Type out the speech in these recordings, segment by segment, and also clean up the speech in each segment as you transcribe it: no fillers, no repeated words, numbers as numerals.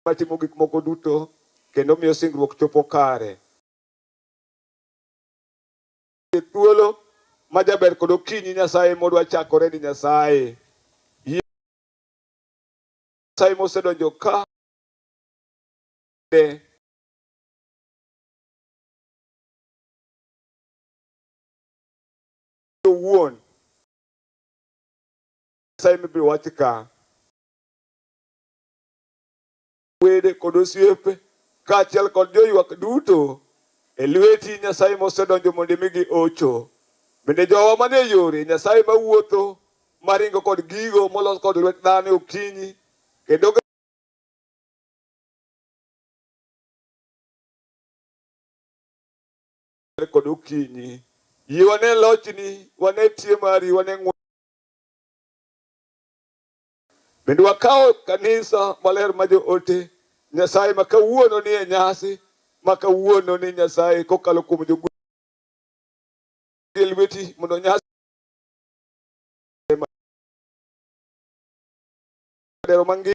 Matimo gik moko duto kendo miyo singruok chopo kare. E thuolo ma jaber kod okinyi Nyasaye modwa chakore ni Nyasaye. Yie Nyasaye mosedonjo ka ne owuon Nyasaye mibiro wach ka wede kod osiepe kaachiel kod joywak duto e lweti Nyasaye mosedonjo mondo imigi ocho. Bende jowa manie yore Nyasaye mawuotho maringo kod gigo molos kod lwet dhano e okinyi kendo kod okinyi. Yie wane lochni, wane tie mari, wane ng'wono. Bende wakawo kanisa maler ma joote Nyasaye ma kawuono ni e nyasi ma kawuono ni Nyasaye kokalo kuom jogwel lweti mondo nyasi dero mangima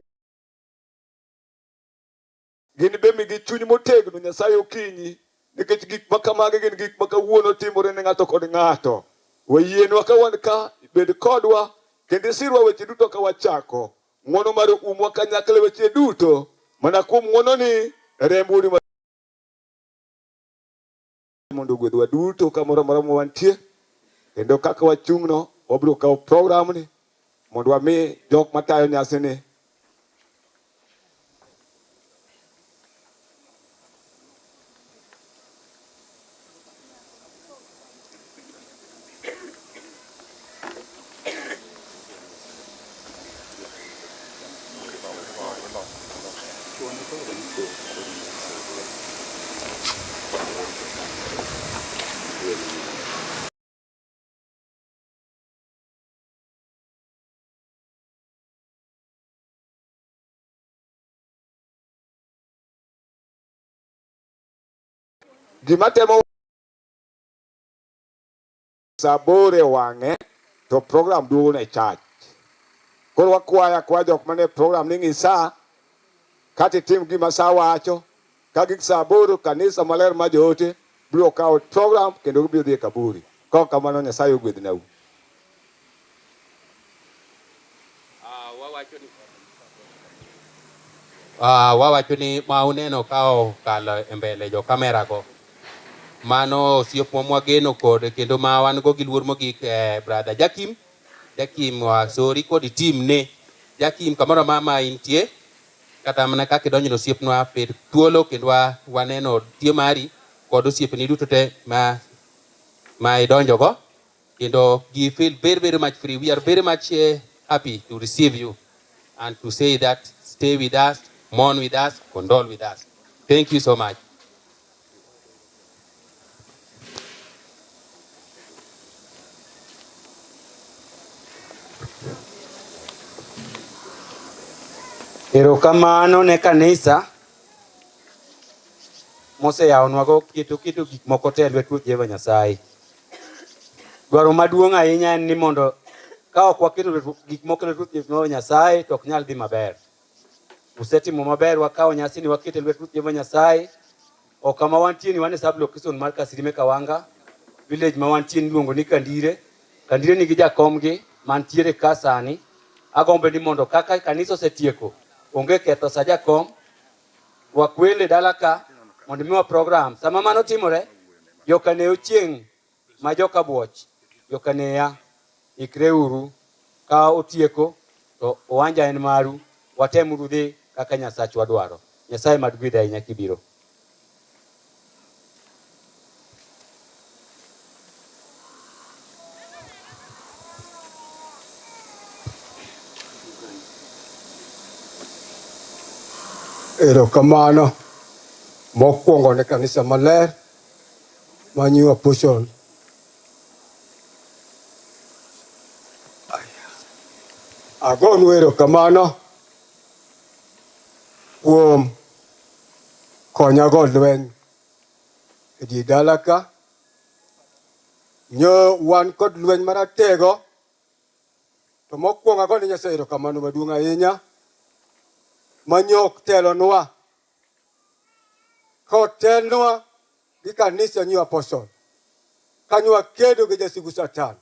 gin be migi chuny motegno Nyasaye okinyi nikech gik ma kamagi gin gik ma kawuono timore ne ng'ato kod ng'ato. Wayienwa ka wan ka, bed kodwa kendo isirwa weche duto ka wachako. Ng'wono mar umwa kanyakla e weche duto, mana kuom ng'wononi remb wuodi mondo ogwedhwa duto kamoro amora ma wantie kendo kaka wachung'no wabiro kawo program ni mondo wami jok matayo nyasini Gima temo sabore wang'e to program duogo ne church. Koro wakwaya kwa jok mane program ni ng'i sa kata itim gima sa wacho ka gik sa aboro kanisa maler ma joote biro kawo program kendo gibiro dhi e kaburi. Kok kamano Nyasaye ogwedhnau. Wawacho ni ma uneno ka okalo e mbele jo kamera go mano osiepwa mwageno kod kendo ma wan go gi luor mogik brother Jakim Jakim wasori kod team ne Jakim kamoro amora ma intie kata mana kaka idonjo ne osiepnwa bed thuolo kendo waneno tie mari kod osiepeni duto te ma idonjo go kendo gi feel very very much free. We are very much happy to receive you and to say that stay with us, mourn with us, condole with us. Thank you so much. Erokamano ne kanisa moseyawonwago keto gik moko te e lwet Ruoth Jehova Nyasaye. Dwaro maduong' ahinya en ni mondo ka ok waketo gik moko e lwet Ruoth Jehova Nyasaye to ok nyal dhi maber. Usetimo maber, wakawo nyasini waketo e lwet Ruoth Jehova Nyasaye. Ok kama wantie ni wan e sub location mar Kasirime Kawanga, village ma wantie ni iluongo ni Kandire. Kandire nigi jakomgi mantiere ka sani. Agombo ni mondo kaka kanisa osetieko, onge ketho sa jakom, rwak welo e dala ka mondo imiwa program. Sama mano timore, jokaneo chieng' ma joka buoch, jokaneya, ikreuru ka otieko to uwanja en maru, watemuru dhi kaka Nyasachwa dwaro. Nyasaye mad gwedhi ahinya kibiro. Erokamano mokwongo ne kanisa maler ma New Apostle. Agonu erokamano kuom konya go lweny e dier dala ka. Nyo wan kod lweny maratego to mokwongo agone Nyasaye erokamano maduong' ahinya. manyok telonwa kotelnwa gi kanisa New Apostle kanyo wakedo gi jasigu Satan.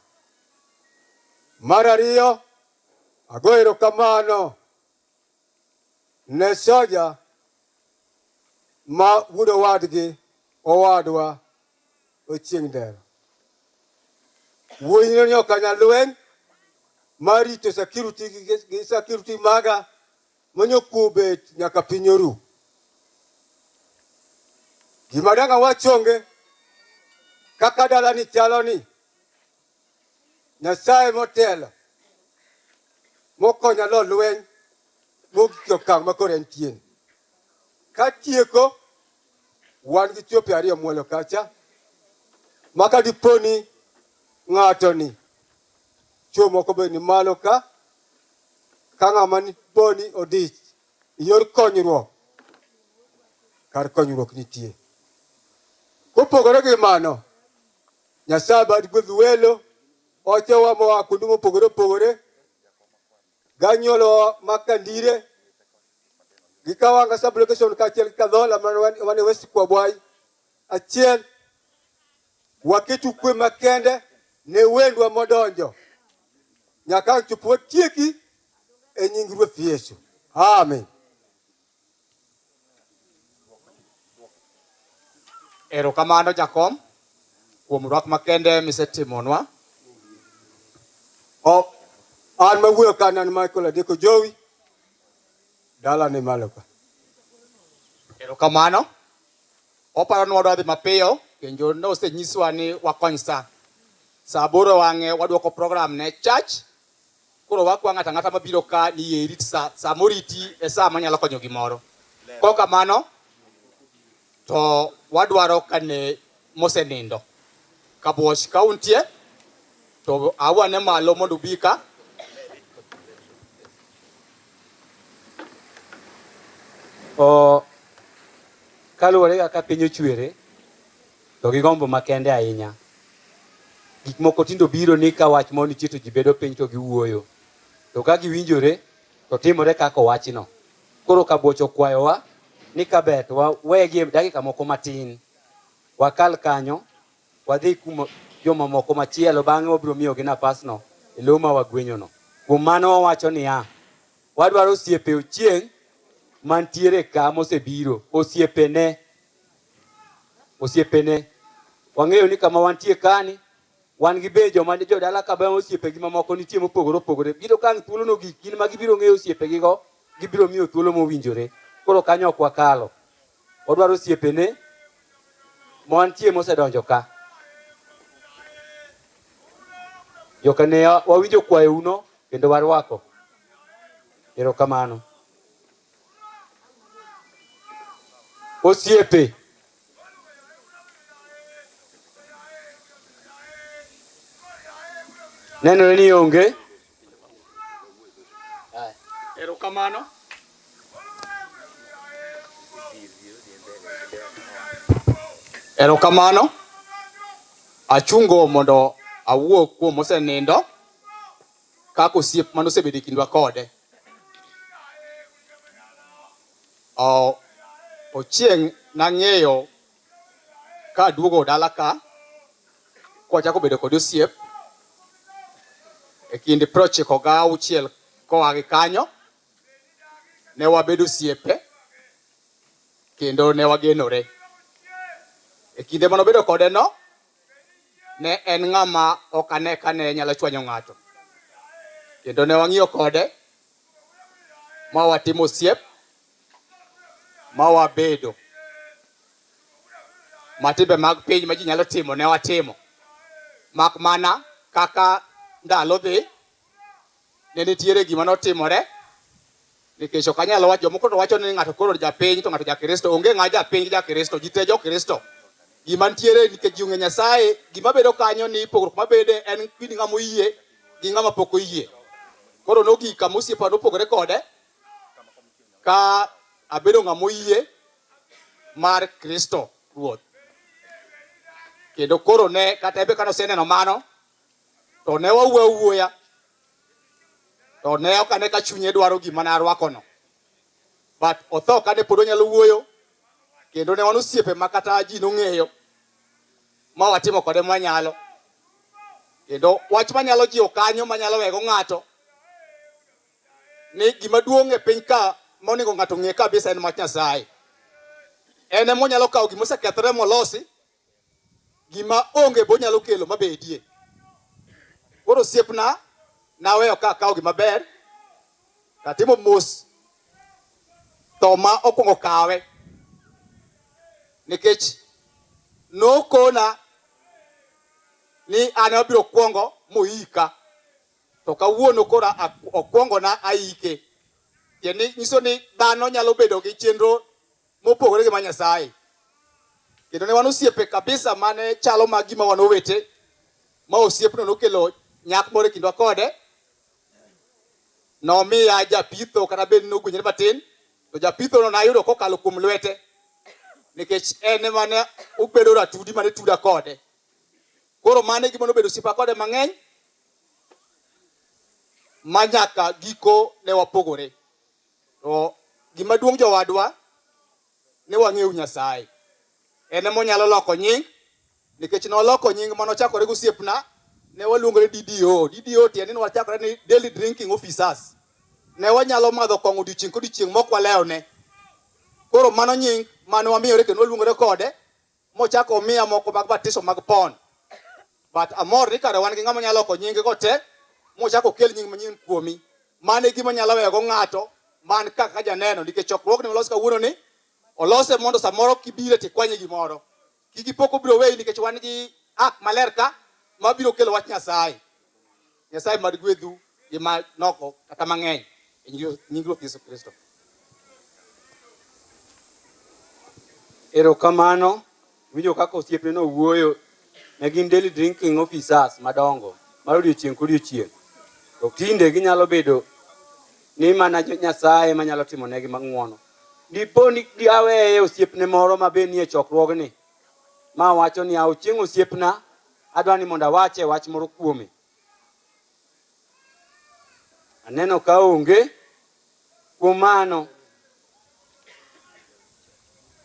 Mar ariyo, ago erokamano ne soja ma wuod owadgi owadwa Ochieng' Ndero. Wuoyino ni ok anyal lweny mar rito security gi security maga manyo kubet nyaka piny oru. Gima dang' awach onge kaka dalani chalo ni Nyasaye motelo mokonya lo lweny mogik e okang' ma koro entie ni. Katieko, wan gi chwope ariyo mwalo kacha ma ka dipo ni ng'ato ni chwo moko be ni malo ka ka ng'ama dipo ni odich e yor konyruok kar konyruok nitie. Kopogore gi mano, Nyasaye bad gwedh welo ochowa moa kuonde mopogore opogore ganyuolowa ma Kandire gi Kawanga sub-location kaachiel gi Kadhola mane West Kwabwai achiel waketu kwe makende ne wendwa modonjo nyaka ang' chop watieki e nying Ruoth Yesu. Amen. Erokamano jakom kuom rwak makende misetimonwa. O, an mawuoyo ka an Michael Adeko Jowi, dala ni malo ka. Erokamano. Oparo ni wadwa dhi mapiyo kendo nosenyiswa ni wakony sa. Sa aboro wang'e waduoko program ne church. Koro wakwa ng'ato ang'ata mabiro ka ni yie irit sa, sa moriti e sa manyalo konyo gimoro. Kok kamano to wadwaro kane mosenindo. Kabuoch ka untie to awane malo mondo ubi ka. O, kaluwore kaka piny ochwere to gi gombo makende ahinya. Gik moko tindo biro ni ka wach moro nitie to ji bedo piny to giwuoyo. To ka giwinjore to timore kaka owachno. Koro Kabuoch okwayowa ni kaber to wawegi e dakika moko matin. Wakal kanyo wadhi kuma jomamoko machielo bang'e wabiro miyogi nafasno e lo ma wagwenyono. Kuom mano wawacho niya, wadwaro osiepe Ochieng' mantiere ka mosebiro, osiepene, osiepene. Wang'eyo ni kama wantie kani, wan gi be joma jodala ka be osiepegi mamoko nitie mopogore opogore. Biro ka ang' thuolo nogik, gin ma gibiro ng'eyo osiepegigo, gibiro miyo thuolo mowinjore. Koro kanyo ok wakalo. Wadwaro osiepene mantie mosedonjo ka. Joka ne wawinjo kwayouno kendo warwako. Erokamano. Osiepe. Nenore ni onge. Erokamano. Erokamano. Achungo mondo awuo kuom mosenindo kaka osiep mane osebedo e kindwa kode. O, Ochieng' nang'eyo ka aduogo dala ka kwachako bedo kod osiep e kind 96 koa gi kanyo ne wabedo osiepe kendo ne wagenore. E kinde mane wabedo kode no, ne en ng'ama ok ane ka ne nyalo chwanyo ng'ato. Kendo ne wang'iyo kode ma watimo osiep ma wabedo ma timbe mag piny ma ji nyalo timo ne watimo. Mak mana kaka ndalo dhi, ne nitiere gima notimore nikech ok anyal wacho, jomoko to wacho ni ng'ato koro japiny to ng'ato jakristo. Onge ng'a japiny gi jakristo, ji te jokristo. Gima nitiere nikech ji ong'e Nyasaye, gima bedo kanyo ni pogruok mabede en kind ng'ama oyie gi ng'ama pok oyie. Koro nogik kama osiepa nopogore kode ka abedo ng'ama oyie mar Kristo Ruoth. Kendo koro ne kata ebe kane oseneno mano to ne wawuoyo awuoya to ne ok ane ka chunye dwaro gima ne arwakono. But otho kane pod onyalo wuoyo, kendo ne wan osiepe ma kata ji nong'eyo, ma watimo kode mwanyalo. Kendo wach manyalo jiwo kanyo manyalo wego ng'ato ni gima duong' e piny ka monego ng'ato ong'e kabisa en wach Nyasaye. En ema onyalo kawo gima osekethore molosi, gima onge be onyalo kelo mabedie. Koro osiepna naweyo ka akawo gima ber, tatimo mos tho ma okwongo kawe nikech nokona ni an abiro kwongo moika to kawuono koro okwongona aike. Tiende nyiso ni dhano nyalo bedo gi chenro mopogore gi ma Nyasaye. Kendo ne wan osiepe kabisa mane chalo ma gima wan owete, ma osiepno nokelo nyak moro e kindwa kode. Nomiya japitho kata bed ni nogwenyore matin, to japitho no nayudo kokalo kuom lwete, nikech en ema ne obedo ratudi mane tuda kode. Koro mano e gima nobedo osiepa kode mang'eny, ma nyaka giko ne wapogore. To gima duong' jowadwa, ne wang'eyo Nyasaye. En ema onyalo loko nying, nikech noloko nying mane ochakore gi osiepna, ne waluongore DDO. DDO tiende ni wachakore ni Daily Drinking Officers. Ne wanyalo madho kong'o odiochieng' kodiochieng' mok walewne. Koro mano nying mane wamiyore kendo waluongore kode, mochako omiya moko mag batiso mag pon. But amor ni kare wan gi ng'ama nyalo loko nying go te, mochako okel nying manyien kuomi. Mano e gima nyalo weyogo ng'ato man kaka janeno, nikech chokruogni molos kawuono ni olose mondo samoro kibire tikwanye gimoro. Kik ipok obiro weyi nikech wan gi ak maler ka mabiro kelo wach Nyasaye. Nyasaye mad gwedhu gi manoko kata mang'eny e nying Ruoth Yesu Kristo. Erokamano. Winjo kaka osiepne nowuoyo. Ne gin daily drinking officers madongo mar odiochieng' kodiochieng'. To tinde ginyalo bedo ni mana Nyasaye manyalo timo negi ng'wono. Dipo ni aweye osiepne moro ma be nie chokruogni ma wacho ni chieng' osiepna adwa ni mondo awache wach moro kuome. Aneno ka onge. Kuom mano,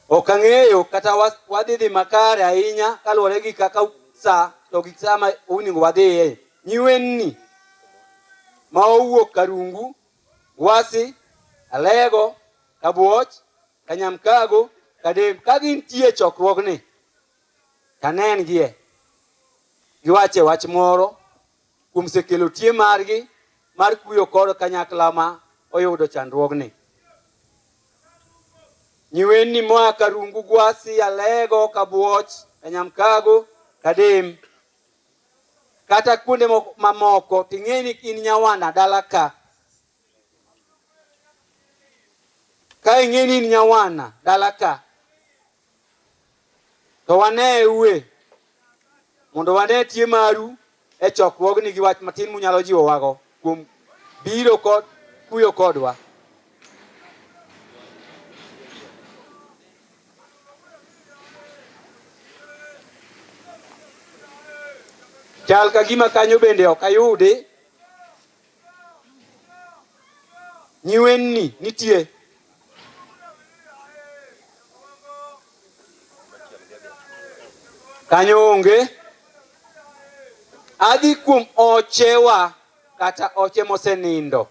ok ang'eyo kata wadhi dhi makare ahinya kaluwore gi kaka sa to gi sa ma onego wadhiye. Nyiwenni ma owuok Karungu, Gwasi, Alego, Kabuoch, Kanyamkago, Kadem, ka gintie e chokruogni, tanen-gie giwache wach moro kuom sekelo tie margi mar kuyo kod kanyakla ma oyudo chandruogni. Nyiwenni moa Karungu, Gwasi, Alego, Kabuoch, Kanyamkago, Kadem, kata kuonde mamoko, ting'e ni in nyawana dala ka. Ka ing'e ni in nyawana dala ka, to wane ue mondo wane tie maru e chokruogni gi wach matin munyalo jiwowago kuom biro kod kuyo kodwa. Chal ka gima kanyo bende ok ayudi. Nyiwenni nitie. Kanyo onge. Adhi kuom ochewa kata oche mosenindo.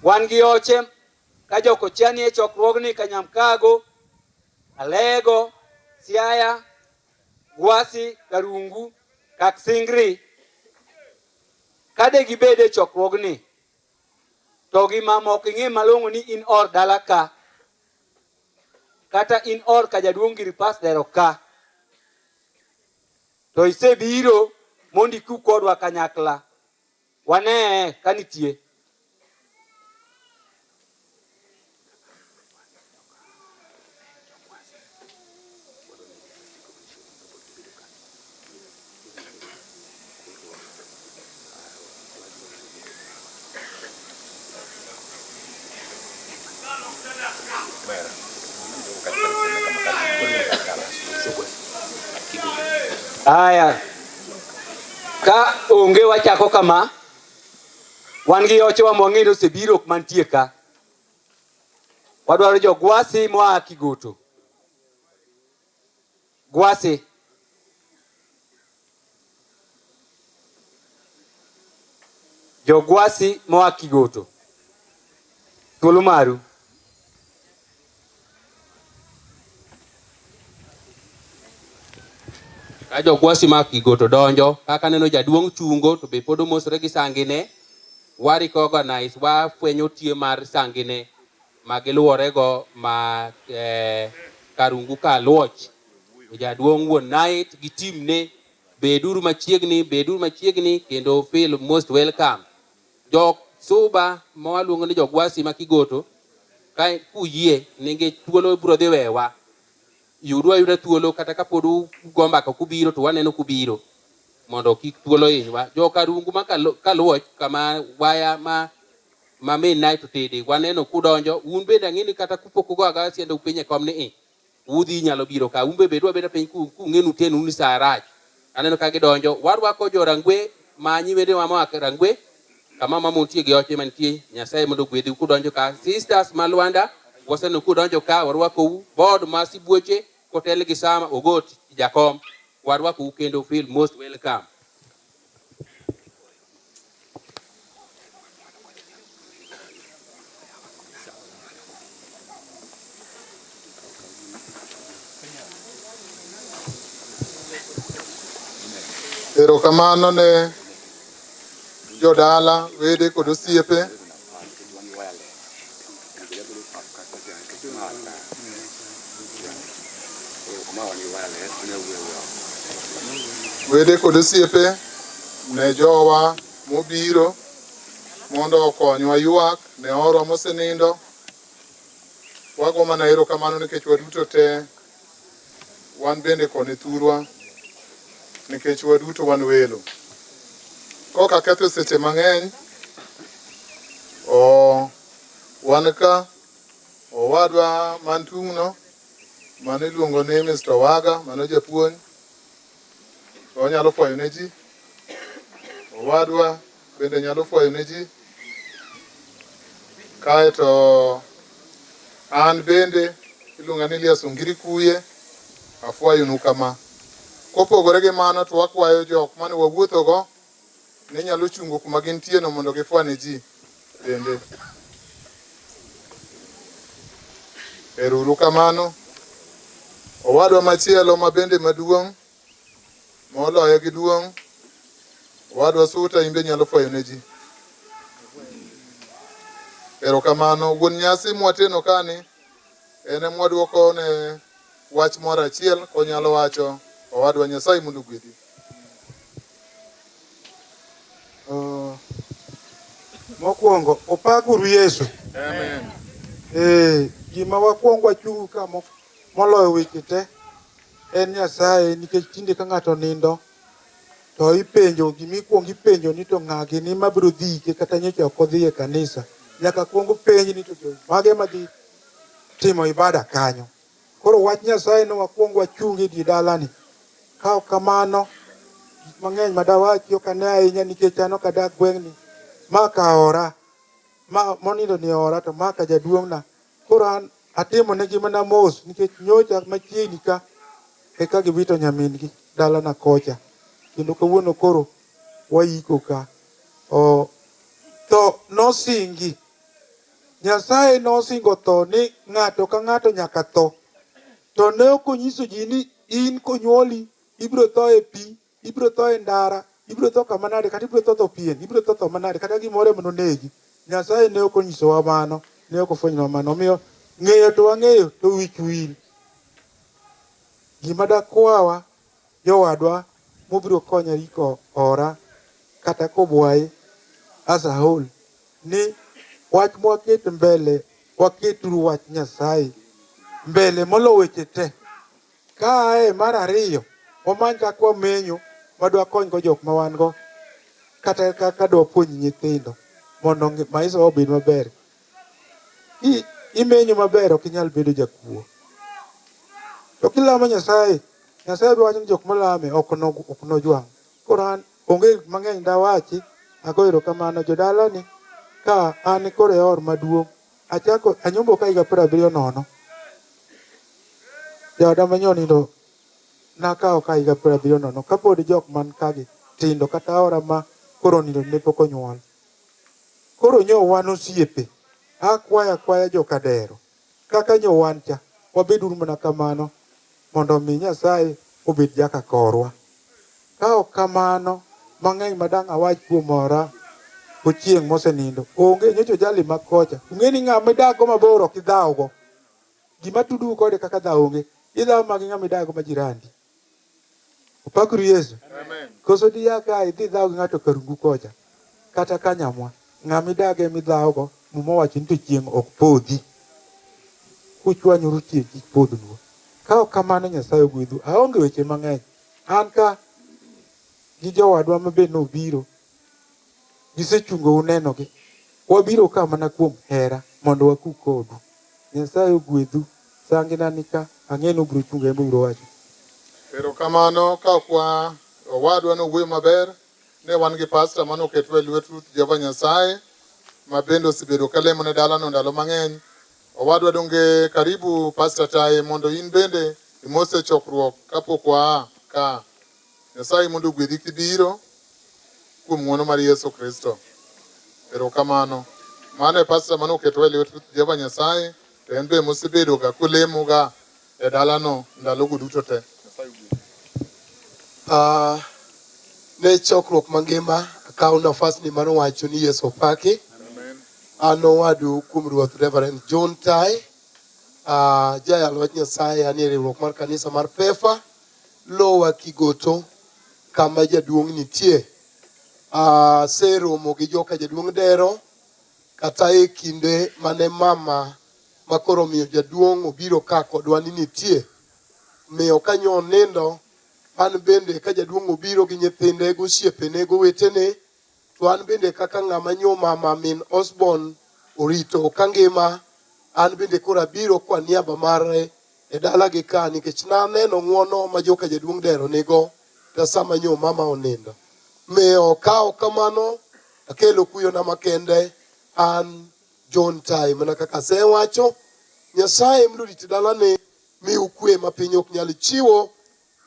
Wan gi oche ka jokochia nie chokruogni Kanyamkago, Alego, Siaya, Gwasi, Karungu, Kaksingri. Kade gibed e chokruogni, to gi mamoko ing'e malong'o ni in or dala ka, kata in or ka jaduong' giri pas dero ka, to isebiro mondo iku kodwa kanyakla. Wane ka nitie. Aya. Ka onge wachako kama, wan gi ochewa mwang'eyo ni osebiro ok mantie ka. Wadwaro jogwasi moa Kigutu. Gwasi. Jogwasi moa Kigoto. Thuolo maru. Ka jogwasi ma Kigoto donjo, kaka neno jaduong' chungo to be pod omosore gi sangine, wa recognize, wafwenyo tie mar sangine ma giluworego ma Karungu Kaluoch. Jaduong' wuon Night gi timne, beduru machiegni, beduru machiegni kendo feel most welcome. Jok Suba ma waluongo ni jogwasi ma Kigoto, ka kuyie ningi thuolo biro dhi wewa. Yudu ayuda thuolo kata kapod ugo mbaka kubiro to waneno kubiro mondo kik thuolo hinywa. Jo Karungu ma Kaluoch kama waya ma main night otede waneno kudonjo, un bende ang'e ni kata kupok ugo agoya siendeu piny e kom ni i, udhi nyalo biro ka, un be bedu abeda piny kung'enu tenu ni sa rach. Aneno ka gidonjo, warwako jo Rangwe ma nyiwendewa moa Rangwe, kama mama untie gi oche mantie, Nyasaye mondo ogwedhu kudonjo ka. Sisters ma Lwanda, waseneno kudonjo ka, warwakou. Board ma sibuoche kotel gi Sama Ogot jakom, warwakou kendo feel most welcome. Erokamano ne jodala, wede kod osiepe. Wede kod osiepe ne jowa mobiro mondo okonywa ywak ne orwa mosenindo. Wago mana erokamano nikech waduto te wan bende koni thurwa nikech waduto wan welo. Kok aketho seche mang'eny, wan ka owadwa man tung'no mano iluongo ni Mr. Waga, mano japuonj, to onyalo fwayo ne ji. Owadwa bende nyalo fwayo ne ji. Kaeto an bende iluonga ni Elias Ongiri Kuye, afwayonu kama. Kopogore gi mano to wakwayo jok mane wawuothogo ni nyalo chungo kuma gintie no mondo gifwa ne ji bende. Ero uru kamano. Owadwa machielo ma bende maduong' moloye gi duong', owadwa Suta, in be nyalo fwayo ne ji. Erokamano. Wuon nyasi mwateno kani en ema wadwoko ne wach moro achiel konyalo wacho. Owadwa, Nyasaye mondo ogwedhi. Mokwongo opakuru Yesu. Amen. Gima wakwongo wachung' ka moloyo weche te en Nyasaye, nikech tinde ka ng'ato nindo to ipenjo gima ikwongo ipenjo ni to ng'a gini mabiro dhike kata nyocha ok odhi e kanisa. Nyaka kwong penj ni to jo mage madhi timo ibada kanyo. Koro wach Nyasaye no wakwong wachung' e dier dalani. Ka ok kamano, gik mang'eny madawachi ok ane ahinya nikech an ok adak gweng'ni. Ma ka ora, ma monindo ni ora to ma ka jaduong'na. Koro an atimo negi mana mos nikech nyocha machiegni ka eka giwito nyamin-gi dalana kocha. Kendo kawuono koro waiko ka. Tho nosingi. Nyasaye nosingo tho ni ng'ato ka ng'ato nyaka tho. To ne ok onyiso ji ni in konyuoli ibiro tho e pi, ibiro tho e ndara, ibiro tho kama nade, kata ibiro tho tho pien, ibiro tho tho manade, kata gimoro ema nonegi. Nyasaye ne ok onyisowa mano, ne ok ofwenyonwa mano. Omiyo ng'eyo to wang'eyo to wich wil. Gima dakwawa jowadwa mobiro konya riko ora kata kobwaye as a whole ni wach mwaket mbele, waketuru wach Nyasaye mbele molo weche te. Kaae mar ariyo, wamany kaka wamenyo madwakonygo jok ma wan go kata kaka dwapuonj nyithindo mondo maisha wa obed maber. Imenyo maber ok inyal bedo jakuo. To kilamo Nyasaye, Nyasaye biro wacho ni jok malame ok nojwang'. Koro an onge gik mang'eny dawachi, ago erokamano jodalani ka an koro e or maduong' Achako anyombo ka higa 70 nono. Jaoda ma nyonindo nakawo ka higa 70 nono kapod jok man kagi tindo kata aora ma koro nindo ne pok onyuol. Koro nyo wan osiepe. Akwaya akwaya jokadero. Kaka nyo wan cha, wabeduru mana kamano mondo mi Nyasaye obed jaka korwa. Ka ok kamano, mang'eny madang' awach kuom ora ochieng' mosenindo. Onge nyocha jali ma kocha. Ung'e ni ng'ama idakgo mabor ok idhawgo. Gima tudou kode kaka dhaw onge. Idhaw ma gi ng'ama idakgo ma jirandi. Opakuru Yesu. Amen. Koso diya ka idhi dhaw gi ng'ato karungu kocha. Kata kanyamwa. Ng'ama idage midhawgo, Muma owacho ni to chieng' ok podhi. Kuchwanyuru chieng' kik podhnu. Ka ok kamano Nyasaye ogwedhu. Aonge weche mang'eny. An ka gi jowadwa ma be nobiro, gisechungo unenogi. Wabiro ka mana kuom hera mondo waku kodu. Nyasaye ogwedhu. Sangina ni ka, ang'e ni ubiro chungo en be ubiro wacho. Erokamano ka ok wa owadwa nowuoyo maber ne wan gi pasta mane oketwa e lwet Ruoth Jehova Nyasaye ma bende osebedo ka lemo ne dalano ndalo mang'eny. Owadwa donge karibu Pasta Taye mondo in bende imose chokruok kapok waa ka. Nyasaye mondo ogwedhi kibiro kuom ng'wono mar Yesu Kristo. Erokamano. Mano e pasta mane oketwa e lwet Jehova Nyasaye to en be mosebedo ga kolemo ga e dalano ndalogo duto te. Nyasaye ogwedhi. Ne chokruok mangima akawo nafasni mar wacho ni Yesu opaki. An owadu kuom Ruoth Reverend John Tai, jayal wach Nyasaye anie riwruok mar kanisa mar PEFA, Lower Kigoto, kama jaduong' nitie. Aseromo gi joka jaduong' Dero kata e kinde mane mama makoro omiyo jaduong' obiro ka kodwa ni nitie. Miyo kanyo onindo, an bende ka jaduong' obiro gi nyithinde, gosiepene, gowetene, to an bende kaka ng'ama nyo mama min Osborn orito ka ngima, an bende koro abiro kwa niaba mare e dalagi ka nikech naneno ng'uono ma joka jaduong' Dero nigo ta sama nyo mama onindo. Miyo ka ok kamano, akelo kuyona makende an John Tai mana kaka asewacho, Nyasaye mondo orit dalani miu kwe ma piny ok nyal chiwo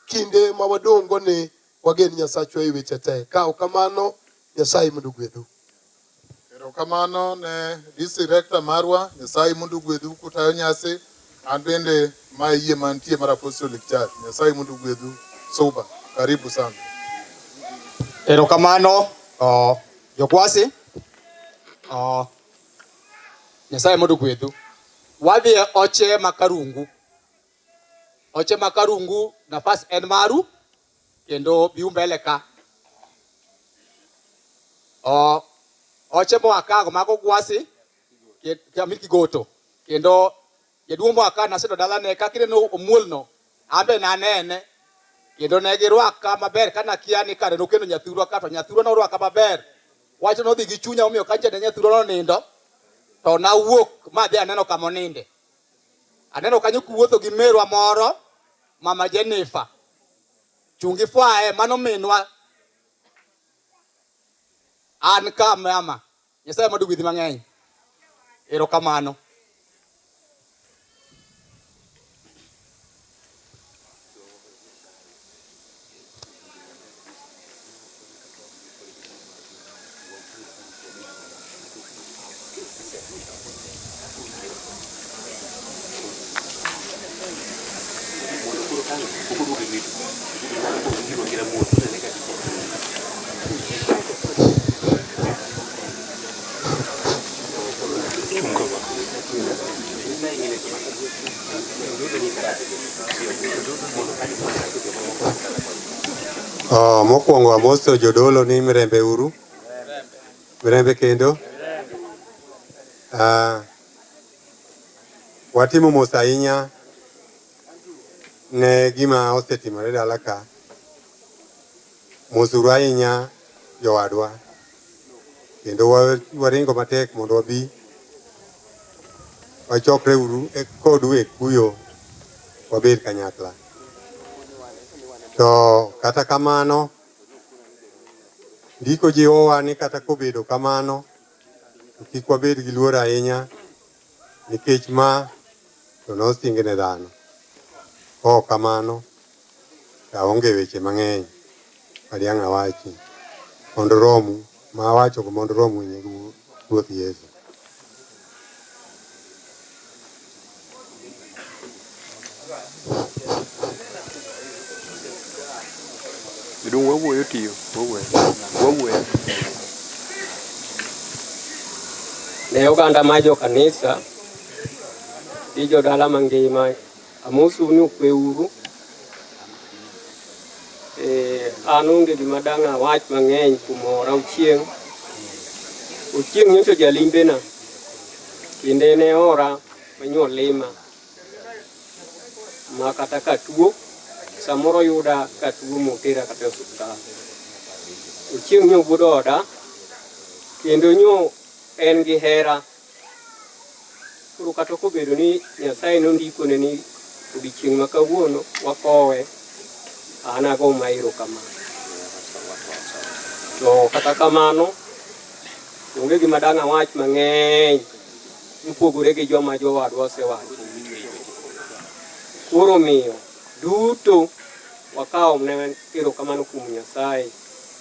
kinde ma wadong'go ni wagen Nyasachwa e weche te. Ka ok kamano, Nyasaye mondo ogwedhu. Erokamano ne district rector marwa, Nyasaye mondo ogwedhu kutayo nyasi. An bende ma e yie mantie mar Apostolic Church. Nyasaye mondo ogwedhu. Suba, karibu sana. Erokamano jokwasi. Nyasaye mondo ogwedhu. Wadhi e oche ma Karungu. Oche ma Karungu, nafas en maru kendo biu mbele ka. Oche moa kago mago Gwasi Kigoto kendo jaduong' moa ka nasedo dalane kaka ineno omuolno an be nanene kendo ne girwaka maber ka nakia ni kare nokendo nyathirwa ka to nyathirwa norwaka maber. Wach nodhi gi chunya omiyo ka ne nyathirwa nonindo to nawuok madhi aneno kama oninde. Aneno kanyo kuwuotho gi merwa moro mama Jennifer. Chungi fwae mano minwa. An ka mama. Nyasaye mondo ogwedhi mang'eny. Erokamano. Mokwongo amoso jodolo ni mirembe uru. Mirembe kendo. Watimo mos ahinya ne gima osetimore dala ka. Mosuru ahinya jowadwa. Kendo waringo matek mondo wabi wachokre uru kodu e kuyo wabed kanyakla. To kata kamano, ndiko jiwowa ni kata kobedo kamano, to kik wabed gi luoro ahinya, Nikech ma to nosing ne dhano. Kok kamano, to aonge weche mang'eny ma diang' awachi. Mondo romu, ma awachogo mondo romu e nying Ruoth Yesu. Jaduong' wawuoyo tiyo, wawuoyo. Wawuoyo. Ne oganda ma jo kanisa gi jodala mangima, amosou ni okweuru. Eh, an onge gima dang' awach mang'eny kuom ora Ochieng'. Ochieng' nyocha jalimbena, kendo en e ora manyo lima ma kata ka tuo samoro yuda ka tuo motera kata e osiptal. Ochieng' nyo wuod oda kendo nyo en gi hera. Koro kata kobedo ni Nyasaye nondikone ni odiechieng' ma kawuono wakowe, an ago ma erokamano. To kata kamano, onge gima dang' awach mang'eny mopogore gi joma jowadwa osewacho. Koro omiyo duto wakawo ne erokamano kuom Nyasaye.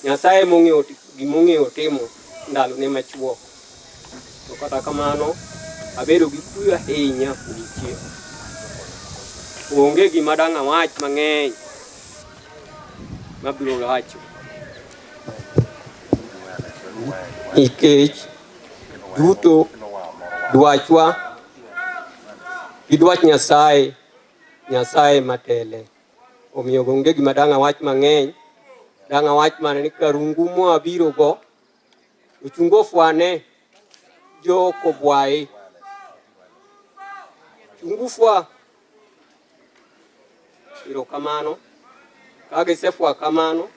Nyasaye mong'eyo gimong'eyo timo ndalone machuok. To kata kamano, abedo gi kuyo ahinya odiechieng'. Onge gima dang' awach mang'eny mabiro wacho. Nikech duto dwachwa gi dwach Nyasaye, Nyasaye matele. Omiyo onge gima dang' awach mang'eny, dang' awach mana ni karungu mwabiro go ochungo fwane jo kobwayi. Chungu fwa. Erokamano. Ka gisefwa kamano,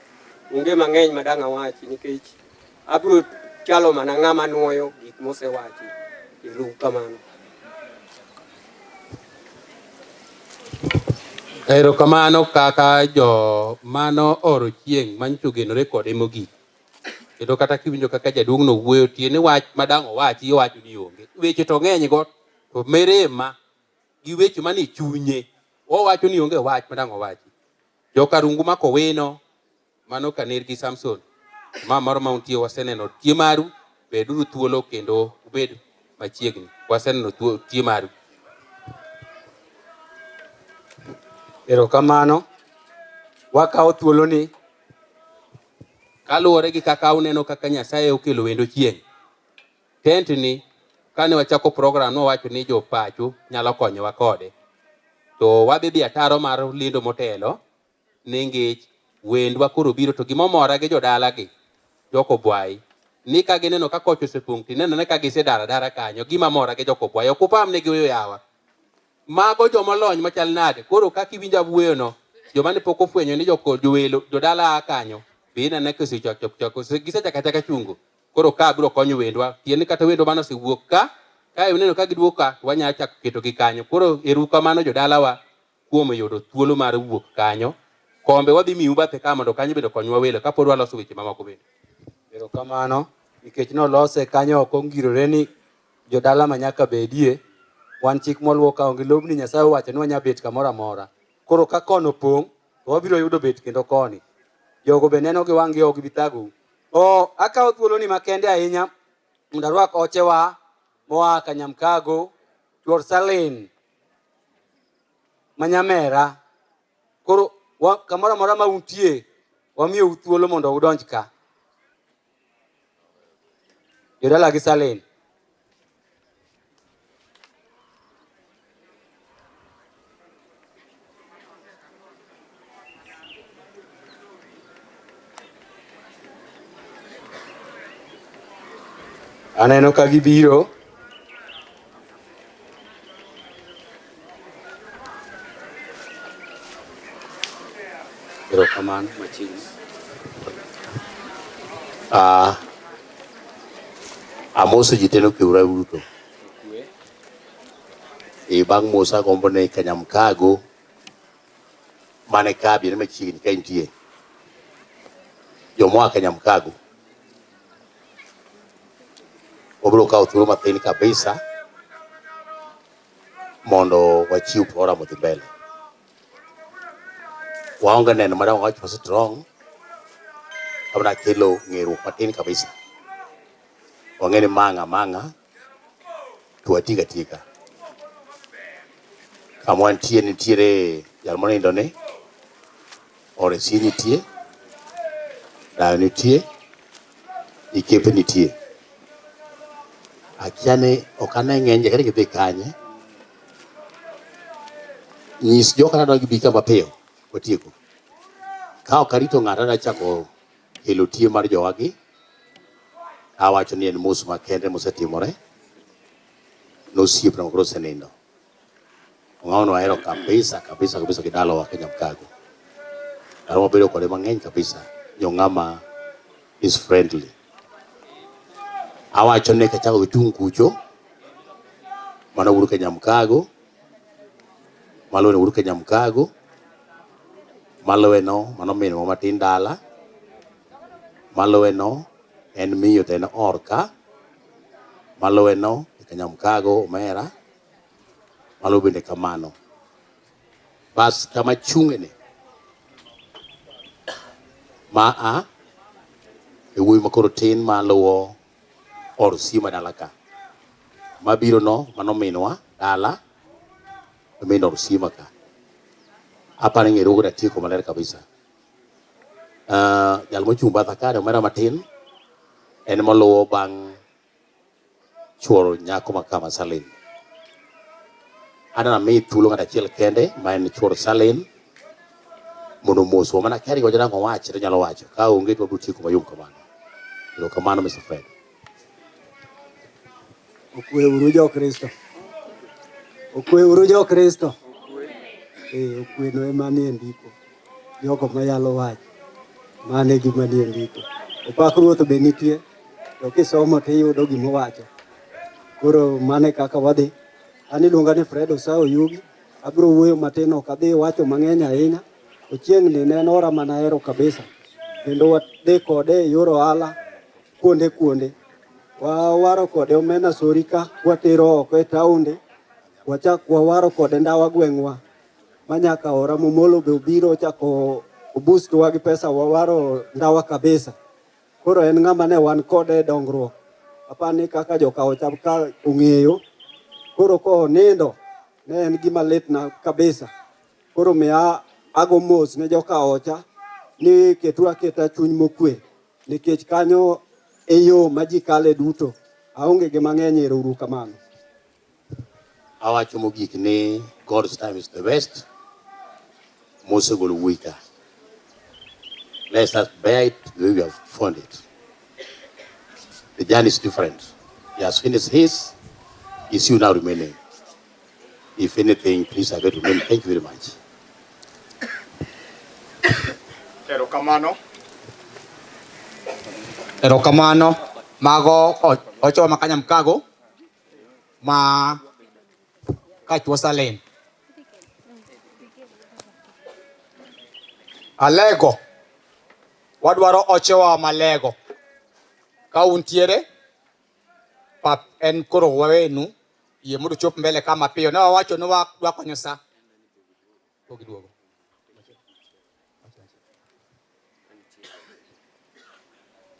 onge mang'eny ma dang' awachi nikech abiro chalo mana ng'ama nuoyo gik mosewachi. Ero kamano. Erokamano kaka jo mano oro chieng' manyocha ogenore kode mogik. Kendo kata kiwinjo kaka jaduong' no wuoyo tiende wach madang' owachi iwacho ni onge. Weche to ng'eny go to mirima gi weche manie chunye owacho ni onge wach madang' owachi. Jokarungu mako wino mano Kaner gi Samson. Ma moro ma untie waseneno tie maru, beduru thuolo kendo ubed machiegni. Waseneno tie maru. Erokamano. Wakawo thuoloni Kaluwore gi kaka uneno kaka Nyasaye okelo wendo chieng'. Tent ni kane wachako program nowacho ni jopacho nyalo konyowa kode. To wadhi dhi ataro mar lendo motelo ne ngech wendwa koro biro to gimomora gi jodala gi jokobwai ni ka gineno ka koch osepong' tineno ne ka gisedar adara kanyo gima mora gi jokobwai ok upam ne giweyo yawa mago jomolony machal nade koro kaka iwinjo awuoyo no joma ne pok ofwenyo ni joko jowelo jodala a kanyo be ineno ka osechako chako gisechako achaka chungo koro ka biro konyo wendwa tiende kata wendwa mane osewuok ka ka uneno ka giduogo ka wanyalo chako ketogi kanyo koro eru kamano jodalawa kuom yudo thuolo mar wuok kanyo kombe wadhi miu bathe ka mondo kanyo bende okonywa welo kapod waloso weche mamoko bende. Erokamano nikech nolose kanyo ok ongirore ni jodala ma nyaka bedie. Wan chik mwaluwo ka onge lobni Nyasaye owacho ni wanya bet kamoro amora. Koro ka kono opong' to wabiro yudo bet kendo koni. Jogo be neno gi wang' gi ok gibi thagou. O akawo thuoloni makende ahinya mondo arwak ochewa moa Kanyamkago, Chuor Salin, Manyamera. Koro kamoro amora ma untie, wamiyou thuolo mondo udonj ka. Jodala gi Salin. Aneno ka gibiro. Erokamano machiegni. Ah, amoso ji te nokeura duto. E bang' mos agombo ne Kanyamkago mane kambi ne machiegni ka intie. Jomoa Kanyamkago. Wabiro kawo thuolo mathin kabisa. mondo wachiw program odhi mbele. Waonge neno madang wach ma strong abna kelo ng'eruok matin kabisa. Wang'e ni manga manga to watika tika. Kama wantie nitiere jal monindo ni oresi nitie, dayo nitie, ikepe nitie. Akia ni ok ane ng'eny kata gidhi kanye. Nyis joka nadwa gibi ka mapiyo watieko. Ka ok arito ng'ato adwa chako kelo tie mar jowagi. Awacho ni en mos makende mosetimore. Nosiepna makoro osenindo. Ng'awono ahero kabisa kabisa kabisa gi dalawa Kanyamkago. Aromo bedo kode mang'eny kabisa. Jo ng'ama is friendly. Awacho ni kachako gi tung' kucho, mano wuod Kanyamkago, maluwe no wuod Kanyamkago, maluwe no mano minwa matin dala, maluwe no en miyo to en orka, maluwe no e Kanyamkago omera, maluwe bende kamano. Bas kama chung'e ni, ma a e wuoyi makoro tin maluwo or sima dala ka. Mabiro no mano minwa dala, min or sima ka. Aparo ni ng'eruok natieko maler kabisa. Jal mochung' batha ka omera matin, en moluwo bang' chuoro nyako ma kama Salin. An ami thuolo ng'at achiel kende ma en chuor Salin mondo omoswa mana kari wacho nang'o wach to nyalo wacho ka onge to wabiro tieko mayom kamano. Erokamano Mr. Fred. Okwe uru jo Kristo. Okwe uru jo Kristo. Okwe no ema nie ndiko. Jogo mayalo wach. Mano e gima nie ndiko. Opak Ruoth be nitie. To kisomo tiyudo gimowacho. Koro mano e kaka wadhi. An iluonga ni Fred Osawo Yugi. Abiro wuoyo matin ok adhi wacho mang'eny ahinya. Ochieng' ni ne en ora mana ahero kabisa. Kendo wadhi kode e yor ohala kuonde kuonde. Wawaro kode omena sori ka kwatero oko e taonde. Wachak wawaro kode ndawa gweng'wa. Manyaka ora Momolo be obiro ochako obustwa gi pesa wawaro ndawa kabisa. Koro en ng'ama ne wan kode e dongruok. Apani kaka joka ocha ka ong'eyo. Koro konindo ne en gima litna kabisa. Koro miya ago mos ne joka ocha ni ketu aketa chuny mokwe nikech kanyo e yo ma ji kale duto. Aonge gi mang'eny ero uru kamano. Awacho mogik ni God's time is the best. Mosegolo wuoyi ka. Let us bear it the way we have found it. The journey is different. He has finished his, is you now remaining. If anything, please I beg to remain. Thank you very much. Erokamano. Erokamano. Mago ochoma Kanyamkago ma kachuo Salen. Alego. Wadwaro ochewa malego. Ka untiere, pap en koro wawenu yie mondo uchop mbele ka mapiyo. Ne wawacho ni wadwa konyo sa. Pok giduogo.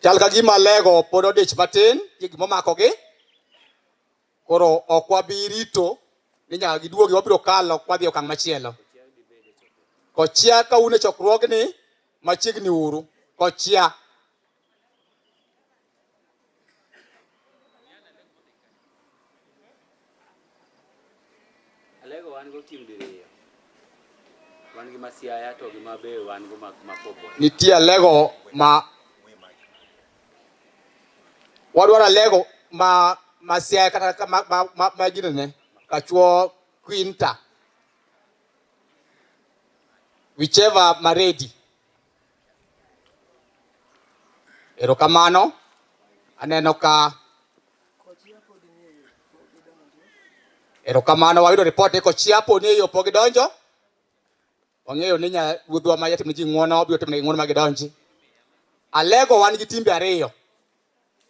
Chal ka gima Alego pod odich matin gi gimomakogi. Koro ok wabi rito ni nyaka giduogi, wabiro kalo kwadhi e okang' machielo. Kochia ka un e chokruogni, machiegni uru. Kochia. Alego wan go tim diriyo. Wan gi Masiaya to gi Mabeyo wan go ma Kobwa. Nitie Alego ma wadwaro Alego ma Siaya kata ka ma ginene kachuo Quinta. Whichever ma ready. Erokamano. Aneno ka erokamano wayudo report ni Kochia po ni yo pok gidonjo. Wang'eyo ni nya ruodhwa ma jatimo ji ng'uono biro timo negi ng'uono ma gidonji. Alego wan gi timbe ariyo.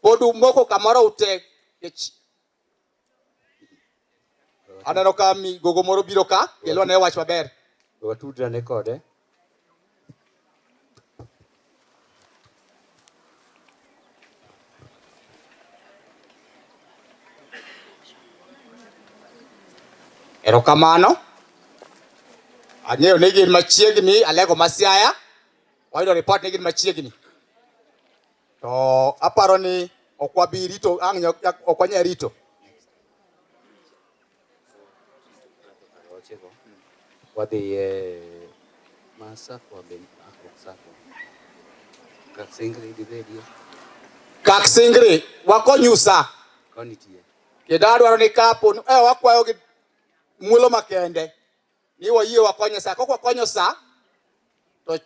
Pod umoko kamoro ute. Aneno ka migogo moro biro ka, kelo ane wach maber. Watudre kode. Erokamano. Ang'eyo ni gin machiegni, Alego ma Siaya. Wayudo report ni gin machiegni. To aparo ni ok wabi rito, ang' ok wanyal rito. Wadhi e Masakwa be ah, ok Sakwa. Kaksingri dibedie. Kaksingri, wakonyu sa. Konitie. Kendo adwaro ni kapo wakwayo gi muolo makende ni wayie wakonyo sa. Kok wakonyo sa, to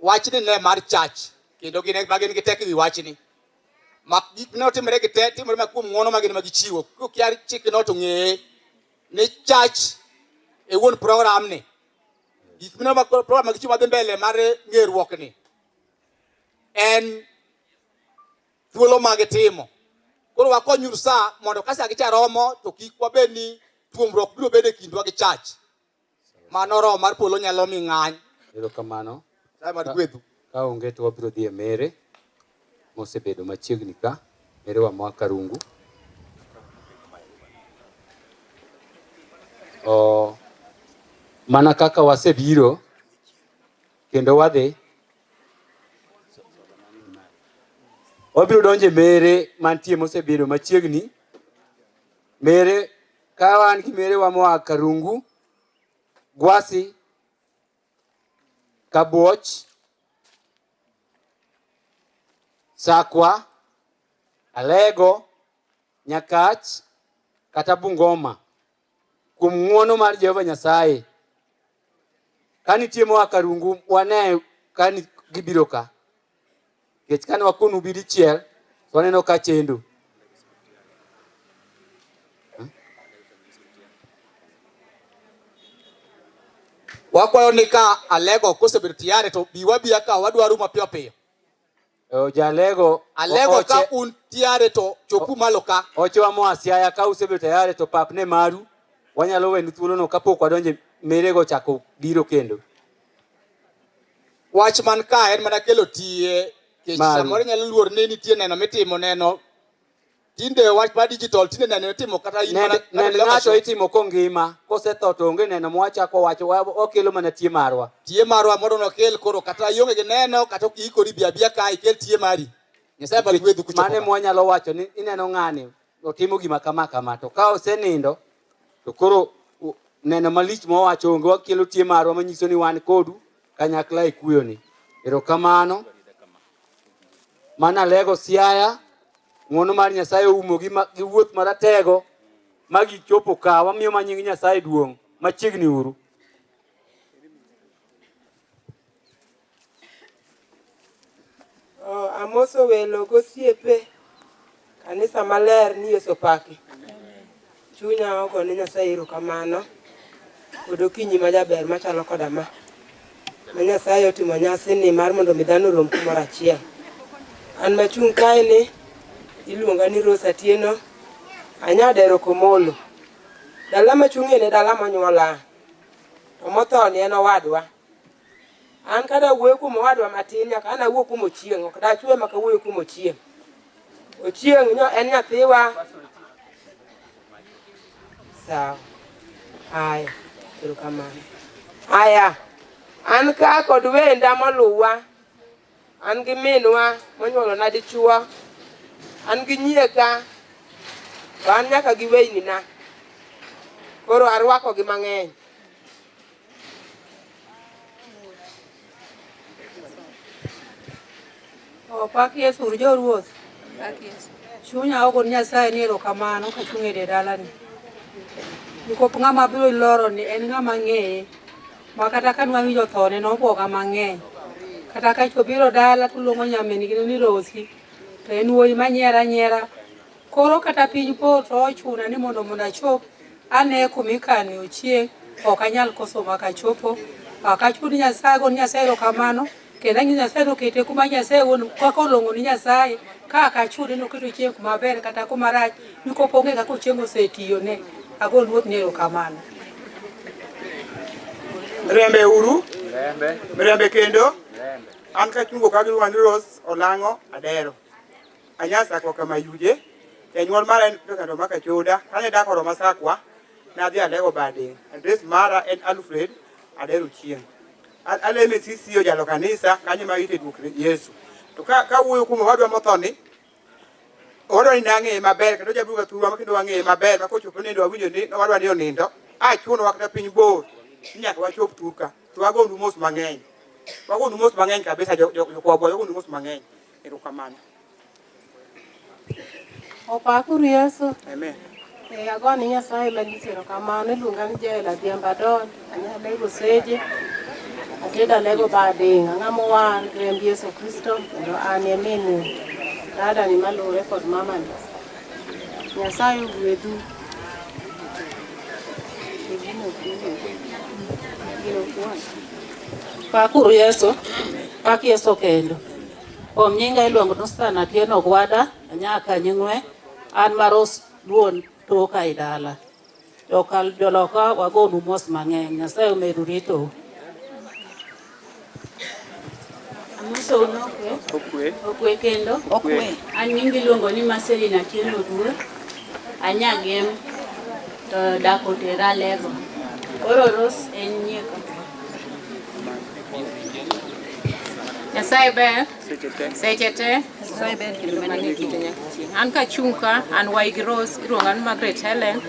wachni ne mar church kendo gin ma gin gi teko ewi wachni. Ma gik ne otimore gi te timore ma kuom ng'wono ma gin ma gichiwo. Kokia chikno to ng'eye ni church e wuon program ni. Gik mine ma program ma gichiwo madhi mbele mar ng'eruok ni en thuolo ma gitimo. Koro wakonyuru sa mondo ka sa gi cha romo to kik wabed ni tuomruok biro bedo e kindwa gi church. Mano roho mar polo nyalo mi ng'any. Erokamano. Nyasaye mar gwedhu. Ka onge to wabiro dhi e mere mosebedo machiegni ka, merewa moa Karungu. O, mana kaka wasebiro kendo wadhi, wabiro donjo e mere mantie mosebedo machiegni. Mere ka wan gi merewa moa Karungu, Gwasi, Kabuoch, Sakwa, Alego, Nyakach kata Bungoma. Kuom ng'uono mar Jehova Nyasaye, ka nitie moa Karungu, wane ka gibiro ka. Nikech kane wakonu bi dichiel, to waneno ka chendo. Wakwayo ni ka Alego kosebedo tayari to bi wabiya ka wadwaru mapiyo piyo. Jalego Alego ka un tayari to chopu malo ka. Ochewa moa Siaya ka usebedo tayari to pap ne maru. Wanyalo wenu thuolono kapok wadonje merego chako biro kendo. Wach man ka en mana kelo tiye kech samoro inyalo luor ni nitie neno mitimo neno. Tinde wach mar digital tinde neno itimo kata in mana Nen ng'ato itimo kongima, kosetho to onge neno mwachako wacho, wakelo mana tie marwa. Tie marwa mondo nokel koro kata ionge gi neno kata ok iikori bi abiya ka ikel tie mari. Nyasaye bal gwedhu kuchopo. Mano mwanyalo wacho ni ineno ng'ani otimo gima kama kama to ka osenindo to koro neno malich mwawacho onge, wakelo tie marwa manyiso ni wan kodu kanyakla e kuyoni. Erokamano. Mana Alego Siaya, ng'wono mar Nyasaye oumo gi wuoth maratego ma gichopo ka, wamiyo ma nying Nyasaye duong'. Machiegni uru. Oh, amoso welo gosiepe kanisa maler ni Yesu opaki. Chunya ogone Nyasaye erokamano kod okinyi ma jaber machalo koda ma. Ma Nyasaye otimo nyasi ni mar mondo mi dhano orom kumoro achiel. An machung' kae ni iluonga ni Rose Atieno, anyadero Komolo. Dala machung'ie ne dala monyuola. To motho ni en owadwa. An kada wuoyo kuom owadwa matin nyaka an awuo kuom Ochieng', ok dachwe maka wuoyo kuom Ochieng'. Ochieng' nyo en nyathiwa. Sawa. Aya, erokamano. Aya, an ka kod wenda moluwa, an gi minwa monyuolona dichuo, an gi nyieka, to an nyaka gi weynina. Koro arwakogi mang'eny. Opak Yesu uru joruoth. Chunya ogo ni Nyasaye ni erokamano kachung' e dalani. Nikop ng'ama biro loro ni en ng'ama ng'eye. Ma kata ka nwawinjo thone nobwoga mang'eny. Kata ka chwo biro dala to luongo nyamin gi ni Rosi. To en wuoyi manyiera nyiera. Koro kata piny por to ochuna ni mondo achop ane kumikane Ochieng' ok anyal koso mak achopo. Ok achun Nyasaye ago ni Nyasaye erokamano kendo ang'e Nyasaye nokete kuma Nyasaye wuon kaka olong'o ni Nyasaye ka ok achune noketo Ochieng' kuma ber kata kuma rach nikop onge kaka Ochieng' osetiyone. Agol Ruoth ni erokamano. Rembe uru. Rembe. Mirembe kendo. Rembe. An kachungo ka giluonga ni Rose Olang'o Adero. Anyasa koka mayuje. Janyuol mara en President Omaka Choda. Kane dak Oroma Sakwa, nadhi Alego Bading. Address mara en Alfred Adero Chieng. Alemo e CCO jalo kanisa kanyo ma ite duok Yesu. To ka kawuoyo kuom owadwa mothoni, owadwa ni nang'eye maber kendo jabuga thurwa kendo wang'eye maber ma kochopo nindo wawinjo ni owadwa ni onindo. A chunowa kata piny bor ni nyaka wachop thurka. To wagonu mos mang'eny. Wagonu mos mang'eny kabisa jokwabwa wagonu mos mang'eny. Erokamano. Opakuru Yesu. Amen. Agone Nyasaye malich erokamano. Iluonga ni Jael Adhiambo Adon, anyalego Seje, atedo alego Bading, ang'amo wan remb Yesu Kristo kendo an e min dadani maluwore kod mamani. Nyasaye ogwedhu. Pakuru Yesu, pak Yesu kendo. Kuom nyinga iluongo ni Stan Atieno Ogwada, anyaka Nying'we, an maros duon toka e dala. Joloka wagonu mos mang'eny, Nyasaye omedu ritou. Amosou nokwe. Okwe. Okwe kendo. Okwe. An nyingi iluongo ni Marceline Atieno Oduor. Anya Gem to dak otera Alego. Koro Rose en nyieko. Nyasaye ber Seche te. seche te Nyasaye ber kendo mane kite nyaka chieng'. An kachung' ka an waigi Rose iluonga ni Margaret Helen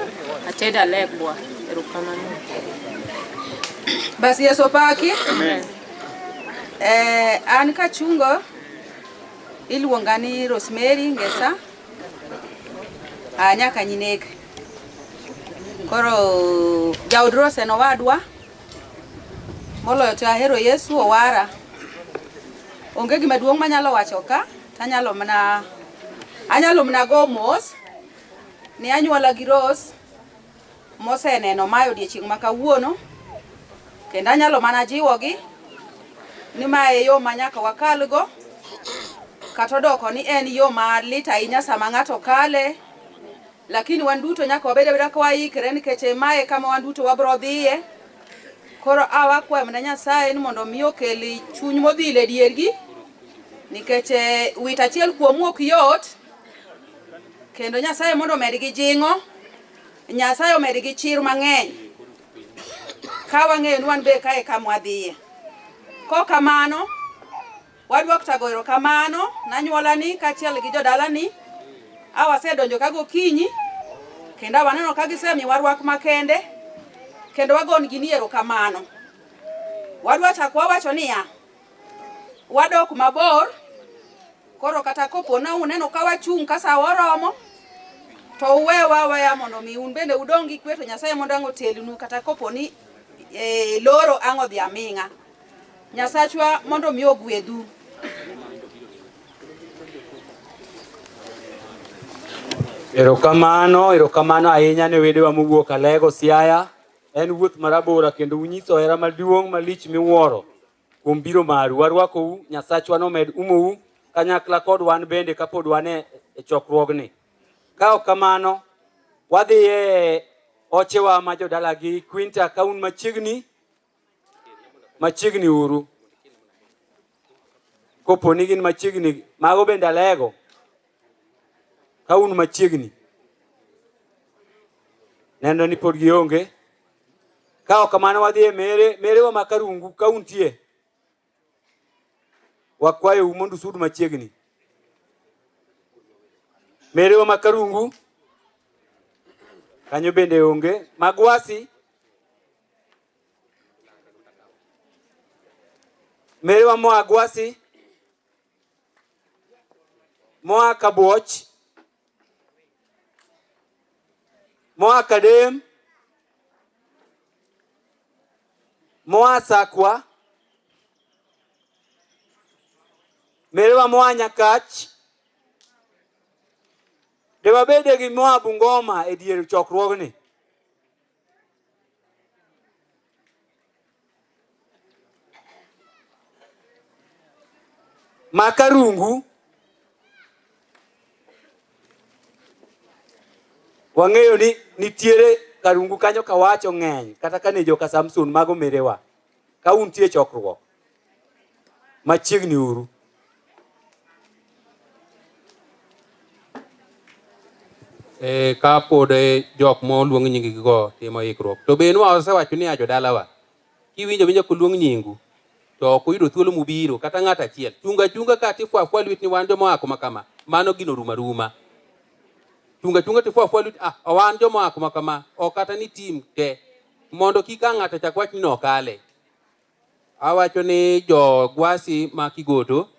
atedo Alegwa. Erokamano. Basi Yesu opaki. Amen. An kachungo iluonga ni Rosemary Ngesa nyaka Nyinek. Koro jaod Rose en owadwa moloyo to ahero Yesu owara. Onge gima duong' manyalo wacho ka, tanyalo mana anyalo mana go mos ni anyuola gi Rose moseneno mae odiechieng' ma kawuono kendo anyalo mana jiwogi ni mae e yo ma nyaka wakalgo kata odoko ni en yo malit ahinya sama ng'ato kale, lakini wan duto nyaka wabed abeda ka waikre nikech mae kama wan duto wabro dhiye. Koro awakwayo mana Nyasaye ni mondo mi okel chuny modhil e diergi nikech wit achiel kuomu ok yot, kendo Nyasaye mondo omedgi jing'o, Nyasaye omedgi chir mang'eny ka wang'eyo ni wan be kae kama wadhiye. Kokamano, wadwok tago erokamano nanyuolani kaachiel gi jodalani. Awasedonjo ka gokinyi kendo waneno ka gisemiyowa rwak makende kendo wagon-gi ni erokamano. Wadwa chako wawacho niya, wadok mabor, koro kata kopo na uneno ka wachung' ka sa oromo, to uwewa aweya mondo mi un bende udong' gi kwe to Nyasaye mondo ang' otelnu kata kopo ni loro ang' odhi aming'a. Nyasachwa mondo mi ogwedhu. Erokamano, erokamano ahinya ne wedewa mowuok Alego Siaya. En wuoth marabora kendo unyiso hera maduong' malich miwuoro kuom biro maru. Warwakou, Nyasachwa nomed umou kanyakla kod wan bende kapod wan e chokruogni. Ka ok kamano, wadhi e ochewa ma jodalagi Quinta ka un machiegni, machiegni uru. Kopo ni gin machiegni, mago bende Alego. Ka un machiegni. Neno ni pod gionge. Ka ok kamano wadhi e mere, merewa ma Karungu ka untie. Wakwayou mondo usud machiegni. Merewa ma Karungu kanyo bende onge. Magwasi. Merewa moa Gwasi. Moa Kabuoch. Moa Kadem. Moa Sakwa. Merewa moa Nyakach. De wabede gi moa Bungoma e dier chokruogni. Makarungu. Wang'eyo ni nitiere Karungu kanyo kawacho ng'eny kata kane joka Samson mago merewa. Ka untie chokruok machiegni uru. Ka pod jok moluong nying go timo ikruok. To be nwa osewacho ni jodalawa, kiwinjo winjo koluong nyingu to ok uyudo thuolo mubiro kata ng'ato achiel. Chunga chunga ka tifwa fwa lwet ni wan joma oa kuma kama, mano gino rumo aruma. Chunga chunga tifwa fwa lwet, ah, wan joma oa kuma kama, ok kata ni tim te. Mondo kik ang' ng'ato chak wach ni nokale. Awacho ni jo Gwasi ma Kigoto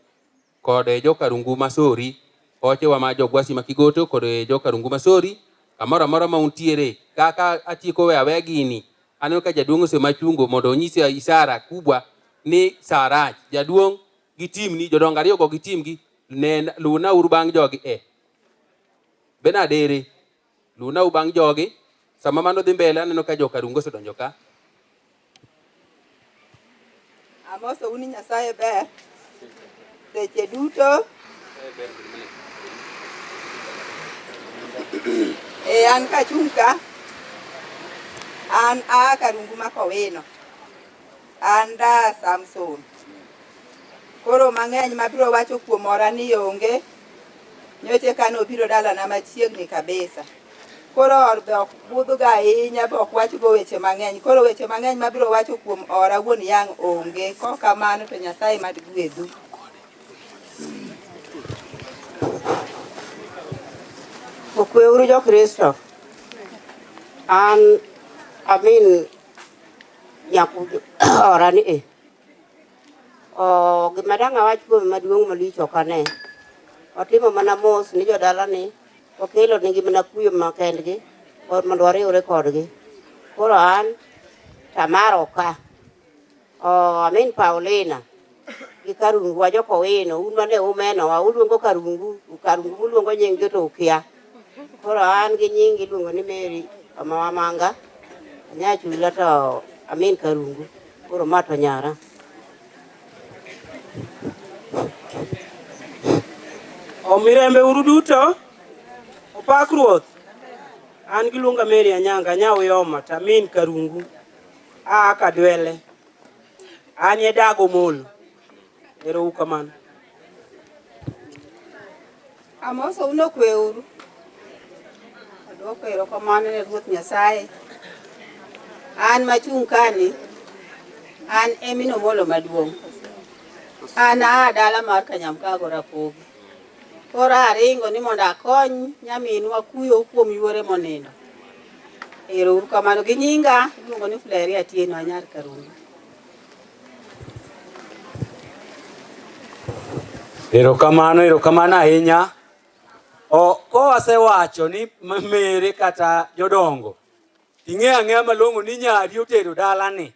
kod jo Karungu Masori, ochewa ma jo Gwasi ma Kigoto kod jo Karungu Masori, kamoro amora ma untiere, kaka atieko we awe gini, aneno ka jaduong' osemachungo mondo onyisi isara kubwa ni sa rach. Jaduong' gi timni, jodongo ariyo go gi timgi, nen luna uru bang' jogi e. Bernard ere? Luna uru bang' jogi. Sama mano dhi mbele aneno ka jo Karungu osedonjo ka. Amoso uni Nyasaye ber seche duto. E an kachung' ka, an aa Karungu ma Kowino. An da Samson. Koro mang'eny mabiro wacho kuom ora ni onge. Nyocha eka nobiro dalana machiegni kabisa. Koro or be ok budhga ahinya be ok wachgo weche mang'eny. Koro weche mang'eny mabiro wacho kuom ora wuon yang' onge. Kok kamano to Nyasaye mad gwedhu. Okweuru jo-Kristo. An amin nyaku ora ni e. O gima dang' awach kuome maduong' malich ok ane. Otimo mana mos ni jodalani, okelo nigi mana kuyo makendgi mondo wariwre kodgi. Koro an Tamara ka. O amin Paulina gi Karungu wa jokowino, un mane umenowa, uluongo Karungu, Karungu muluongo nying to ukia. Koro an gi nying iluongo ni Mary Omawamanga, anyachula to amin Karungu. Koro ma to nyara. Omirembe uru duto, opak Ruoth. An giluonga Mary Anyanga, anya Uyoma, to amin Karungu. Aa Kadwele. An e dag Omolo. Ero uru kamano. Amoso un okweuru. Aduoko erokamano ne Ruoth Nyasaye. An machung' kani, an e min Omolo maduong'. An aa dala mar Kanyamkago Rapogi. Koro aringo ni mondo akony nyaminwa kuyo kuom yuore monindo. Ero uru kamano. Gi nyinga iluongo ni Fleria Atieno Anyar Karungu. Erokamano, erokamano ahinya. O kowasewacho ni mere kata jodongo, ing'eyo ang'eya malong'o ni nyari otero dalani.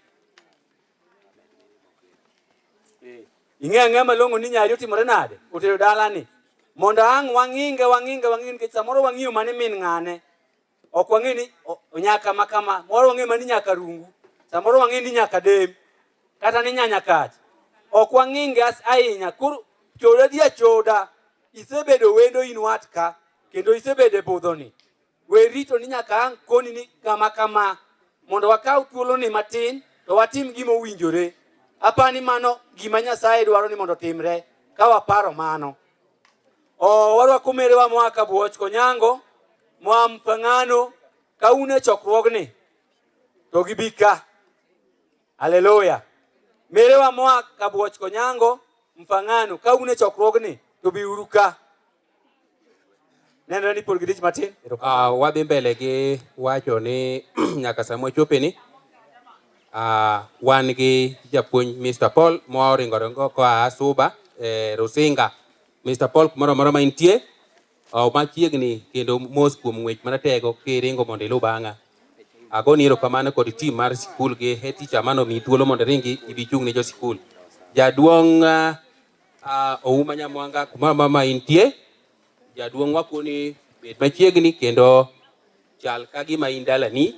Ing'eyo ang'eya malong'o ni nyari otimore nade? Otero dalani. Mondo ang' wang'inge, wang'inge, wang'inge nikech samoro wang'iyo mane min ng'ane. Ok wang'e ni nyaka ma kama, moro wang'e mani nyaka rungu. Samoro wang'e ni nyaka dem, kata ni nyanya kach. Ok wang'inge ahinya. Koro choda di achoda. Isebedo wendo in wat ka, kendo isebedo e budhoni. We rito ni nyaka ang' koni ni kama kama, mondo wakaw thuoloni matin to watim gima owinjore. Apani mano gima Nyasaye dwaro ni mondo otimre ka waparo mano. O warwako merewa moa Kabuoch Konyango, moa Mpang'ano, ka un e chokruogni to gibi ka. Haleluya. Merewa moa Kabuoch Konyango, Mpang'ano, ka un e chokruogni to biuru ka. Nenore ni pod gidich matin. Wadhi mbele gi wacho ni nyaka sama wachope ni wan gi japuonj Mr. Paul moa oringore koa Suba Rusinga. Mr. Paul kumoro amora ma intie, machiegni kendo mos kuom ng'wech maratego kiringo mondo ilu bang'a. Agoni erokamano kod team mar sikul gi head teacher mano miyi thuolo mondo iringi ibi chung' ne jo sikul. Jaduong' Ouma Nyamwanga kumoro amora ma intie, jaduong' wakoni bed machiegni kendo chal ka gima in dalani.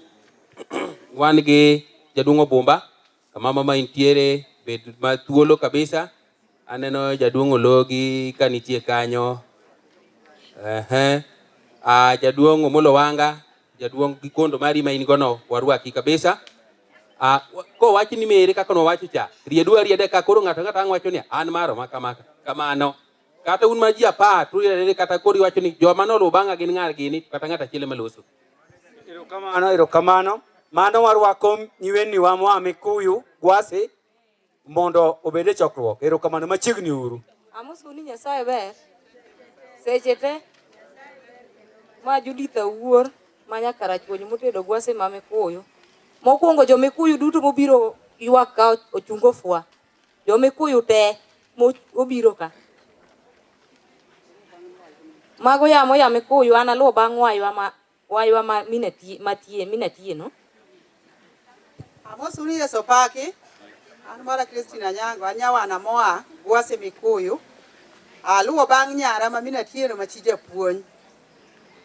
Wan gi jaduong' Obumba kama mama intiere, bed ma thuolo kabisa. Aneno jaduong' Ologi ka nitie kanyo. Jaduong' Omolo Wanga Jaduong' gi kondo mari ma in go no warwaki kabisa. Ah, kowach ni mere kaka nowacho cha, riedu arieda ka koro ng'ato ang'ata ang' wacho ni an maro ma kama kamano. Kata un ma ji 10 to kata koro iwacho ni joma noluwo bang'a gin ng'a gini kata ng'ato achiel ema loso. Erokamano, erokamano. Mano warwako nyiweniwa moa Mikuyu, Gwasi, mondo obed e chokruok. Erokamano machiegni uru. Amosou ni Nyasaye ber seche te. Ma Judith Awuor ma nyakarachuonyo motedo gwasi ma Mikuyu. Mokwongo jo Mikuyu duto mobiro ywak ka ochungo fwa. Jo Mikuyu te mobiro ka. Mago yamo ya Mikuyu an aluwo bang' waywa ma waywa ma minatie matie minatie no. Amosou ni Yesu opaki. An mara Christine Anyango, an nyawana moa Gwase Mikuyu. Aluwo bang' nyara ma minatieno ma chi japuonj.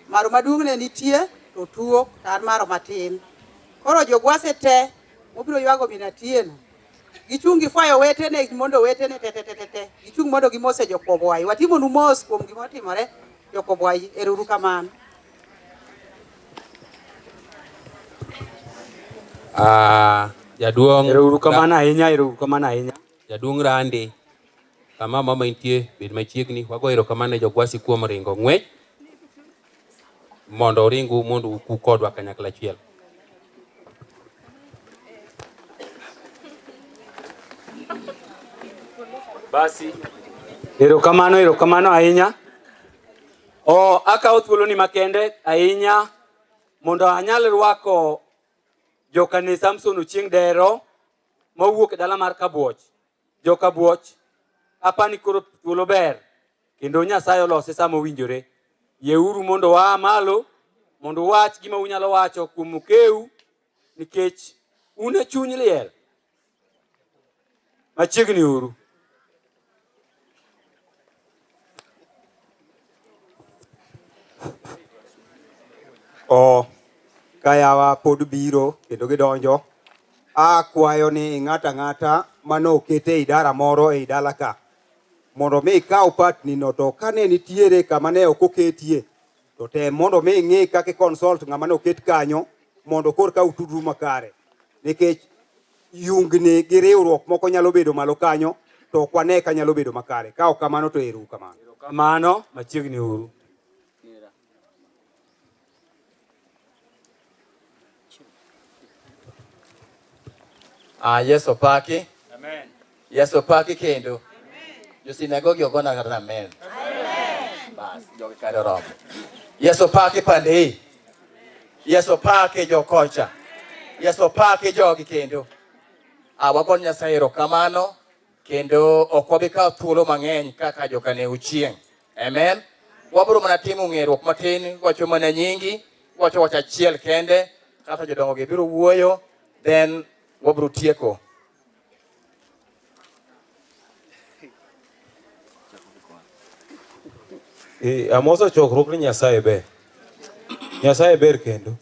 Maro maduong' ne nitie to tuo to an maro matin. Koro jogwase te mobiro ywago minatieno. Gichung' gifwayo wetene mondo wetene te te te te te. Gichung' mondo gimose jokobwai. Watimonu mos kuom gima otimore jokobwai. Ero uru kamano. Ah, jaduong' Ero uru kamano ahinya, ero uru kamano ahinya. Jaduong' Randi, kama mama intie, bed machiegni. Wago erokamano ne jogwasi kuom ringo ng'wech mondo uringu mondo uku kodwa kanyakla achiel. Basi, erokamano, erokamano ahinya. O, akawo thuoloni makende ahinya mondo anyal rwako jokane Samson Ochieng' Dero mowuok e dala mar Kabuoch. Joka Buoch, apani koro thuolo ber kendo Nyasaye olose sama owinjore. Yieuru mondo waa malo mondo uwach gima unyalo wacho kuom okeu nikech un e chuny liel. Machiegni uru. O ka yawa pod biro kendo gidonjo, akwayo ni ng'ato ang'ata mane oket e idara moro ei dala ka mondo mi ikaw patni no to kane nitiere kama ne ok oketie to tem mondo mi ing'i kaka i consult ng'ama ne oket kanyo mondo kor ka utudru makare nikech yungni gi riwruok moko nyalo bedo malo kanyo to ok wane ka nyalo bedo makare ka ok kamano to ero kamano. Kamano, machiegni uru. Ah, Yesu opaki. Amen. Yesu opaki kendo. Jo sinagogi ogona kata amen. Bas, jogi kare oromo. Yesu opaki pande hii. Yesu opaki jo kocha. Yesu opaki jogi kendo. Ah, wagon Nyasaye erokamano kendo ok wabi kawo thuolo mang'eny kaka jokane Ochieng'. Amen. Wabiro mana timo ng'eruok matin, wacho mana nyingi, wacho wach achiel kende, kata jodongo gi biro wuoyo, then wabiro tieko. Amoso chokruok ni Nyasaye ber. Nyasaye ber kendo.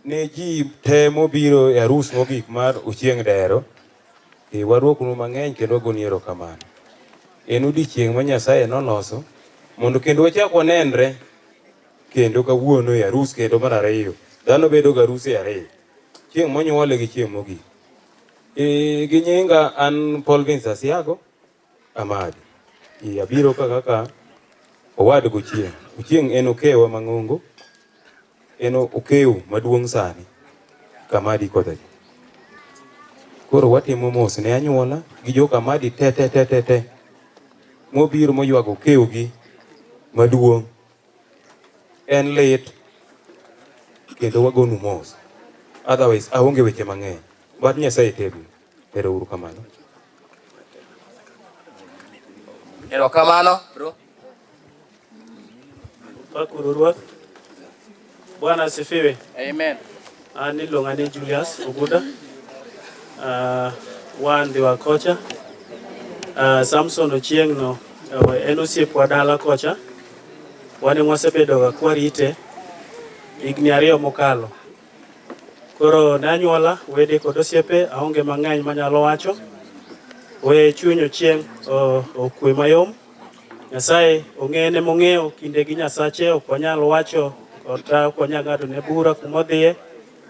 Ne ji te mobiro e arus mogik mar Ochieng' Dero, warwakonu mang'eny kendo wagoni erokamano. En odiechieng' ma Nyasaye noloso mondo kendo wachak wanenre kendo kawuono e arus kendo mar ariyo. Dhano bedo ga aruse ariyo. Chieng' monyuole gi chieng' mogik. Gi nyinga an Paul Vince Asiago Amadi. Abiro ka kaka owad Ochieng'. Ochieng' en okewa mang'ongo, en okew maduong' sani Kamadi kocha. Koro watimo mos ne anyuola gi jo Kamadi te te te te te mobiro moywago okewgi maduong'. En lit kendo wagonu mos. Otherwise aonge weche mang'eny. Wach Nyasaye tegno. Ero uru kamano. Erokamano, bro. Pakuru Ruoth. Bwana asifiwe. Amen. An iluonga ni Julius Oguda. Wan Ndhiwa kocha. Samson Ochieng' no en osiepwa dala kocha. Wan ema wasebedo ga kwarite higni 2 mokalo. Koro ne anyuola, wede kod osiepe, aonge mang'eny manyalo wacho. We chuny Ochieng' okwe mayom. Nyasaye ong'ene mong'eyo kinde gi Nyasache ok wanyal wacho. Kata ok wanyal ng'ado ne bura kuma odhiye,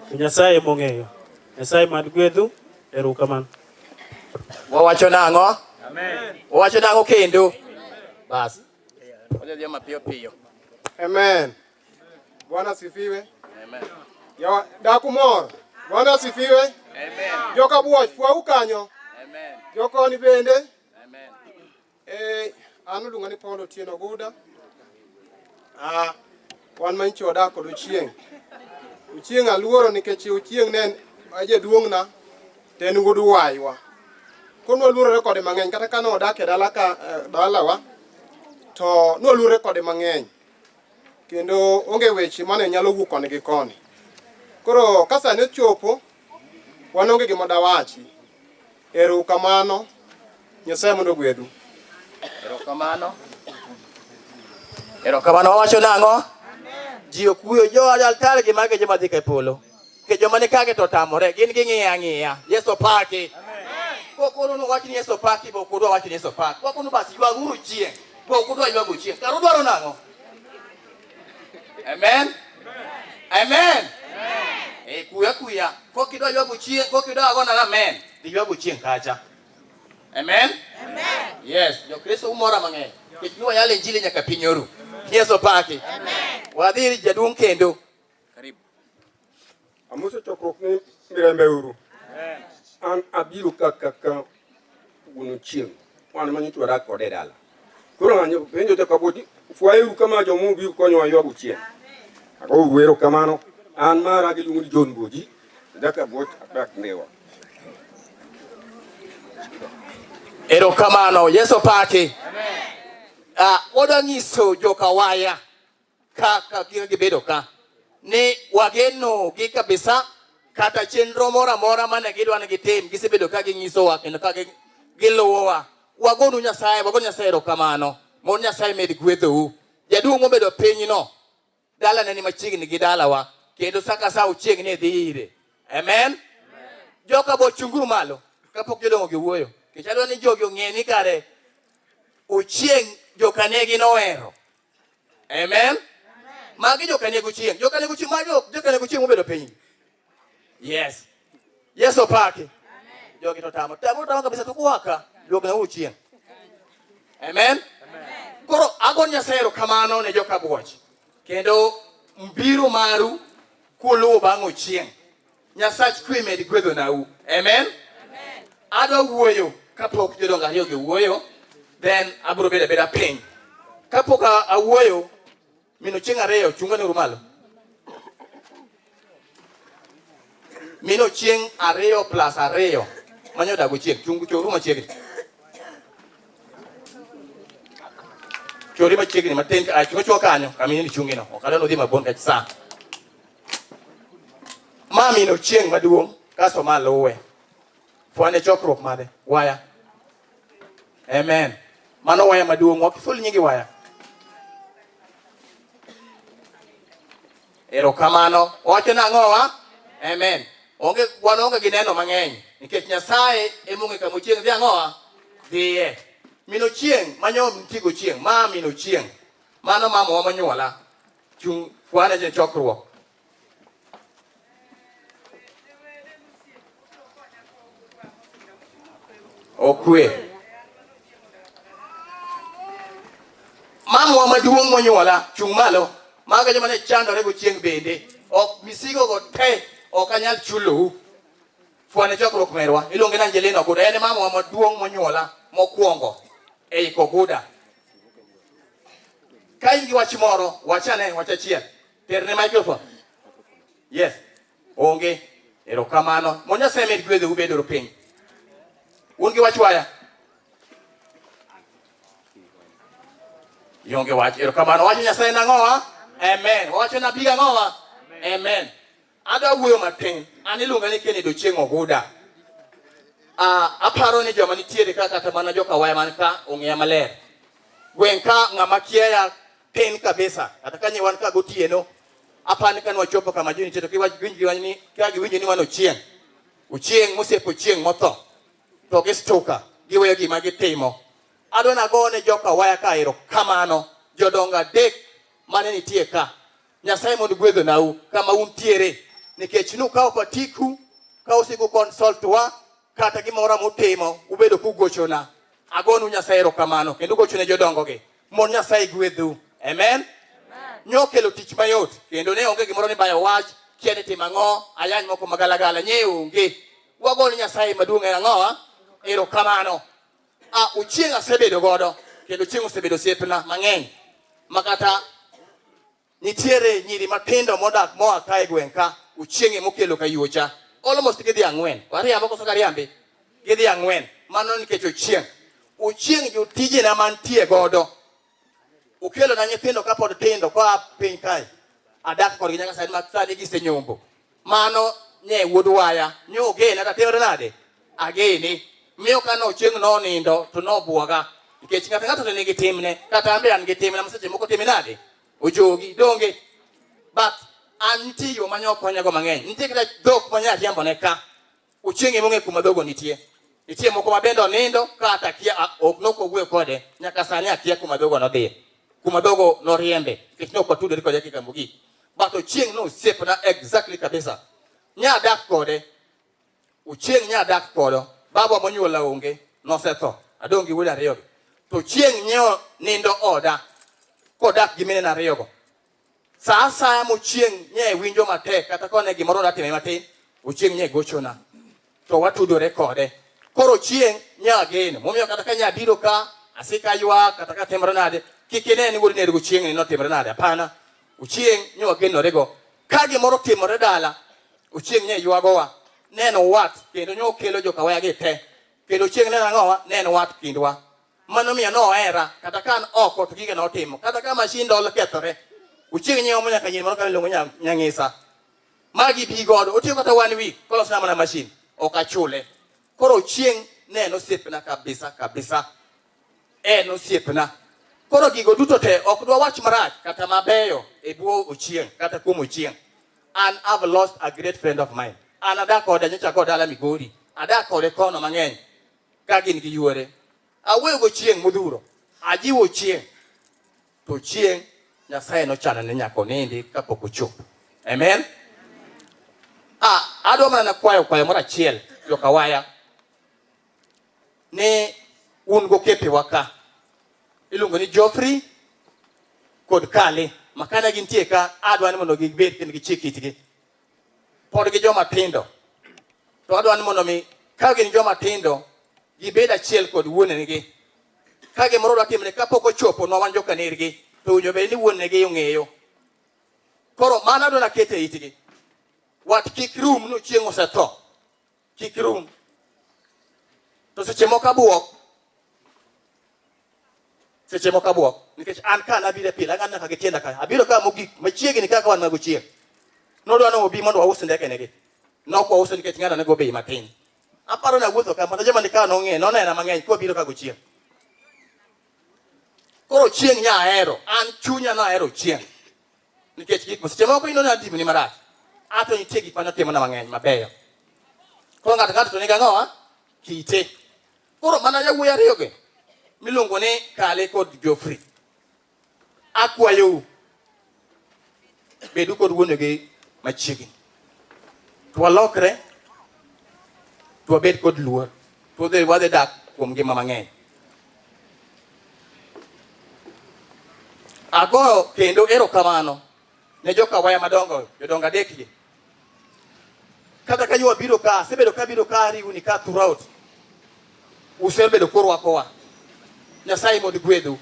to Nyasaye emong'eyo. Nyasaye mad gwedhu, erokamano. Wawacho nang'o? Amen. Wawacho nang'o kendo? Bas. Wadhi mapiyo piyo. Amen. Bwana asifiwe. Amen. Yawa dak umor. Bwana asifiwe. Amen. Joka buoch fwau kanyo. Amen. Jokoni bende. Amen. Eh, an oluonga ni Paul Otieno Oguda. Ah, wan manyicho wadak kod Ochieng'. Ochieng' aluoro nikech Ochieng' ne en jaduong'na to en wuod waywa. Koro nwaluorore kode mang'eny kata ka nodak e dala ka eh, dalawa to nwaluorore kode mang'eny. Kendo onge weche mane nyalo wuok koni gi koni. Koro ka sani ochopo, wan onge gima dawachi. Erokamano, Nyasaye mondo ogwedhu. Erokamano. Erokamano wawacho nang'o? Ji okuyo jo altar gi mage joma dhi ka e polo. Ke joma ni kage to otamore, gin ging'iyo ang'iya. Yesu paki. Kokono no wach ni Yesu paki, bo ok udwa wacho ni Yesu paki. Wakono bas ywaguru chieng', bo ok udwa ywago chieng'. Kar udwaro nang'o? Amen. Amen. Eh, kuya kuya. Kok idwa ywago chieng', kok idwa gona amen. Dhi ywago chieng' kacha. Amen. Amen. Yes, Jokristo umora mang'eny. Nikech nwa yalo injili nyaka piny oru. Yesu paki. Amen. Wadhi ir jaduong' kendo. Karibu. Amoso chokruok ni Mirembe uru. An abiro ka kaka wuon Ochieng', wan ma nyocha wadak kode e dala. Koro ng'anyo penjo to kapod fwayeuru kama joma obiro konyowa ywago chieng'. Agouru erokamano. An mara giluongo ni John Boji, adak Abuoch, adak Ndhiwa. Erokamano, Yesu paki. Ah, wadwa nyiso jokawaya kaka kaka gibedo ka ni wageno gi kabisa kata chenro moro amora mane gidwa ni gitim gisebedo ka ginyisowa kendo ka giluwowa. Wagonu Nyasaye, wagonu Nyasaye erokamano mondo Nyasaye med gwedhou. Jaduong' mobedo pinyno dalane ni machiegni gi dalawa kendo sa ka sa ochiegni e dhi ire. Amen. Joka bo chunguru malo kapok jodongo gi wuoyo. Nikech adwa ni jogi ong'e ni kare Ochieng' jokanegi nohero. Amen. Magi jokanego Ochieng'. Jokanego Ochieng' magi jokanego Ochieng' mobedo piny. Yes. Yesu opaki. Jogi to tamo. Tamo tamo kabisa to kuwaka. Duogna Ochieng'. Amen. Koro ago Nyasaye erokamano ne joka Buoch. Kendo mbiro maru kuluwo bang' Ochieng'. Nyasach kwe med gwedhonau. Amen. Adwa wuoyo kapok jodongo ariyo gi wuoyo, then abiro bedo abeda piny. Kapok awuoyo, min Ochieng' ariyo chungane uru malo. Min Ochieng' ariyo plus ariyo manyo dago chieng' chung choru machiegni. Chori machiegni matin, ah, chung achunga kanyo, kama in ichungino. Ok adwa nodhi mabor nikech sa. Ma min Ochieng' maduong' kasto ma luwe. Fwane chokruok mane? Waya. Amen. Mano waya maduong' ok iful nyingi waya. Erokamano. Wacho nang'o wa? Amen. Onge wan onge gi neno mang'eny nikech Nyasaye emong'e kama Ochieng' dhi ang'o wa? Dhiye. Min Ochieng' manyo nitie Ochieng', ma min Ochieng'. Mano mamawa monyuola. Chung' fwane je chokruok. Okwe. Mamawa maduong' monyuola, chung' malo. Mago joma ne chandore gochieng' bende. Ok misigo go te ok anyal chulou. Fwane chokruok merwa. Iluonge ni Angelina Oguda. En e mamawa maduong' monyuola mokwongo ei Koguda. Ka in gi wach moro, wach ane wach achiel. Terne microphone. Yes. Onge. Erokamano. Mondo Nyasaye med gwedhou beduru piny. Un gi wach waya? Ionge wach. Erokamano. Wacho Nyasaye nang'owa? Amen. Wacho nabii ang'owa? Amen. Adwa wuoyo matin. An iluonga ni Kennedy Ochieng' Oguda. Ah, aparo ni joma nitiere ka kata mana joka waya man ka ong'eya maler. Gweng' ka ng'ama kiaya tin kabisa. Kata ka wan ka gotieno, aparo ni kane wachopo kama ji nitie to kiwach giwinj ni ka giwinjo ni wan Ochieng'. Ochieng' mosiepo Ochieng' motho. To gistuka, giweyo gima gitimo. Adwa nagone joka waya ka erokamano. Jodongo adek mane nitie ka. Nyasaye mondo gwedhonau kama untiere nikech nukawo patiku ka usiko consult wa kata gimoro mutimo ubedo kugochona. Agonu Nyasaye erokamano kendo ugochone jodongogi mondo Nyasaye gwedhu. Amen. Nyokelo tich mayot kendo ne onge gimoro ni bayo wach kia ni timo ang'o ayany moko magalagala nye onge. Wagone Nyasaye maduong' en ang'owa? Erokamano. Ah, Ochieng' asebedo godo kendo Ochieng' osebedo osiepna mang'eny makata nitiere nyiri matindo modak moa ka e gweng' ka Ochieng' emokelo ka yuocha almost gidhi ang'wen wariambo koso kariambi gidhi ang'wen mano nikech Ochieng'. Ochieng' jotijena mantie godo okelona nyithindo kapod tindo koa piny kae adak kodgi nyaka sani ma sani gisenyombo mano nye wuod waya nye ogena tatimre nade agene miyo ka nochieng' nonindo to nobwoga nikech ng'ato ng'ato to nigi timne kata an be an gi timna ma seche moko time nade ojogi donge but an nitie yo manye okonyago mang'eny nitie kata dhok manye ariambone ka Ochieng' ema ong'e kuma dhogo nitie. Nitie moko ma bende onindo kata akia ok nok wawuoyo kode nyaka sani akia kuma dhogo nodhiye. Kuma dhogo noriembe nikech ne ok watudore kode kika mogik. But Ochieng' nosiepna exactly kabisa. Nya dak kode. Ochieng' nya dak kodo. Baba monyuola onge nosetho. Adong' gi wuode ariyogi. To Ochieng' nyeo nindo oda kodak gi minene ariyogo. Sa asaya mochieng' nye winjo matek kata kone gimoro da time matin, Ochieng' nye gochona to watudore kode. Koro Ochieng' nye ageno momiyo kata ka nya biro ka asika ywak kata ka timore nade kik ine ni wuod ner gochieng' ni notimore nade hapana. Ochieng' nye wagenorego. Ka gimoro timore dala, Ochieng' nye ywagowa neno wat kendo nye okelo jokawaya gi te kendo Ochieng' neno ang'owa neno wat kindwa. Mano miyo nohera kata ka an oko to gige notimo kata ka mashin dol kethore Ochieng' nyiewo nyaka nyiri moro ka iluongo nyang'isa magi bi godo otiyo kata one week kolosna mana mashin ok achule. Koro Ochieng' ne en osiepna kabisa kabisa, en osiepna. Koro gigo duto te ok dwa wach marach kata mabeyo e bwo Ochieng' kata kuom Ochieng'. An I've lost a great friend of mine. An adak kode nyocha go dala Migori, adak kode kono mang'eny ka gin gi yuore. Awuoyo gochieng' modhuro, ajiwo Ochieng' to Ochieng' Nyasaye nochano ni nyaka onindi kapok ochopo. Amen. Ah, adwa mana kwayo kwayo moro achiel jokawaya ni un gokepewa ka iluongo ni Geoffrey kod Kale makane gintie ka adwa ni mondo gibed kendo gichik itgi pod gi joma tindo to adwa ni mondo mi ka gin joma tindo gibed achiel kod wuonegi ka gimoro dwa timre kapok ochopo nwa wan jokanergi to owinjo bed ni wuonegi ong'eyo. Koro mano adwa naket e itgi wat kik rum ni Ochieng' osetho kik rum to seche moko abuok seche moko abuok nikech an ka nabiro e pile ang'ado nyaka gi tienda ka abiro ka mogik machiegni kaka wan mag Ochieng' nodwa ni obi mondo waus ndeke negi nok wauso nikech ng'ano ne go bei matin aparo ni awuotho ka mana joma ni ka nong'e nonena mang'eny kwabiro ka gochieng' koro Ochieng' nya ahero an chunya nahero Ochieng' nikech gik seche moko ineno atimni marach ato nitie gik mane otimona mang'eny mabeyo koro ng'ato ng'ato to nigi ang'owa kite koro mana yawuoyi ariyogi miluongo ni Kale kod Geoffrey akwayou bedu kod wuonegi machiegni to walokre to wabed kod luor to wadhi dak kuom ngima mang'eny. Agoyo kendo erokamano ne jokawaya madongo jodongo adekgi kata ka ywa biro ka asebedo ka biro ka ariwni ka throughout usebedo kurwakowa. Nyasaye mondo gwedhu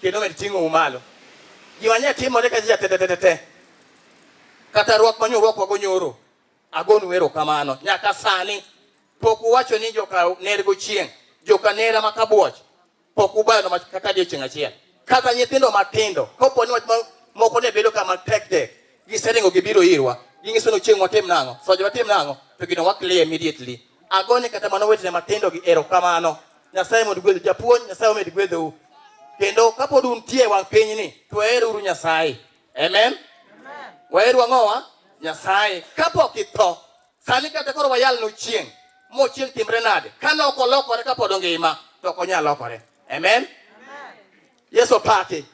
kendo med ting'ou malo. Gima nya timore ka ji te te te te kata rwak manyo rwakwago nyoro agonu erokamano nyaka sani pok uwacho ni joka ner gochieng' joka nera ma kabuoch pok ubayo na kata odiochieng' achiel kata nyithindo matindo kopo ni wach moko ne bedo kama tek tek giseringo gibiro irwa ginyiso ni Ochieng' watim nang'o soja watim nang'o to gino wa clear immediately agone kata mana owetene matindo gi erokamano Nyasaye mondo gwedhu japuonj Nyasaye omed gwedhou kendo kapod untie e wang' pinyni to waheruru Nyasaye amen waheru ang'owa Nyasaye kapok itho sani kata koro wayal nochieng' mochieng' timre nade kane ok olokore kapod ongima to ok onyal lokore amen Yesu opaki.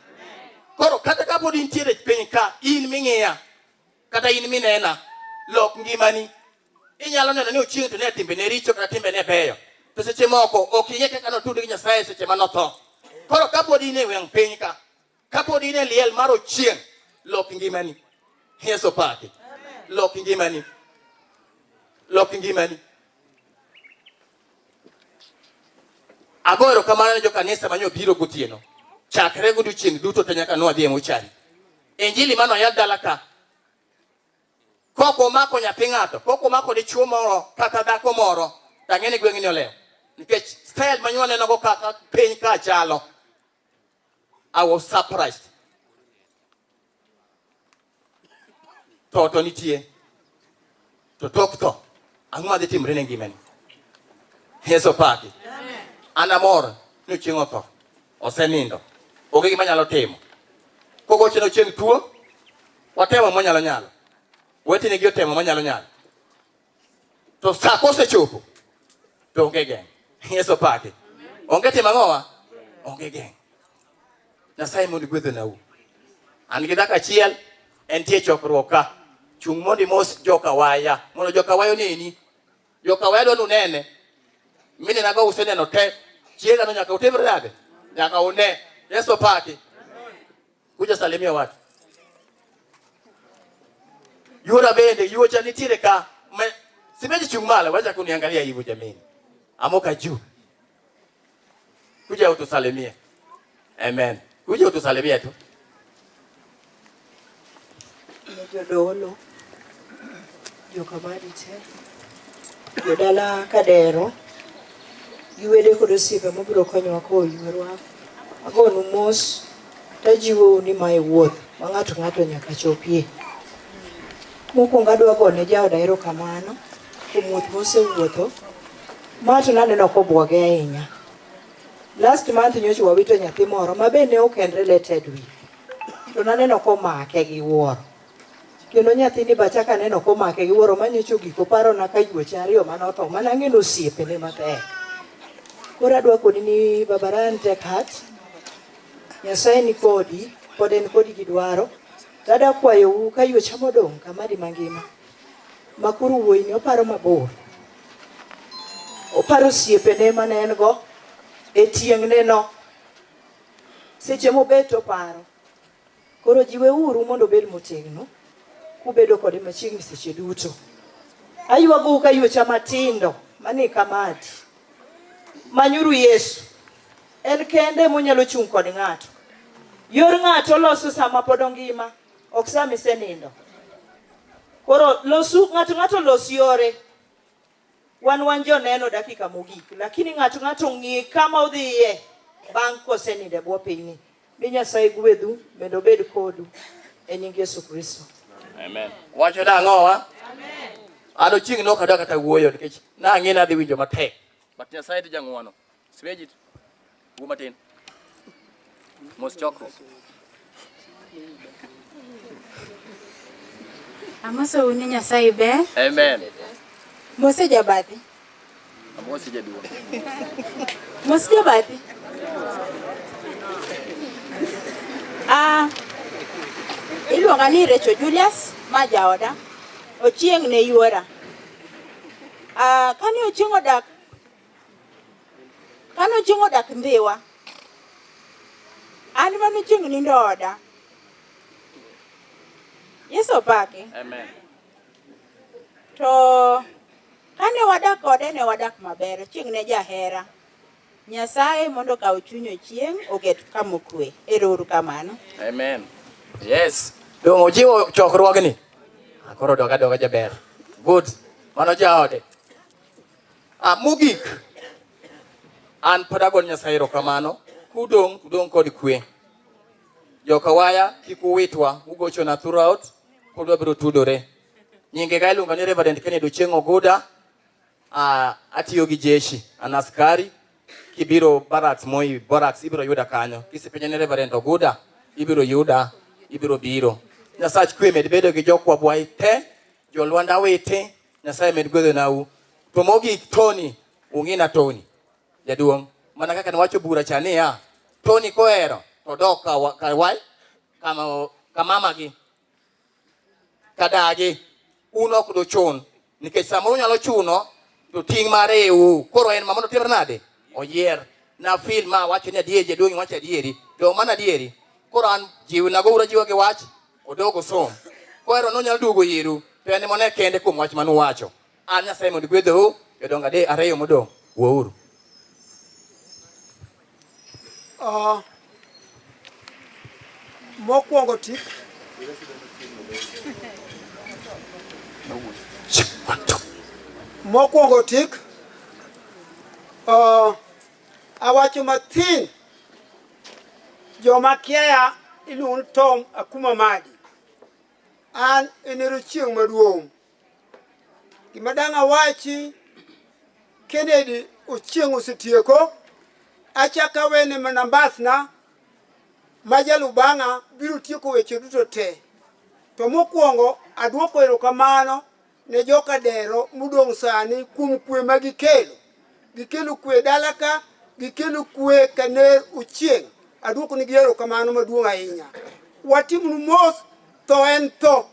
Koro kata kapod intiere e piny ka, in ming'iya, kata in minena, lok ngimani. Inyalo neno ni Ochieng' to ne timbene richo kata timbene beyo. To seche moko ok ing'e kaka notud gi Nyasaye seche ma notho. Koro kapod in e wang' piny ka, kapod in e liel mar Ochieng', lok ngimani. Yesu opaki. Lok ngimani. Lok ngimani. Ago erokamano ne jokanisa mane obiro gotieno. Chakre godiochieng' duto to nyaka nwadhi e mochari. Injili mane oyal dala ka kok omako nyathi ng'ato, kok omako dichuo moro kata dhako moro, to ang'e ni gweng'ni olewo. Nikech style ma nwaneno go kaka piny ka chalo, I was surprised. Tho to nitie. To tok tho, ang'o madhi timore ne ngimani? Yesu opaki. An amor ni Ochieng' otho. Osenindo. Onge gima nyalo timo. Kogocho ne Ochieng' tuo, watemo mwanyalo nyalo. Wetene gi otemo mwanyalo nyalo. To sa kosechopo, to onge geng'. Yesu opaki. Onge timo ang'owa? Onge geng'. Nyasaye mondo gwedhonau. An gi dhako achiel, entie chokruok ka. Chung' mondo imos joka waya, mondo joka waya oneni. Joka waya dwa nunene. Minena go useneno te. Chiega no nyaka utimre nade? Nyaka une. Yesu opaki. Kuja salimia watu. Yuora bende, yuocha nitiere ka. Simeji chung' malo, wacha kuniangalia hivyo jameni. Amoka juu. Kuja utusalimie. Amen. Kuja utusalimie tu. Ne jodolo, jokamadi te, jodala Kadero, gi wede kod osiepe mobiro konyowa kowo yuorwa. Agonu mos tajiwou ni mae wuoth ma ng'ato ng'ato nyaka chopie. Mokwongo adwa gone jaoda erokamano kuom wuoth mosewuotho. Ma to naneno kobwoge ahinya. Last month nyocha wawito nyathi moro ma be ne ok en related with. To naneno komake gi wuoro. Kendo nyathini be achako aneno komake gi wuoro ma nyocha ogik oparona ka yuoche ariyo mane otho mane ang'e ni osiepene matek. Koro adwa koni ni Baba Ryan take heart. Nyasaye ni kodi, pod en kodi gi dwaro. To adwa kwayou ka yuocha modong' kamadi mangima. Makuru wuoyini oparo mabor. Oparo osiepene mane en go e tieng'ne no. Seche mobet oparo. Koro jiweuru mondo obed motegno kubedo kode machiegni seche duto. Aywagou ka yuocha matindo manie kamati. Manyuru Yesu. En kende monyalo chung' kod ng'ato. Yor ng'ato oloso sama pod ongima, ok sama isenindo. Koro losu ng'ato ng'ato los yore. Wan wan joneno dakika mogik, lakini ng'ato ng'ato ng'i kama odhiye bang' kosenindo e bwo pinyni. Mi Nyasaye gwedhu mondo obed kodu e nying Yesu Kristo. Amen. Wacho nang'owa? An Ochieng' nok adwa kata wuoyo nikech nang'e nadhi winjo matek. But Nyasaye to jang'uono. Swejit. Wuo matin. Mos chokruok. Amosou ni Nyasaye ber. Amen. Mose jabathi. Amosi jaduong'. Mos jabathi. Ah, iluonga ni Recho Julius ma jaoda. Ochieng' ne yuora. Ah, kane Ochieng' odak Kane Ochieng' odak Ndhiwa, an mane Ochieng' nindo oda. Yesu opaki. Amen. To kane wadak kode ne wadak maber. Ochieng' ne jahera. Nyasaye mondo okaw chuny Ochieng' oket kama okwe. Ero uru kamano. Amen. Yes. Dong' ojiwo chokruogni. Ah, Koro dog adoga jaber. Good. Mano jaode. Ah, mogik an pod agone Nyasaye erokamano kudong' udong' kod kwe. Jokawaya kik uwitwa ugochona throughout pod wabiro tudore. Nyinge ga iluongo ni Reverend Kennedy Ochieng' Oguda. Ah, atiyo gi jeshi, an askari. Kibiro barracks Moi barracks ibiro yuda kanyo. Kisepenjo ni Reverend Oguda ibiro yuda, ibiro biro. Nyasach kwe med bedo gi jokwa bwai te, jolwanda wite, Nyasaye med gwedhonau. To mogik Tony, ung'ina Tony. Jaduong', mana kaka niwacho bura cha niya, Tony kohero to dok ka wai. kama kamamagi kadagi un ok duchun nikech samoro unyalo chuno to ting' mare eu koro en ma mondo timre nade oyier na feel ma wacho ni adieri jaduong' wacho adieri to mano adieri koro an jiwnago uru ajiwa gi wach odog osom kohero nonyalo duogo iru to en emone kende kuom wach manuwacho an Nyasaye mondo gwedhou jodongo ade ariyo modong' wuouru. Mokwongo tik mokwongo tik awacho mathin joma kiaya iluongo ni Tom Akuma Madi an enero chieng' maduong' gima dang' awachi Kennedy Ochieng' osetieko achako awene mana mbasna ma jalubang'a biro tieko weche duto te. To mokwongo aduoko erokamano ne joka dero modong' sani kuom kwe ma gikelo. Gikelo kwe dala ka, gikelo kwe kaner Ochieng'. Aduoko nigi erokamano maduong' ahinya. Watimnu mos, tho en tho,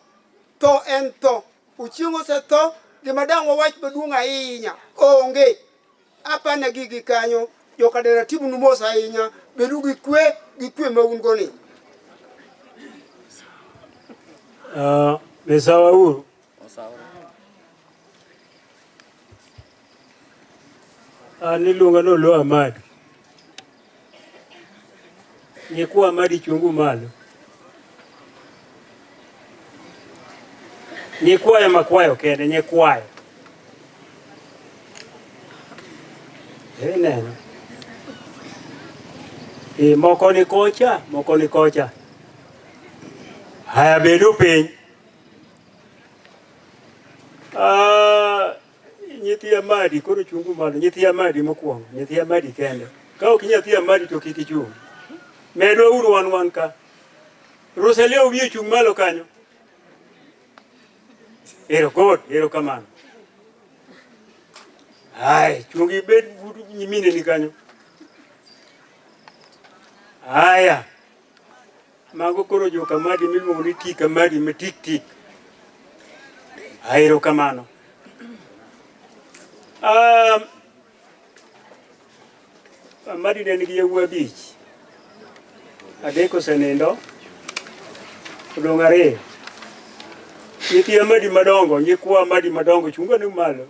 tho en tho. Ochieng' osetho, gima dang' wawach maduong' ahinya onge. Apana gigi kanyo, jokadera timnu mos ahinya, bedu gi kwe, gi kwe ma un go ni. Misawa uru. An iluonga ni Oloo Amadi. Nyikwa Amadi chungu malo. Nyikwayo makwayo kende, nyikwayo. Ineno. E, moko ni kocha, moko ni kocha. Haya, bedu piny. Ah, nyithi Amadi koro chungu malo, nyithi Amadi mokwongo, nyithi Amadi kende. Ka ok nyathi Amadi to kik ichung. Medwa uru wan wan ka. Rosalia obi ochung' malo kanyo. Ero good, ero kamano. Hai, chung ibed but nyimine ni kanyo. Haya. Mago koro joka Amadi miluongo ni tik Amadi ma tik tik. Ero kamano. Amadi ne nigi yawuoyi abich. Adek osenindo, odong' ariyo. Nyithi Amadi madongo, nyikwa Amadi madongo, chunga ne malo.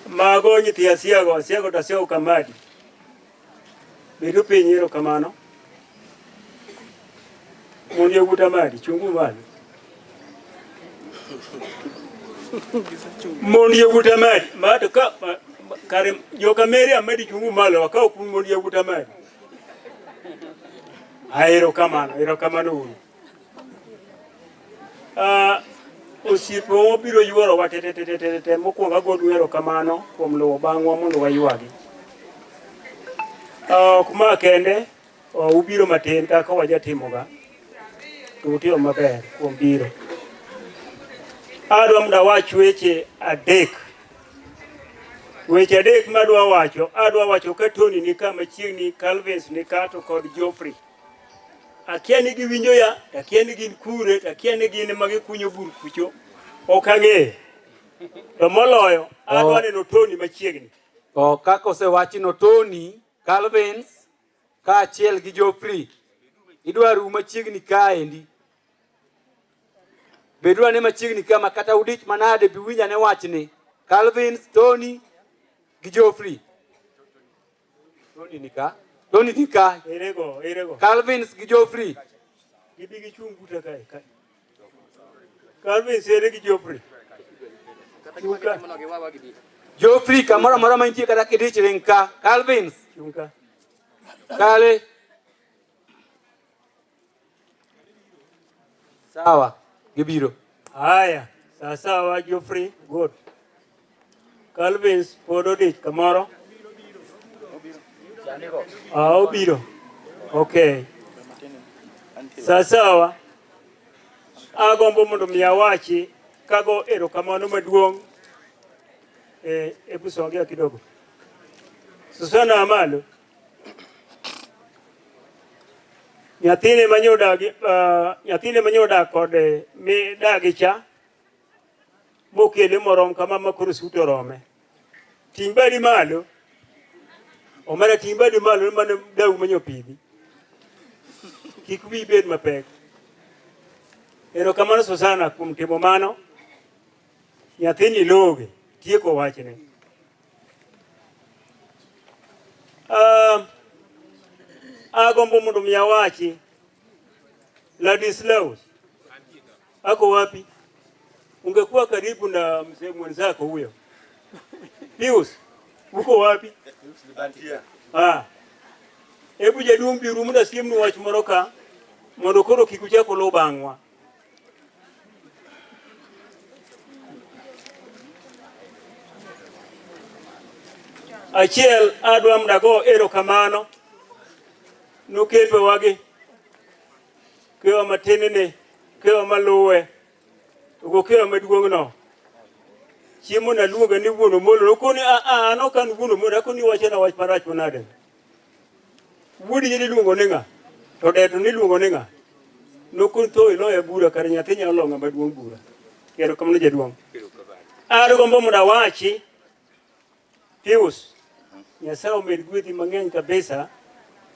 Mago nyithi Asiago, Asiago to Asiago Kamadi. Bedo piny erokamano. Mon yawuot Amadi, chungu malo. Mon yawuot Amadi, ma to ka kare joka Mary Amadi chungu malo, ka ok un mon yawuot Amadi. Ah, erokamano, erokamano uru. Osiepewa mabiro yuorowa te te te te te te mokwongo agonu erokamano kuom luwo bang'wa mondo waywagi. Ok ma kende, ubiro matin kaka wajatimoga, to utimo maber kuom biro. Adwa mondo awach weche adek. Weche adek madwa wacho, adwa wacho ka Tony ni ka machiegni, Calvins ni ka to kod Geoffrey. Akia ni giwinjo ya, to akia ni gin kure, to akia ni gin ema gikunyo bur kucho. Ok ang'eyo. To moloyo, adwa neno Tony machiegni. O kaka osewachino Tony, Calvins, kaachiel gi Geoffrey, idwaro machiegni kaendi. Beduru ane machiegni kama kata udich manade bi winj ane wachni. Calvins, Tony gi Geoffrey. Tony ni ka. Tony ni ka. Erego, erego. Calvins gi Geoffrey. Gibi gichung' buta kae. kae. Calvins ere gi Geoffrey. Chung' ka. Geoffrey kamoro amora ma intie kata kidich ring ka. Calvins. Chung' ka. Kale. Sawa, gibiro. Haya, sawa sawa Geoffrey, good. Calvins pod odich kamoro. Ah, obiro. Okay. Sawa sawa. Agombo mondo mi awachi kago erokamano maduong' ebu songea kidogo. Susana Amalo. Nyathine manyo nyathine manyo dak kode mi dagi cha mokele morom kama ma koro sut orome. Ting' badi malo. Omera ting' badi malo mane dau manyo pidhi. Kik wiyi bed mapek. Erokamano Susana kuom timo mano. Nyathini loge, tieko wachne. Agombo mondo mi awachi Ladislaus ako wapi? Ungekuwa karibu na mzee mwenzako huyo. Pius, uko wapi? Ah. Hebu jaduong' biuru mondo asiemnu wach moro ka mondo koro kik uchak uluw bang'wa. Achiel adwa mondo ago erokamano noketowagi kewa matin ni, kewa maluwe, to kewa maduong' no. Chiemo naluonga ni wuon Omolo, nokoni a an ok an wuon Omolo, akoni iwachona wach marach manade. Wuodi niluongo ni ng'a? To deto niluongo ni ng'a? Nokoni tho iloya bura kare nyathi nyalo lo ng'ama duong' bura. Erokamano jaduong'. Agombo mondo awachi Pius, Nyasaye omed gwedhi mang'eny kabisa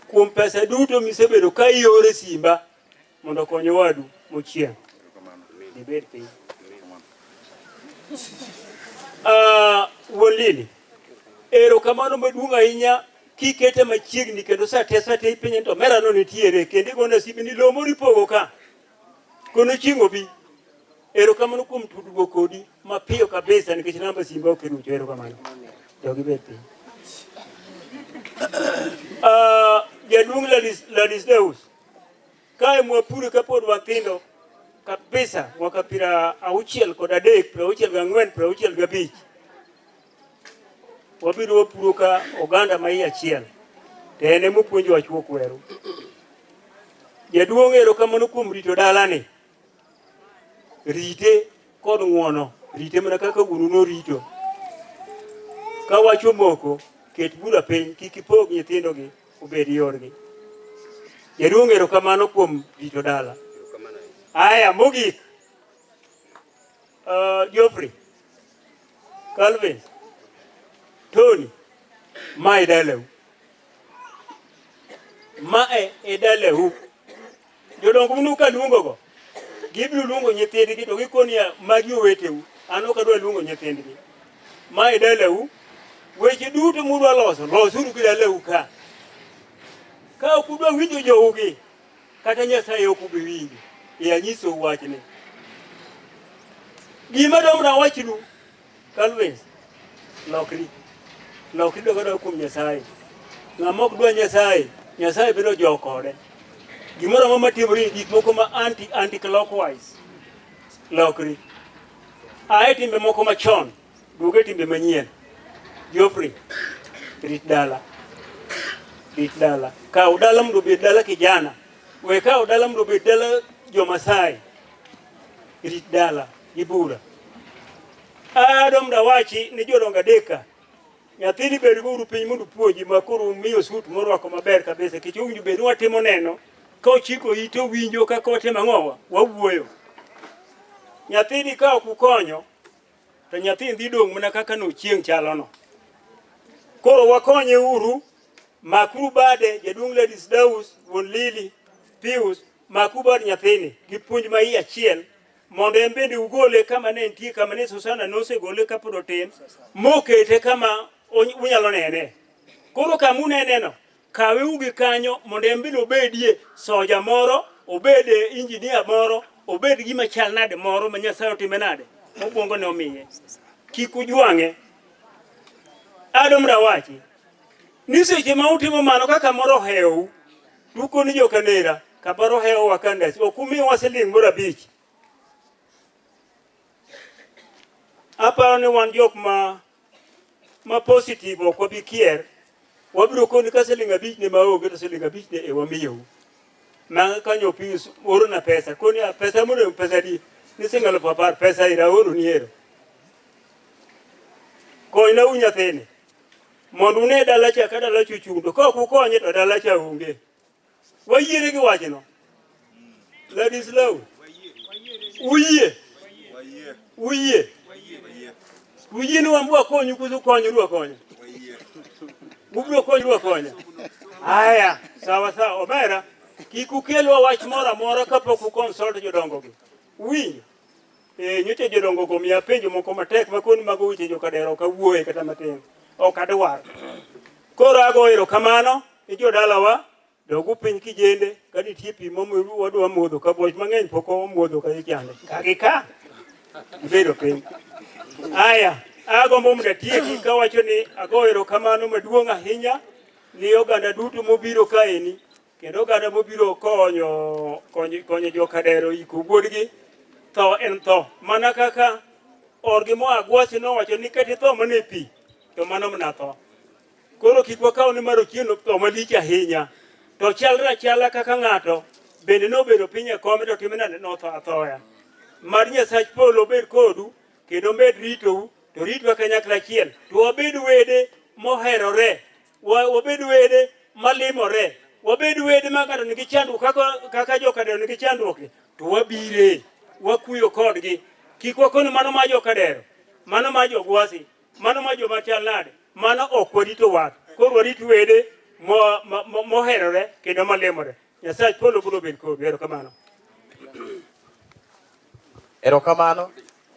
kuom pesa duto misebedo ka ioro e simba mondo okony owadu mochieng'. Ibed piny. Wuon Lili, erokamano maduong' ahinya kikete machiegni kendo sa te sa te ipenje to omera no nitiere kendo igone simu ni lowo moro ipogo ka kono chieng' obi. Erokamano kuom tudruok kodi mapiyo kabisa nikech namba simba ok irucho. Erokamano. Jogi bed piny. Jaduong' Ladislaus, kae mwapure kapod wathindo kabisa mwaka 63, 64, 65 wabiro wapuro ka oganda ma iye achiel to en ema opuonjowa chuo kweru. Jaduong' erokamano kuom rito dalani. Rite kod ng'uono, rite mana kaka wuonu norito. Ka wach omoko, ket bura piny, kik ipog nyithindogi obed yorgi. Jaduong' erokamano kuom rito dala. Aya, mogik, Geoffrey, Calvin, Tony, mae dalau. Mae e dalau. Jodongo munu ka luongogo, gibiro luongo nyithindgi to gikoni ya magi oweteu, an ok adwa luongo nyithindgi. Mae dalau, weche duto mudwa loso, losuru gi dalau ka. Ka ok udwa winjo jougi, kata Nyasaye ok ubi winjo. E anyisou wachni. Gima dwa mondo awachnu, Calvin, lokri. Lokri dog adok kuom Nyasaye. Ng'ama ok dwa Nyasaye, Nyasaye biro jok kode. Gimoro amora matimore gik moko ma anti clockwise. Lokri. Ae timbe moko machon, duog e timbe manyien. Geoffrey, rit dala. Rit dala. Kaw dala mondo obed dala kijana. We kaw dala mondo obed dala jo-Masai. Rit dala gi bura. Adwa mondo awachi ni jodongo adek nyathini bed go uru piny mondo upuonji ma koro umiyo sut morwako maber kabisa nikech owinjo bed ni watimo neno ka ochiko ite owinjo kaka watimo ang'owa wawuoyo. Nyathini ka ok ukonyo to nyathini dhi dong' mana kaka nochieng' chalono. Koro wakonye uru, makuru bade jaduong' Ladislaus, wuon Lili, Pius, makuru bad nyathini gi puonj ma iye achiel mondo en bende ugole kama ne entie, kama ne Susana nosegole kapod otin, mokete kama unyalo nene. Koro kama uneneno, kawe ugi kanyo mondo en bende obedie soja moro, obed injinia moro, obed gima chal nade moro ma Nyasaye otime nade, mokwongo ne omiye. Kik ujwang'e. Adwa mondo awachi ni seche ma utimo mano kaka moro ohewou, tukoni jokanera kamoro ohewowa Kandas, ok umiwa siling' moro 5. Aparo ni wan jok ma positive ok wabi kier, wabiro koni ka siling' 5 ne maonge to siling' 5 ne e wamiyou. Ma kanyo Pius orona pesa, koni a pesa mondo pesa di, ni siling' 10,000, pesa ira aoroni ero. Konyna u nyathini mondo une dala cha ka dala cha ochung' to ka ok ukonye to dala cha onge. Wayiere gi wachno. Ladislaw. Uyie. Uyie. Uyie ni wan wakonyu koso konyuru akonya? Ubiro konyoru akonya. Aya, sawa sawa. Omera, kik ukelwa wach moro amora kapok ukonsult jodongo gi. Uwinjo? Nyocha jodongo go miya penjo moko matek makoni mago weche jokadero ok awuoye kata matin. Ok adwar. Koro ago erokamano ni jodalawa, dogu piny kijende ka nitie pi wadwa modho ka boch mang'eny pok omodho ka ichande. Ka gi ka ibedo piny. Aya, agombo mondo atieki kawacho ni ago erokamano maduong' ahinya ni oganda duto mobiro kaeni kendo oganda mobiro konyo jokadero iko wuodgi. Tho en tho. Mana kaka orgi moa Gwasi nowacho ni kata itho mana e pi to mano mana tho. Koro kik wakaw ni mar Ochieng' tho malich ahinya. To chalre achala kaka ng'ato bende nobedo piny e kome to time nade notho athoya. Mad Nyasach polo obed kodu kendo med ritou to ritwa kanyakla achiel. To wabed wede moherore, wabed wede malimore, wabed wede ma ng'ato nigi chandruok kaka jokadero nigi chandruok to wabire wakuyo kodgi. Kik wakoni mano ma jokadero, mano ma jogwasi, mano ma joma chal nade, mano ok warito wat. Koro warit wede moherore kendo malimore. Nyasach polo biro bedo kodu. Erokamano. Erokamano.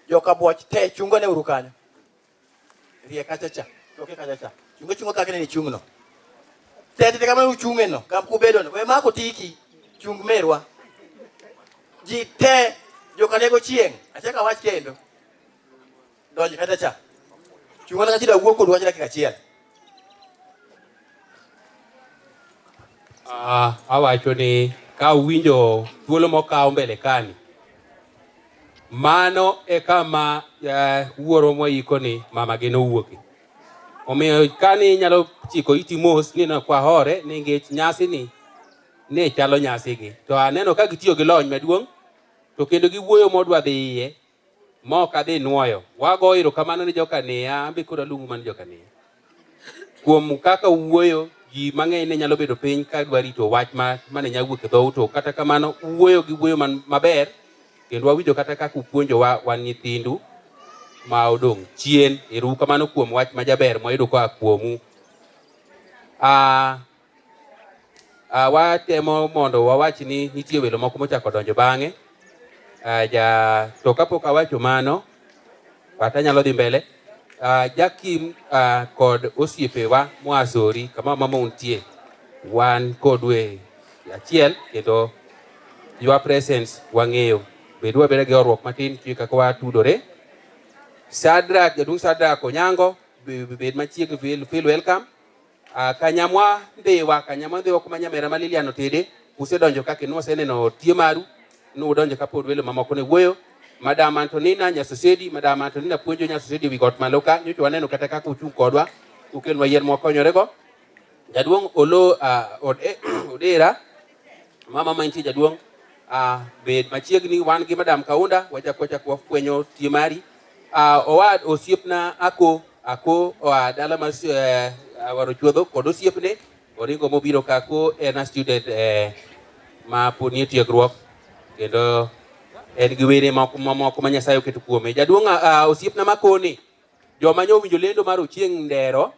Jokabuoch te chungo ne uru kanyo. Rie kacha cha. Toke kacha cha. Chungo chungo kaka ne chungno. Te te kama uchunge no, kam kubedo no. We mako tiki chung merwa. Ji te jokalego chieng'. Achaka wach kendo. Donj kacha cha. Chungo na kachida wuok kod wach dakika achiel. Awacho ni ka uwinjo thuolo mokawo mbele kani, mano e kama wuoro mwaiko ni mama gi nowuoke. Omiyo kani inyalo chiko iti mos ni kwahore nikech nyasi ni ne chalo nyasi gi. To aneno ka gitiyo gi lony maduong' to kendo giwuoyo modwa dhi iye ma ok adhi nuoyo. Wago erokamano ni jokania, ambe koro aluongu mana jokania. Kuom kaka uwuoyo, ji mang'eny ne nyalo bedo piny ka dwa rito wach mane nyalo wuok e dhou, to kata kamano uwuoyo gi wuoyo maber kendo wawinjo kata kaka upuonjowa wan nyithindu ma odong' chien. Ero kamano kuom wach majaber mwayudo koa kuomu. Watemo mondo wawach ni nitie welo moko mochako donjo bang'e. To kapok awacho mano, kata anyalo dhi mbele. Jakim kod osiepewa moa Sori kama mama untie, wan kodu e achiel kendo your presence wang'eyo. Bedu abeda gi horuok matin nitie kaka watudore. Sadrak, jaduong' Sadrak Onyango, bed machiegni, feel welcome. Kanyamwa Ndhiwa kuma nyamera ma Lilian otede, usedonjo kaka nuseneno tie maru, nudonjo kapod welo mamoko ne wuoyo. Madam Antonina Nyasosedi, Madam Antonina puonjo Nyasosedi wi got malo ka, nyocha waneno kata kaka uchung' kodwa, ukelnwa yien mwakonyorego. Jaduong' Olo Odera, mama mantie jaduong', bed machiegni, wan gi Madam Kaunda, wachak wafwenyo tie mari. Owad osiepna Ako oa dala mar Awaro Chuodho kod osiepne, oringo mobiro ka. Ako en a student ma pod nie tiegruok kendo en gi were mamoko ma Nyasaye oketo kuome. Jaduong' osiepna makoni, joma nyo owinjo lendo mar Ochieng' Ndero,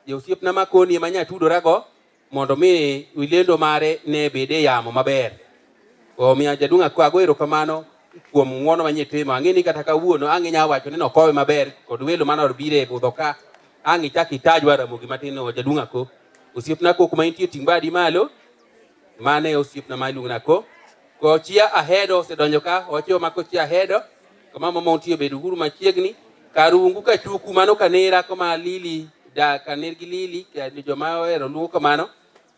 osiepna makoni ema nya tudorago mondo mi lendo mare ne bed e yamo maber. Omiyo jaduong' ago erokamano kuom ng'uono ma nyitimo. Ang'e ni kata kawuono ang' inya wacho ni nokowe maber kod welo mane obiro e budho ka, ang' ichak itajwa Ramogi matin no jaduong' Ako. Osiepna Ako kuma intie ting' badi malo, mane osiepna ma iluongo ni Ako. Kochia Ahedo osedonjo ka, ochiwo ma Kochia Ahedo, kama mama untie bed uru machiegni. Karungu Kachuku mano kanera koma Lili da kaner gi Lili, joma ohero luwo kamano.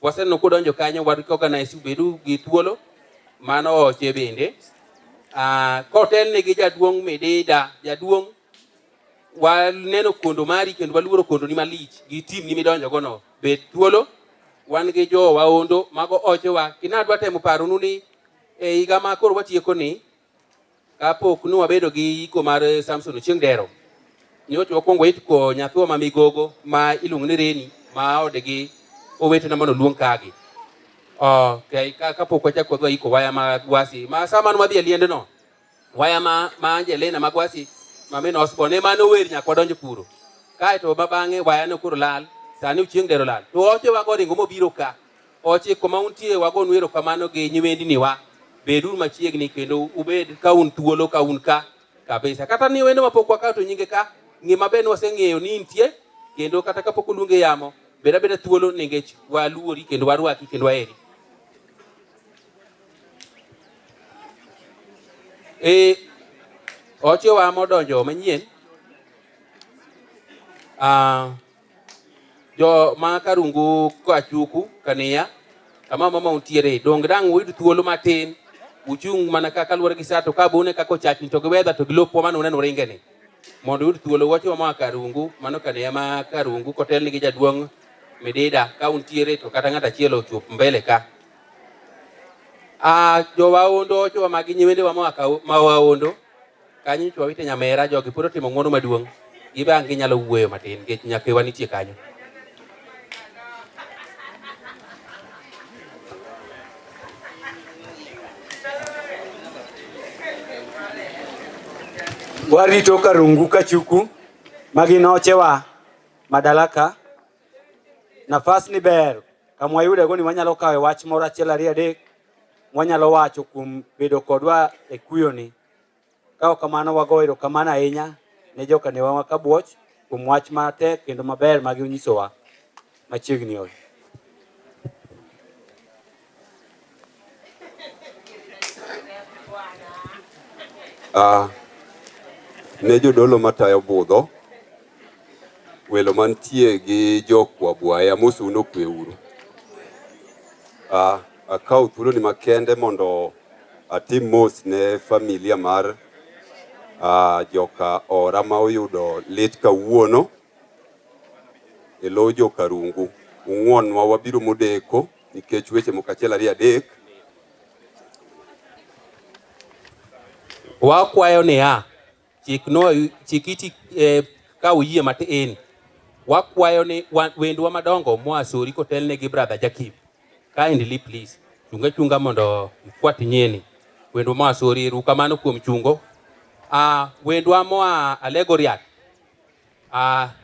Waseneno kudonjo kanyo, wa recognize bedu gi thuolo, mano oche bende. Kotelne gi jaduong' Mededa, jaduong' waneno kondo mari kendo waluoro kondoni malich gi tim ni midonjo go no. Bed thuolo, wan gi jo waondo mago ochewa. Kinadwa temo paronu ni e higa ma koro watieko ni, kapok ne wabedo gi iko mar Samson Ochieng' Dero, nyocha wakwongo iko nyathiwa ma migogo ma iluongo ni Reni, ma odgi owetena mane oluong kagi. Okay, kapok wachako wadhi iko waya ma Gwasi. Ma sama ne wadhi e liend no, waya ma Angelina ma Gwasi, ma min Osborne, ema nower nyaka wadonjo kuro. Kaeto ma bang'e waya no koro lal, sani Ochieng' Dero lal. To oche wago ringo mobiro ka. Oche koma untie wagonu erokamano gi nyiwendni wa. Beduru machiegni kendo ubed ka un thuolo ka un ka kabisa. Kata ni wendo mapok wakawo to nyinge ka, ng'e maber ni waseng'eyo ni intie, kendo kata kapok oluongi e yamo, bed abeda thuolo nikech waluori kendo warwaki kendo waheri. Ochewa modonjo manyien, jo ma Karungu Kachuku Kania, kama mama untiere, dong dang' uyud thuolo matin, uchung' mana kaka luwore gi sa to ka bune kaka ochachni to gi weather to gi lopwa mane uneno ringe ni. Mondo uyud thuolo, wachewa moa Karungu, mano Kania ma Karungu kotelni gi jaduong' Midida, ka untiere to kata ng'at achiel ochop mbele ka. Jo Waondo, ochewa magi nyiwendewa moa ma Waondo, kanyo nyocha wawito nyamera, jogi pod otimo ng'uono maduong'. Gibe ang' ginyalo wuoyo matin nikech nyakewa nitie kanyo. Warito Karungu Kachuku, magi nochewa madalaka. Nafas ni ber, kama wayude go ni wanyalo kawe wach moro achiel ariyo adek, wanyalo wacho kuom bedo kodwa e kuyo ni. Ka ok kamano wago erokamano ahinya ne jokanewa ma Kabuoch kuom wach matek kendo maber ma ginyisowa machiegni oi. Ne jodolo matayo budho, welo mantie gi jokwabwaye, amosou nokwe uru. Akawo thuoloni makende mondo atim mos ne familia mar joka ora ma oyudo lit kawuono e lo joka Rungu. Ung'wonwa wabiro modeko nikech weche moko achiel ariyo adek. Wakwayo niya, chik iti ka uyie matin. Wakwayo ni wendwa madongo moa Sori kotelne gi brother Jakim. Kindly please, chunga chunga mondo ikwat nyieni. Wendwa moa Sori, erokamano kuom chungo. Wendwa moa Alego Riat.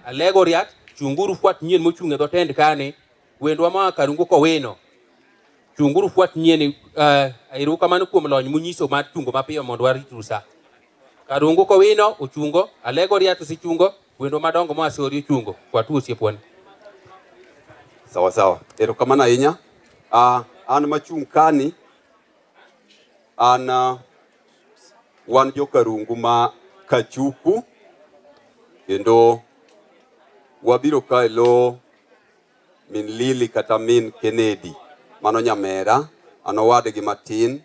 Alego Riat, chunguru fwat nyien mochung' e dho tend kani. Wendwa moa Karungu Kowino. Chunguru fwat nyien, erokamano kuom lony munyiso mar chungo mapiyo mondo waritru sa. Karungu Kowino ochungo, Alego Riat osechungo, wendwa madongo moa Sori ochungo. Kwatu osiepwani. Sawa sawa. Erokamano ahinya. An machung' kani, an wan joka Rungu ma Kachuku, kendo wabiro ka e lo min Lili kata min Kennedy, mano nyamera, an owadgi matin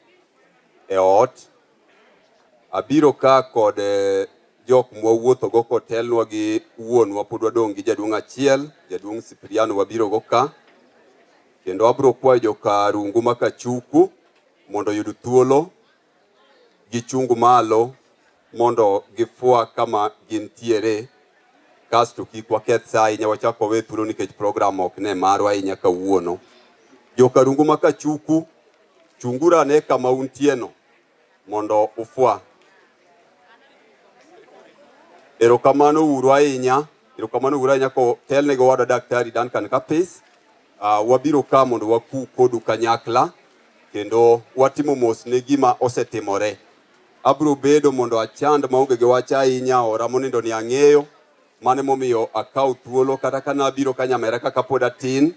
e ot. Abiro ka kod jok mwawuothogo kotelnwa gi wuonwa, pod wadong' gi jaduong' achiel, jaduong' Cipriano wabiro go ka. Kendo abiro kwayo joka Rungu ma Kachuku mondo oyud thuolo gichung malo mondo gifwa kama gintiere, kasto kik waketh sa ahinya, wachak wawe thuolo nikech program ok ne marwa ahinya kawuono. Joka Rungu ma Kachuku, chunguru ane kama untieno mondo ufwa. Erokamano uru ahinya, erokamano uru ahinya kotelne gi owadwa Daktari Duncan Kapis. Wabiro ka mondo waku kodu kanyakla kendo watimo mos ne gima osetimore. Abiro bedo mondo achand maonge gi wach ahinya, ora monindo ni ang'eyo, mano emomiyo akawo thuolo kata ka nabiro ka nyamera kaka pod atin,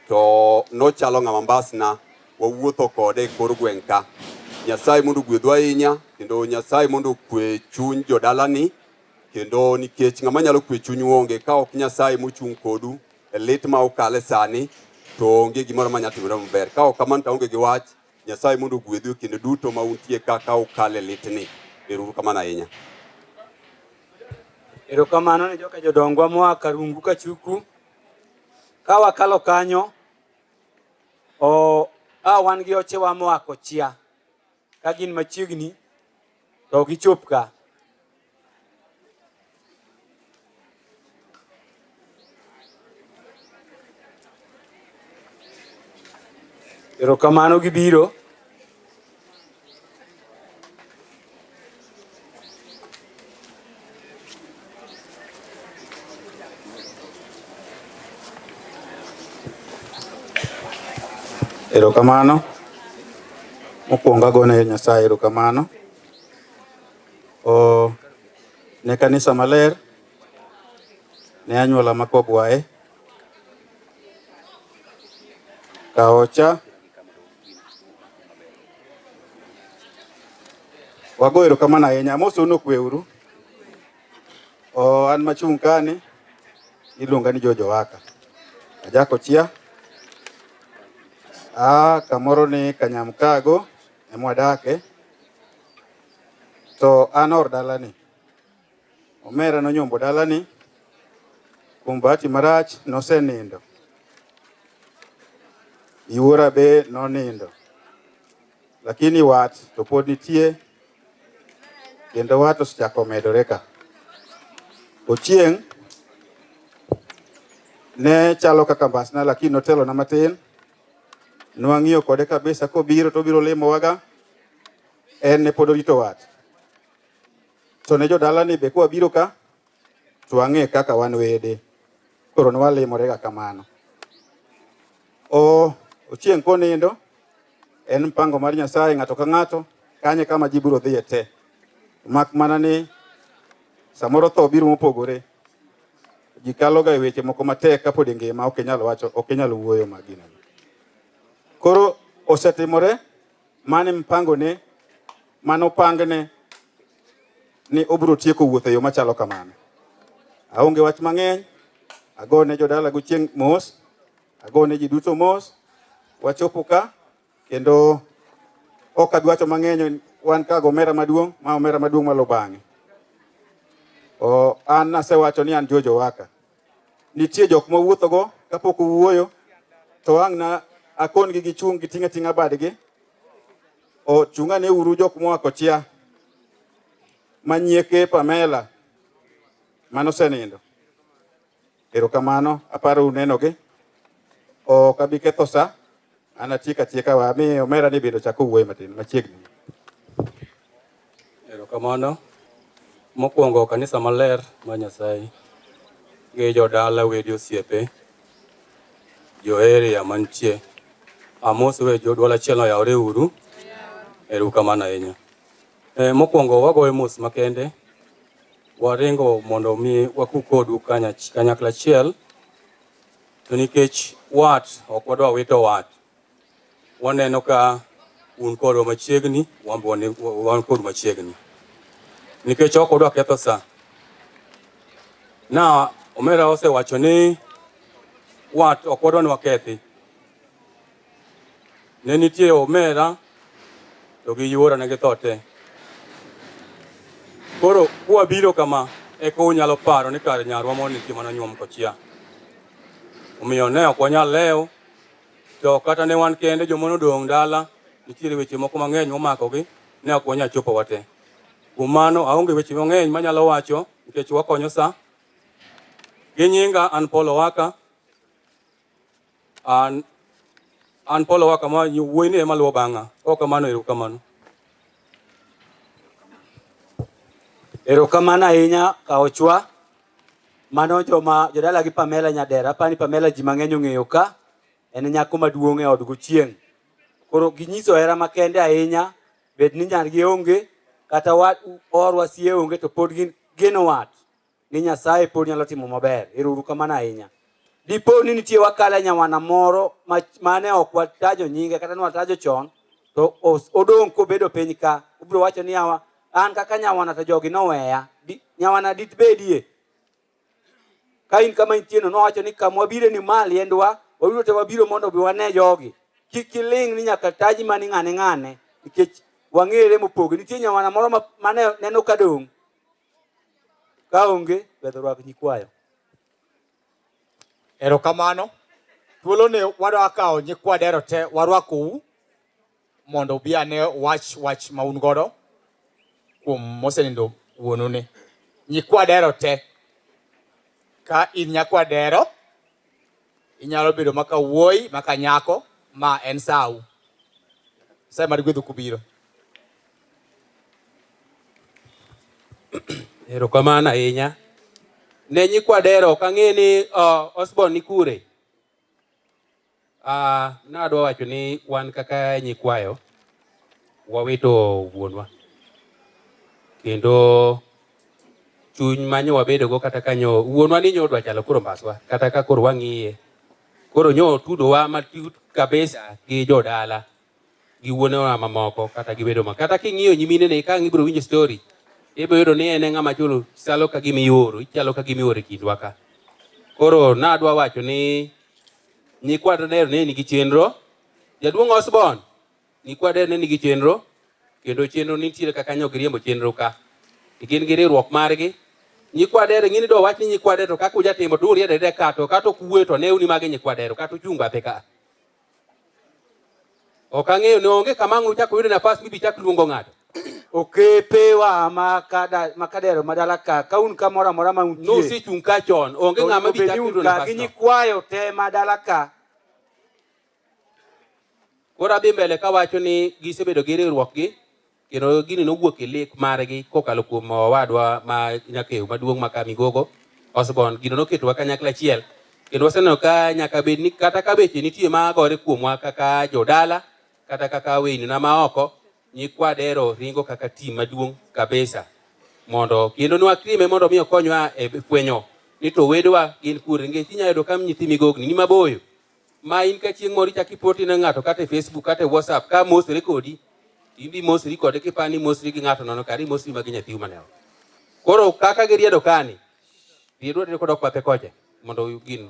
to nochalo ng'ama mbasna, wawuotho kode e kor gweng' ka. Nyasaye mondo ogwedhu ahinya, kendo Nyasaye mondo okwe chuny jodalani, kendo nikech ng'ama nyalo kwe chuny onge, ka ok Nyasaye mochung' kodu e lit ma ukale sani, to onge gimoro manyalo timore maber. Ka ok kamano to aonge gi wach, Nyasaye mondo ogwedhu e kinde duto ma untie ka ka ukale litni. Ero uru kamano ahinya. Erokamano ne joka jodongwa moa Karungu Kachuku. Ka wakalo kanyo, wan gi ochewa moa Kochia. Ka gin machiegni, to gichop ka. Erokamano gibiro. Erokamano. Mokwongo agone Nyasaye erokamano. O ne kanisa maler, ne anyuola ma Kogwae, Kaocha, wago erokamano ahinya. Amosou ni okwe uru. O an machung' kani iluonga ni George Owaka. Ajako chia. A kamoro ni Kanyamkago ema wadake. To an or dalani. Omera nonyombo dalani. Kuom bahati marach nosenindo. Yuora be nonindo. Lakini wat to pod nitie kendo wat osechako medore ka. Ochieng' ne chalo kaka mbasna lakini notelona matin. Nwang'iyo kode kabisa kobiro to obiro limowaga. En ne pod orito wat. To ne jodalani be kwabiro ka to wang'e kaka wan wede. Koro ne walimorega kamano. O Ochieng' konindo en mpango mar Nyasaye ng'ato ka ng'ato kanye kama ji biro dhiye te. Mak mana ni samoro tho biro mopogore. Ji kalo ga e weche moko matek kapod ngima ok inyal wacho ok inyal wuoyo magina. Koro osetimore mane mpango ne mano pangne ni obiro tieko wuoth e yo machalo kamano. Aonge wach mang'eny, agone jodala gochieng' mos, agone ji duto mos, wachopo ka kendo ok abi wacho mang'eny wan ka gomera maduong' ma omera maduong' malo bang'e. O an nasewacho ni an George Owaka. Nitie jok mawuothogo kapok owuoyo to ang' na akon gi gichung' giting'a ting'a badgi. O chung'ane uru jok moa kochia manyieke Pamela manosenindo. Erokamano, aparo unenogi. Ok abi ketho sa, an atieko atieka wa ami omera ni bende ochako wuoyo matin machiegni. Erokamano. Mokwongo kanisa maler mar Nyasaye gi jodala wede osiepe jo area mantie. Amosou e jodwal achiel oyawre uru. Erokamano ahinya. Mokwongo wagoyo mos makende. Waringo mondo mi waku kodu kanyakla achiel. To nikech wat ok wadwa wito wat. Waneno ka un kodwa machiegni, wan be wan kodu machiegni. Nikech ok wadwa ketho sa. Na omera osewacho ni wat ok wadwa ni wakethi. Ne nitie omera to gi yuora ne githo te. Koro kwabiro kama eka unyalo paro ni kar nyarwa moro nitie manonyuom kochia. Omiyo ne ok wanyal lewo to kata ne wan kende joma nodong' dala nitiere weche moko mang'eny momakogi ne ok wanyal chopo wate. Kuom mano aonge weche mang'eny manyalo wacho nikech wakonyo sa. Gi nyinga an Paul Owaka. An Paul Owaka ma wuoyi ni ema luwo bang'a. Kok kamano erokamano. Erokamano ahinya Kaochwa. Mano joma jodala gi Pamela Nyadera. Apani Pamela ji mang'eny ong'eyo ka. En nyako maduong' e od Gochieng'. Koro ginyiso hera makende ahinya. Bed ni nyargi onge, kata wat orwa sie onge to pod gin geno wat ni Nyasaye pod nyalo timo maber. Ero uru kamano ahinya. Dipo ni nitie wakala nyawana moro mane ok watajo nyinge kata ne watajo chon to odong' kobedo piny ka obiro wacho ni yawa an kaka nyawana to jogi noweya. Nyawana dit bedie. Ka in kama intie no nowacho ni kama wabire ni ma liendwa, wabiro te wabiro mondo obi wane jogi. Kik iling' ni nyaka taji mani ng'ane ng'ane nikech wang'ere mopogore. Nitie nyawana moro mane neno ka dong'. Ka onge, gwedho rwak nyikwayo. Erokamano. Thuoloni wadwa kawo nyikwa dero te warwakou mondo ubi ane wach wach ma un godo kuom mosenindo wuonu ni. Nyikwa dero te. Ka in nyakwa dero, inyalo bedo maka wuoyi, maka nyako, ma en sau. Nyasaye mar gwedhu kubiro. Erokamano ahinya. Ne nyikwa Dero, ok ang'e ni Osborn ni kure. Nadwa wacho ni wan kaka nyikwayo wawito wuonwa. Kendo chuny manyo wabedogo kata kanyo wuonwa ni nyo odwa chalo koro mbaswa kata ka koro wang'iye. Koro nyo otudowa matut kabisa gi jodala gi wuonewa mamoko kata gi wedo ma kata king'iyo nyiminene ka ang' ibiro winjo story ibiro yudo ni en e ng'ama chulo chalo ka gima ioro ichalo ka gima ioro e kindwa ka. Koro nadwa wacho ni nyikwa Dero ne nigi chenro. Jaduong' Osborn, nyikwa Dero ne nigi chenro kendo chenro nitiere kaka nyo giriembo chenro ka. Gin gi riwruok margi. Nyikwa Dero ing'e ni do wach ni nyikwa Dero to kaka ujatimo to uriedo arieda ka to kata ok uwuoyo to neu ni magi nyikwa Dero kata uchung' bathe ka. Ok ang'eyo ni onge kama ang' uchak uyudo nafas mibi chak luongo ng'ato. Okepewa ma Kadero madala ka, ka un kamoro amora ma untie. Nusechung' ka chon, onge ng'ama bi chak yudo nafas Gi no. nyikwayo te madala ka. Koro adhi mbele kawacho ni gisebedo gi riwruok gi kendo gini nowuok e lek margi kokalo kuom owadwa ma Nyakew maduong' ma Kamigogo Osborn. Gino noketowa kanyakla achiel kendo waseneno ka nyaka bed ni kata ka beche nitie ma gore kuomwa kaka jodala kata kaka weynina ma oko, nyikwa Dero ringo kaka team maduong' kabisa mondo kendo nwatime mondo mi okonywa e fwenyo ni to wedewa gin kure nikech inyalo yudo ka nyithi migogni ni maboyo ma in ka chieng' moro ichako ipoti ne ng'ato kata e Facebook kata e WhatsApp ka mosre kodi in bi mosri kode kipani mosri gi ng'ato nono kare imosri ma gi nyathiu mane oko. Koro kaka giriedo kani, riedo riedo kodok bathe kocha mondo gin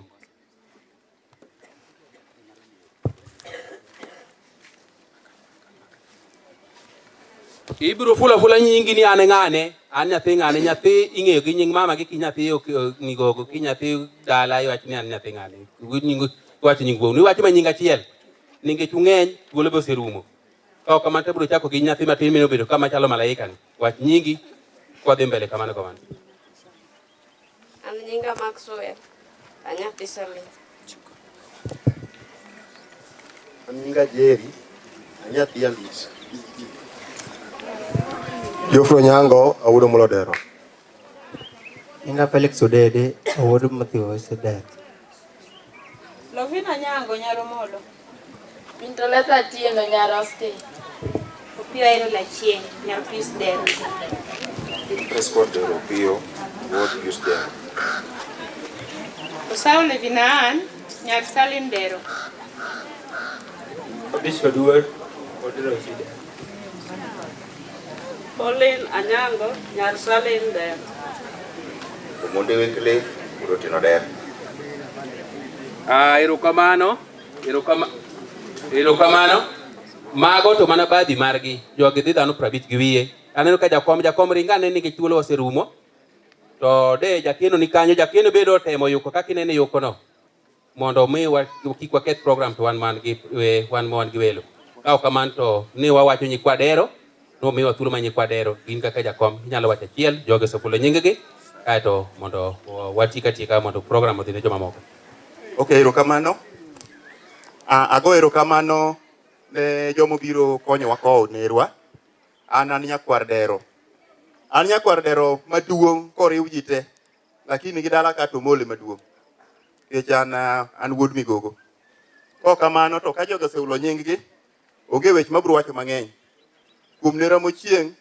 Ibiro fulo afula nyingi ni an ng'ane, an nyathi ng'ane, nyathi ing'eyo gi nying mama gi ki nyathi migogo, ki nyathi dala iwacho ni an nyathi ng'ane. Nying iwacho nying wuonu, iwacho ma nying achiel. Nikech ung'eny, thuolo be oserumo. Ka ok kamano to ibiro chako gi nyathi matin mine obedo kama chalo malaika ni. Wach nyingi kwadhi mbele kamano kamano. An nyinga Maxwell, anyathi Salim. An nyinga Jerry, anyathi Alice. Geoffrey Onyango, awuodo Molodero. Nyinga Felix Odede, awuod Matthew Osedek. Lovina Nyango Nyaromolo. Mintoleta Atieno nyar Austin. Opiyo Ariel Achieng' nyar Pius Dero. Prescott Dero Opiyo, wuod Pius Dero. Osao Levina Ann nyar Salim Dero. Fabrice Oduor, wuod Rosie Dero. Pauline Anyango nyar Salim Dero. Omonde Wycliffe, wuod Otieno Dero. Ah, erokamano. Erokamano. Mago to mana badhi margi. Jogi dhi dhano 50 gi wiye. Aneno ka jakom ringa anene nikech thuolo oserumo. To de jakeno ni kanyo, jakeno bedo otemo yuko kaka inene yuko no. Mondo mi kik waketh program to wan man gi wan ma wan gi welo. Ka ok kamano to ni wawacho nyikwa Dero, nomiwa thuolo ma nyikwa Dero, gin kaka jakom inyalo wacho achiel, jogi osefulo nying gi, kaeto mondo watiek atieka mondo program odhi ne jomamoko. Ok, erokamano. Ago erokamano ne joma obiro konyowa kowo nerwa. An nyakwar Dero. An nyakwar Dero maduong' koriw ji te, lakini gi dala ka to Mole maduong'. Nikech an wuod Migogo. Kok kamano to ka jogi oseulo nying gi, onge weche mabiro wacho mang'eny. Kuom nera mochieng',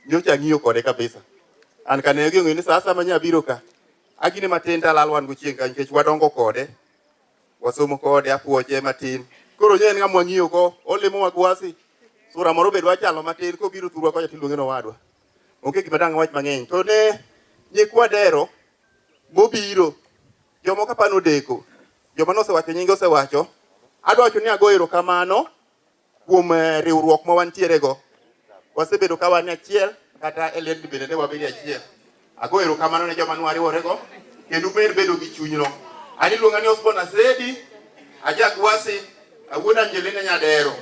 nyocha ang'iyo kode kabisa. An kane gi ong'eyo ni sa asaya ma nyabiro ka, agine matin talal wan go chieng' ka nikech wadongo kode, wasomo kode, apuoche matin. Koro nyo en ng'ama wang'iyo go, olimo wa gwasi, sura moro bed wachalo matin, kobiro thurwa kocha tiluonge ni owadwa. Onge gima dang' wach mang'eny. To ne nyikwa Dero mobiro, jomoko apani odeko, joma nosewacho nyinge osewacho, adwa wacho ni ago erokamano kuom riwruok ma wantiere go. Wasebedo ka wan e achiel, kata e liend bende ne wabedo e achiel. Ago erokamano ne joma nwariwore go, kendo umed bedo gi chunyno. An iluonga ni Osborn Asedi, aja Gwasi, awuod Angelina Nyadero.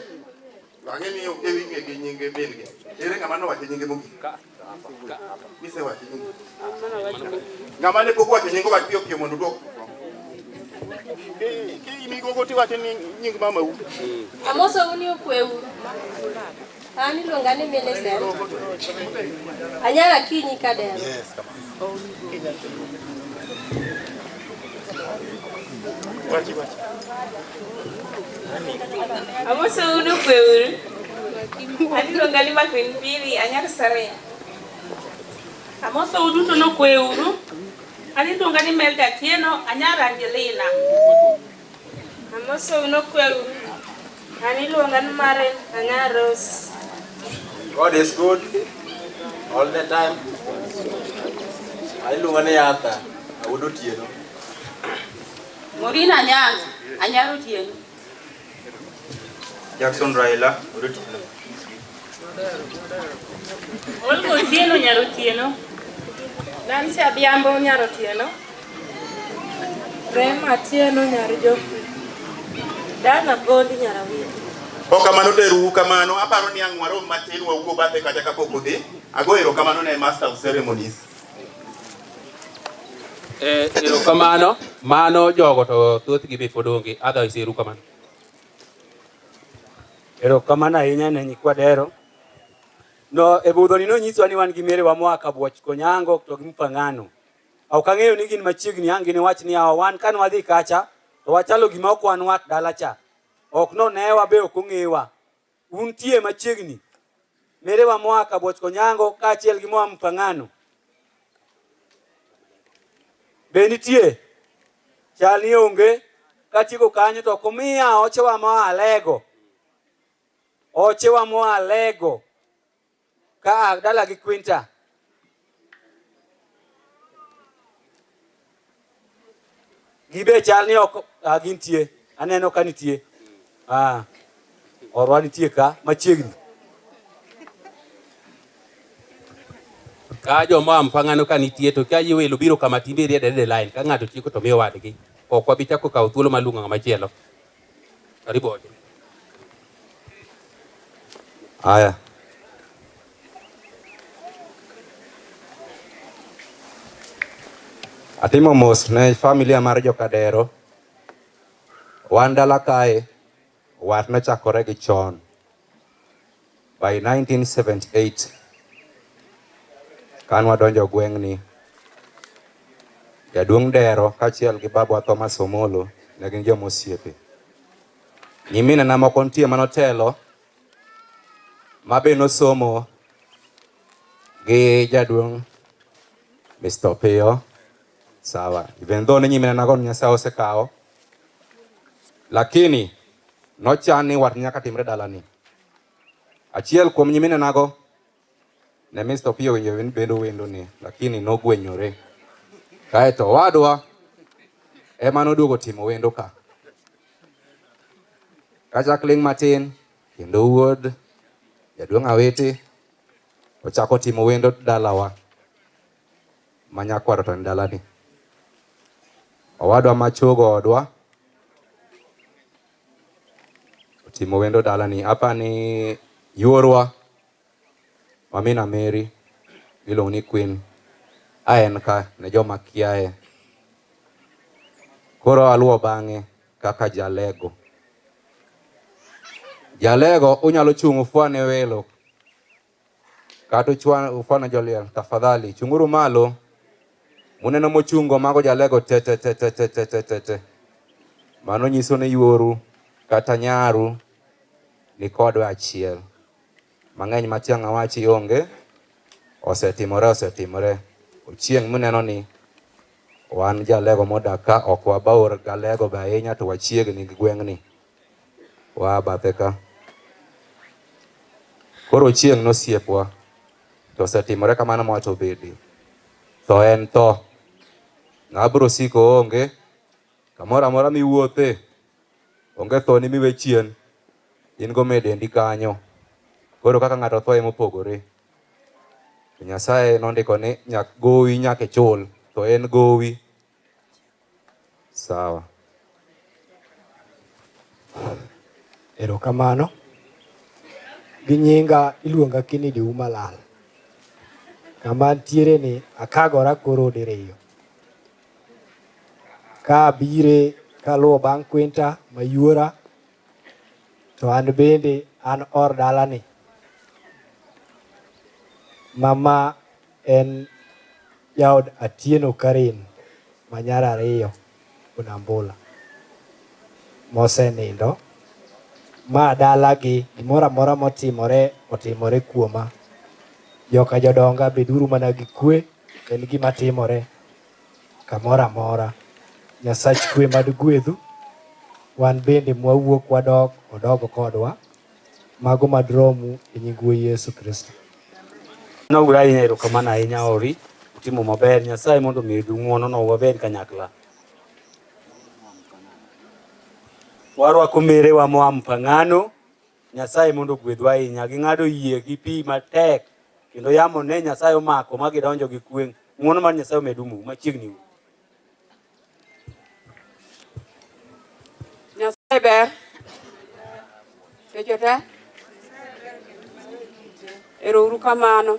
Ang'e ni ok ing'e gi nyinge min gi. Ere ng'ama nowacho nyinge mogik? Misewacho nyinge. Ng'ama ne pok owacho nyinge owach piyo piyo mondo oduok. Ki tiwacho ni nying mamau. Amoso uni okweuru. An iluonga ni Millicent. Anyara kinyi Kadero. Yes, come on. Wachi wachi. Amoso unu okweuru. An iluonga ni Makwin Pili, anyar Saria. Amoso uduto nokweuru. An iluonga ni Melda Atieno, anyar Angelina. Amoso unu okweuru. An iluonga ni Maren, anyar Rose. God is good all the time. Iluonga ni Arthur, awuod Otieno. Morina Anyango, anyar Otieno. Jackson Raila, wuod Otieno. Olga Otieno, nyar Otieno. Nancy Adhiambo, nyar Otieno. Rema Atieno, nyar Geoffrey. Dana Gondi, nyar Awiti. Ok kamano teru kamano aparo ni ang' warom matin wawuo bathe kacha kapok odhi. Ago erokamano ne master of ceremonies. Erokamano, mano jogo to thothgi be pod onge, otherwise erokamano. Erokamano ahinya ne nyikwa Dero. No, e budhoni nonyiswa ni wan gi merewa moa Kabuoch Konyango to gi Mpang'ano. Ok ang'eyo ni gin machiegni ang' giniwach ni yawa wan kane wadhi kacha to wachalo gima ok wan wat dala cha. Ok nonewa be ok ong'ewa. Untie machiegni. Merewa moa Kabuoch Konyango kaachiel gi moa Mpang'ano. Be nitie? Chal ni onge. Katieko kanyo to ok omiya ochewa moa Alego. Ochewa moa Alego. Ka dala gi Quinta. Gibe chal ni ok gintie. Aneno ka nitie. Orwa nitie ka machiegni. Ka joma Mpang'ano ka nitie to ka welo biro kama timbe riede de line ka ng'ato tieko to miyo wadgi. Ok wabi chako kawo thuolo mar luongo ng'ama chielo. Karibu Oje. Aya. Atimo mos ne familia mar Jokadero. Wan dala kae, wat nochakore gi chon. By 1978, kan wadonjo gweng'ni, jaduong' Dero kaachiel gi babwa Thomas Omolo ne gin joma osiepe. Nyiminena moko nitie manotelo, ma be nosomo gi jaduong' Mr. Opiyo. Sawa. Even though ni nyiminena go Nyasaye osekawo, lakini nochan ni wat nyaka timre dalani. Achiel kuom nyiminenago ne Mr. Opiyo winjo ni bendo wendo ni, lakini nogwenyore. Kaeto owadwa ema noduogo timo wendo ka. Kachak ling' matin, kendo wuod jaduong' Awiti ochako timo wendo dalawa ma nyakwaro to ni dalani. Owadwa machogo odwa otimo wendo dalani. Apa ni yuorwa mamina Mary iluongo ni Queen a en ka ne joma kiaye. Koro aluwo bang'e kaka jalego. Jalego unyalo chung' ufwane welo kata ufwane joliel, tafadhali chung'uru malo. Muneno mochungo mago jalego te te te te te te te te te. Mano nyiso ni yuoru kata nyaru ni kodwa achiel. Mang'eny matiang' awachi onge, osetimore osetimore. Ochieng' muneno ni wan jalego modak ka ok wabaor galego be ahinya to wachiegni gi gweng'ni. Waa bathe ka. Koro Ochieng' nosiepwa to osetimore kamano ma wacho obedi. Tho en tho. Ng'a biro siko onge, kamoro amora miwuothe, onge tho ni miwe chien, in go medendi kanyo. Koro kaka ng'ato tho emopogore. Nyasaye nondiko ni nyak gowi nyaka ichul, to en gowi. Sawa. Erokamano. Gi nyinga iluonga Kennedy Umalal. Kama antiere ni akagora koro diriyo. Ka abire Kaluwo bang' Quinta mayuora, to an bende an or dalani. Mama en jaod Atieno Karin ma nyar ariyo Bonambula mosenindo. Ma dalagi gimoro amora motimore otimore kuoma. Joka jodonga beduru mana gi kwe, en gima timore kamoro amora. Nyasach kwe mad gwedhu, wan bende mwawuok wadok odog kodwa. Mago mad romu e nying Wuoyi Yesu Kristo. Noura ahinya, erokamano ahinya Ori, utimo maber. Nyasaye mondo omedu ng'uono no wabed kanyakla. Warwako merewa moa Mpang'ano. Nyasaye mondo ogwedhwa ahinya. Ging'ado yie gi pi matek kendo yamo ne Nyasaye omako ma gidonjo gi kwe. Ng'uono mar Nyasaye omedu mu machiegni. Nyasaye ber. Seche te. Ero uru kamano.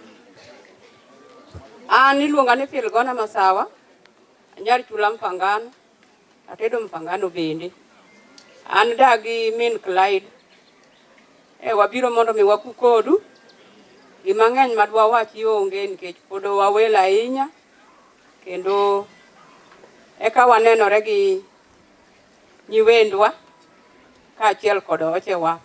An iluonga ni Filgona Masawa. Anyar chula Mpangano. Atedo Mpangano bende. An dagi min Clyde. E wabiro mondo mi waku kodu. Gima ng'eny madwa wachi onge nikech pod wawelo ahinya. Kendo eka wanenore gi nyiwendwa kaachiel kod ochewa.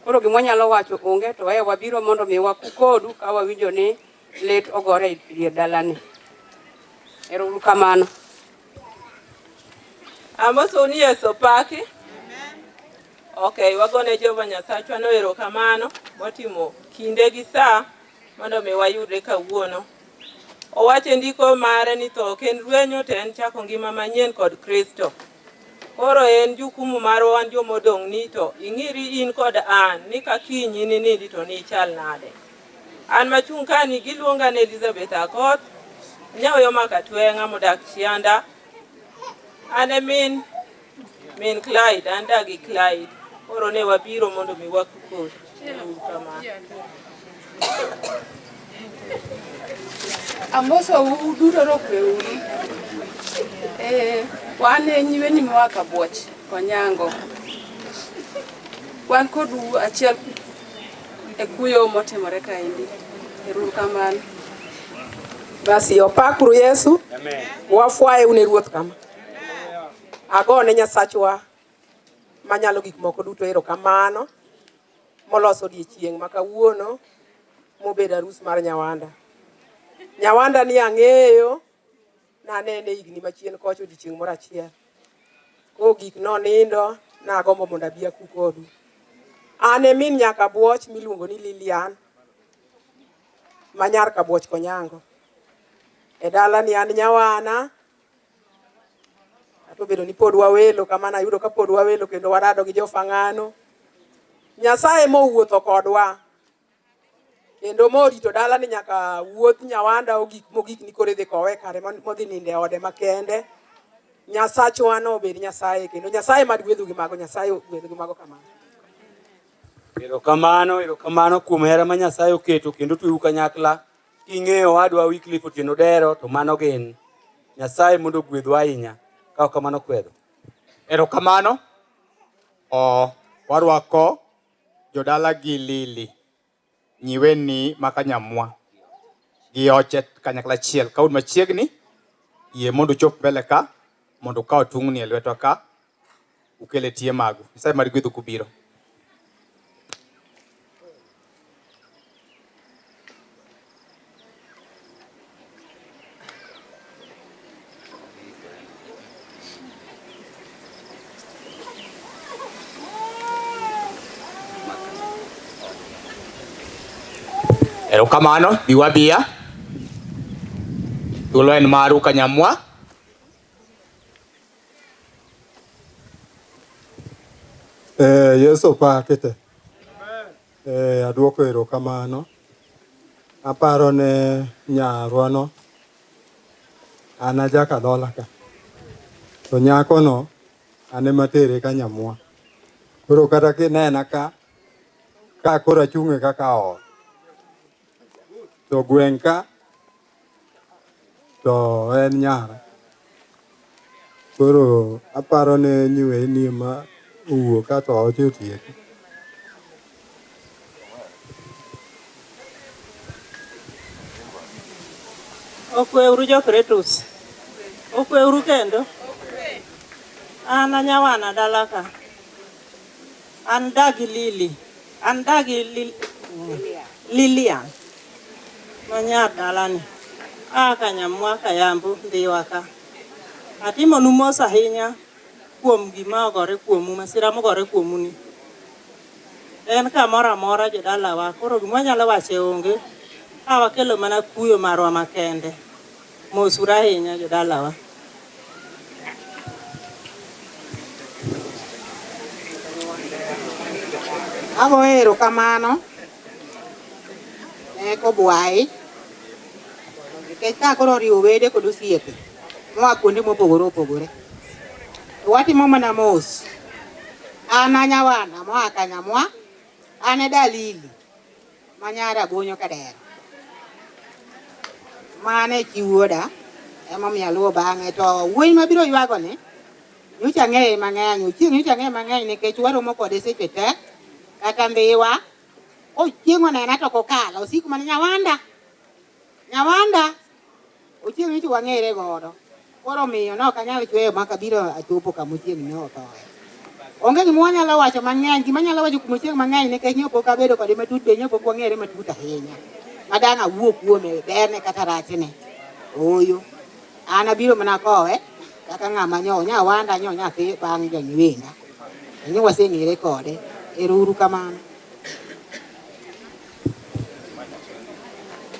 Koro gima wanyalo wacho onge to e wabiro mondo mi waku kodu ka wawinjo ni lit ogore e dier dalani. Ero uru kamano. Amosou ni Yesu opaki. Okay, wagone Jehova Nyasachwa no erokamano motimo kinde gi saa mondo mi wayudre kawuono. Owacho e ndiko mare ni tho ok en rwenyo to en chako ngima manyien kod Kristo. Koro en jukumu marwa wan jomodong' ni to ing'iri in kod an ni ka kiny ininindi to nichal nade. An machung' kani giluonga ni Elizabeth Akoth, nyaoyo maka tweng'a modak Chianda. An e min Clyde, an dagi Clyde. Koro ne wabiro mondo mi waku kodu. Kamano. Amosou duto rokweuru. Wan e nyiweni moa Kabuoch, Konyango. Wan kodu achiel e kuyo motimore kaendi. Ero uru kamano. Basi opakuru Yesu. Wafwaye une Ruoth kama. Agone Nyasachwa manyalo gik moko duto erokamano moloso odiechieng' ma kawuono mobedo arus mar Nyawanda. Nyawanda ni ang'eyo nanene higni machien kocha odiechieng' moro achiel. Kogik nonindo nagombo mondo abi aku kodu. An e min nyaka Buoch miluongo ni Lilian ma nyar Kabuoch Konyango. E dalani an nyawana kata obedo ni pod wawelo kamano ayudo ka pod wawelo kendo warado gi jofang'ano. Nyasaye mowuotho kodwa kendo morito dalani nyaka wuoth Nyawanda ogik mogik ni koro idhi kowe kare modhi ninde e ode makende. Nyasachwa no obed Nyasaye kendo Nyasaye mad gwedhu gi mago, Nyasaye ogwedhu gi mago kamano. Erokamano, erokamano kuom hera ma Nyasaye oketo kendo twewu kanyakla. King'eyo owadwa Wycliffe Otieno Dero to mano gin. Nyasaye mondo ogwedhwa ahinya. Ka ok kamano kwedho. Erokamano. Warwako jodala gi Lili, nyiweni ma Kanyamwa gi oche kanyakla achiel. Ka un machiegni, yie mondo uchop mbele ka mondo ukaw tungni e lwetwa ka ukel e tie magu. Nyasaye mad gwedhu kubiro. Erokamano, bi wabiya. Thuolo en maru Kanyamwa. Yesu opaki te. Aduoko erokamano. Aparo ne nyarwano an aja Kadhola ka. To nyakono an ema atere Kanyamwa. Koro kata kinena ka koro achung'e kaka ot. To gweng' ka to en nyara. Koro aparo ne nyiweni ema owuo kato oche otieki. Okweuru jo-Kretus. Okweuru kendo. An anyawana dala ka. An dagi Lili. An dagi Lilian. Manyar dalani. Aa Kanyamwa Kayambu Ndhiwa ka. Atimonu mos ahinya kuom gima ogore kuomu, masira mogore kuomu ni. En kamoro amora jodalawa, koro gima wanyalo wacho onge. Ka wakelo mana kuyo marwa makende. Mosuru ahinya jodalawa. Agoyo erokamano ne Kobwayi nikech ka koro oriwo wede kod osiepe moa kuonde mopogore opogore. To watimo mana mos. An anyawana moa Kanyamwa, an e dalili ma nyar Agonyo Kadero. Mano e chi wuoda, emomiyo aluwo bang'e. To wuoyi mabiro ywago ni, nyocha ang'eye mang'eny, Ochieng' nyocha ang'eye mang'eny nikech waromo kode seche te, kata Ndhiwa. Ochieng' onena to ok okala, osiko mana Nyawanda, Nyawanda. Ochieng' nyocha wang'ere godo. Koro omiyo ne ok anyal chweyo ma kabiro achopo kama Ochieng' ne othoe. Onge gima wanyalo wacho mang'eny, gima anyalo wacho kuom Ochieng' mang'eny nikech nyo pok abedo kode matut be nyo pok wang'ere matut ahinya. Ma dang' awuo kuome berne kata rachne. Ooyo. An abiro mana kowe kaka ng'ama nyo nyawanda nyo nyathi bang' janywenda. Nyo waseng'ere kode. Ero uru kamano.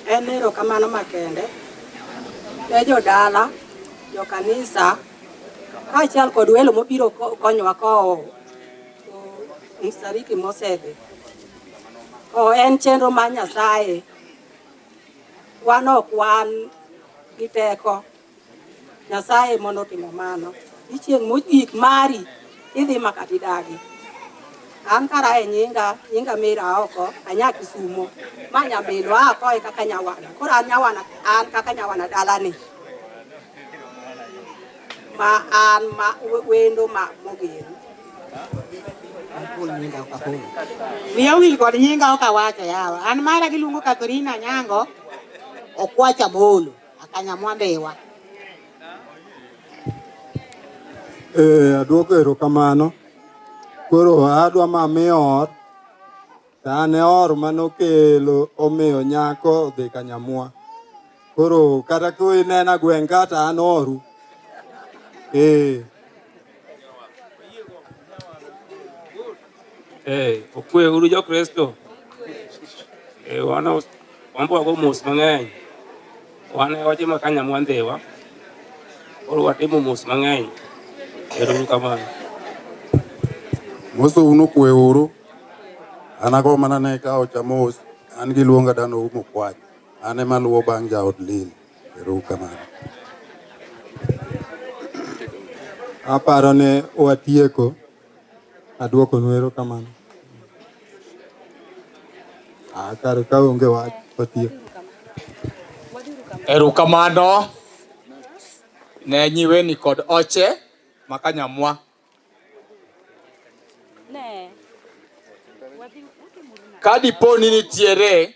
En erokamano makende ne jodala, jokanisa, kaachiel kod welo mobiro konyowa kowo msariki mosedhi. O en chenro mar Nyasaye. Wan ok wan gi teko. Nyasaye mondo otimo mano. Ni chieng' mogik mari idhi makata idagi. An kara e nyinga, nyinga Mira oko, anya Kisumo. Ma nyaminwa akoe kaka nyawana. Koro an nyawana, an kaka nyawana dalani. Ma an ma wendo ma mogen. Wiya owil kod nyinga ok awacho yawa. An mara giluongo Catherine Anyango Okwacha Molo, Akanyamwa Ndhiwa. Aduoko erokamano. Koro adwa ma mior to an e or manokelo omiyo nyako odhi Kanyamwa. Koro kata kinena gweng' ka to an oru. Okwe uru jo-Kristo. Wan wago mos mang'eny. Wan e wache ma Kanyamwa Ndhiwa. Koro watimo mos mang'eny. Ero uru kamano. Moso un okwe uru. An ago mana ne ka ocha mos. An giluonga Dano Umo Kwach. An ema luwo bang' jaod Lili. Ero uru kamano. Aparo ne watieko. Aduokonu erokamano. Kare ka onge wach watieko. Erokamano ne nyiweni kod oche ma Kanyamwa. Ka dipo ni nitiere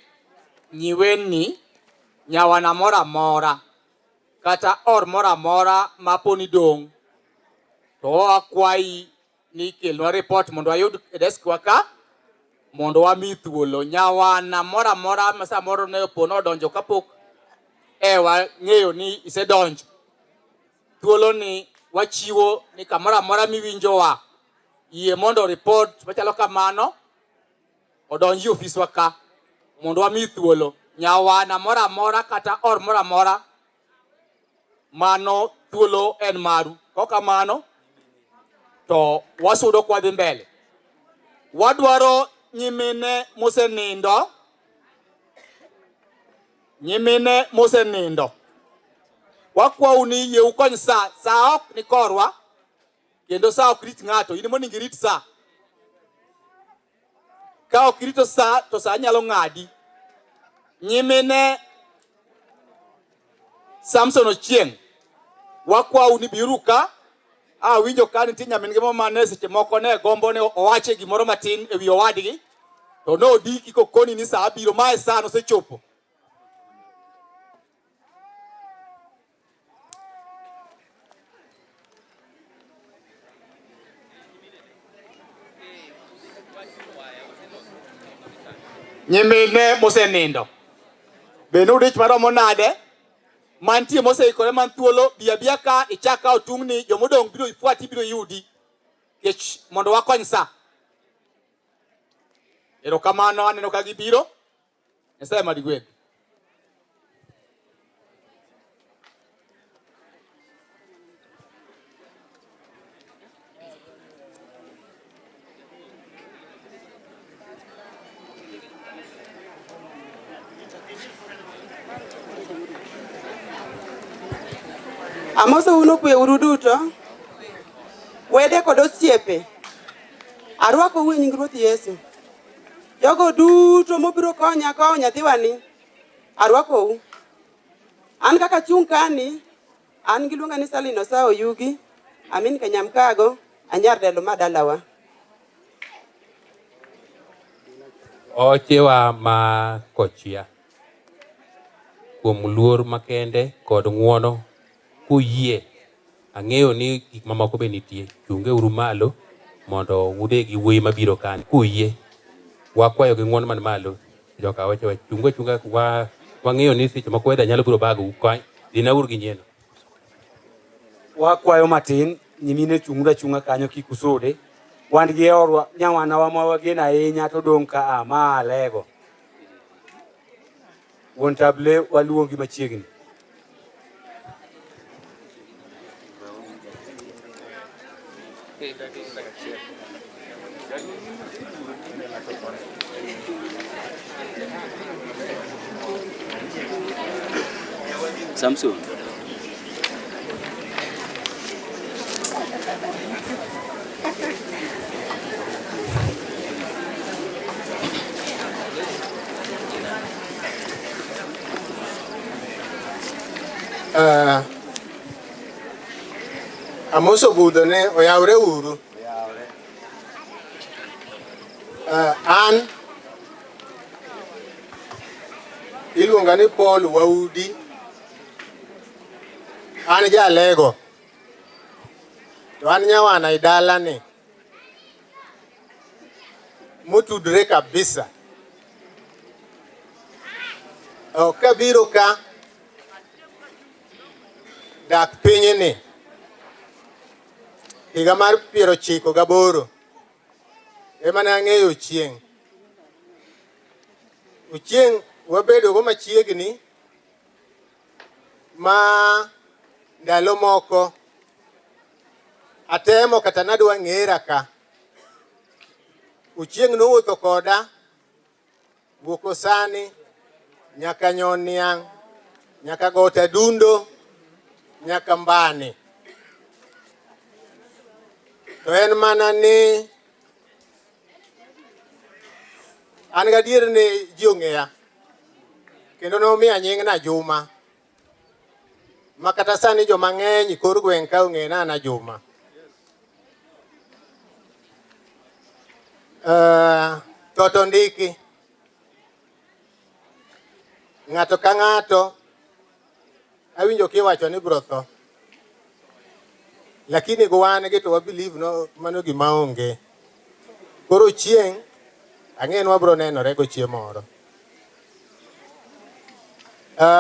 nyiweni nyawana moro amora kata or moro amora ma po ni dong' to wakwayi ni kelnwa report mondo wayud e desk wa ka mondo wami thuolo. Nyawana moro amora ma samoro ne opo nodonjo kapok e wang'eyo ni isedonjo, thuolo ni wachiwo ni kamoro amora miwinjowa yie mondo report machalo kamano odonji e ofiswa ka mondo wami thuolo. Nyawana moro amora kata or moro amora mano thuolo en maru. Kok kamano to wasudo kwadhi mbele. Wadwaro nyimine mosenindo, nyimine mosenindo. Wakwau ni yie ukony sa, sa ok ni korwa kendo sa ok rit ng'ato, in monego irit sa. Ka ok irito sa to sa nyalo ng'adi. Nyimine Samson Ochieng', wakwau ni biuru ka Awinjo ka nitie nyamin-gi moro mane seche moko ne gombo ne owache gimoro matin e wi owadgi, to nodiki kokoni ni sa abiro, mae sa nosechopo. Nyimine mosenindo be nudich maromo nade? Mantie moseikore man thuolo, bi abiya ka ichak kawo tungni, jomodong' biro ifuati biro yudi. Kech mondo wakony sa. Erokamano, aneno ka gibiro. Nyasaye mad gwedh. Amosou nokwe uru duto, wede kod osiepe. Arwakou e nying Ruoth Yesu. Jogo duto mobiro konya kowo nyathiwani, arwakou. An kaka achung' kani, an giluonga ni Salino Sawo Yugi, amin Kanyamkago, anyar delo ma dalawa. Ochewa ma kochia kuom luor makende kod ng'uono kuyie. Ang'eyo ni gik mamoko be nitie. Chunge uru malo mondo udhi gi wuoyi mabiro kani kuyie. Wakwayo gi ng'uono man malo. Joka ochewa chungu achunga wa wang'eyo ni seche moko weather nyalo biro bago u dhinauru gi nyieno. Wakwayo matin nyimine chung'uru achung'a kanyo kik usude. Wan gi orwa nyawanawa ma wageno ahinya to dong' ka a ma alego. Wuon table waluongi machiegni. Samson. Amoso budho ne oyawre uru. An iluonga ni Paul Waudi. An jalego. To an nyawana e dalani motudre kabisa. Kabiro ka dak pinyni higa mar 98 ema ne ang'eyo Ochieng'. Ochieng' wabedogo machiegni ma ndalo moko atemo kata nadwa ng'era ka. Ochieng' nowuotho koda wuok Osani nyaka Nyoniang', nyaka Got Adundo, nyaka Mbani. To en mana ni an gadier ni ji ong'eya kendo nomiya nying na Juma ma kata sani joma ng'eny kor gweng' ka ong'e na na Juma. Tho to ndiki. Ng'ato ka ng'ato awinjo kiwacho ni bro tho. Lakini go wan gi to wa believe no mano gima onge. Koro chieng' ang'e ni wabro nenore go chieng' moro.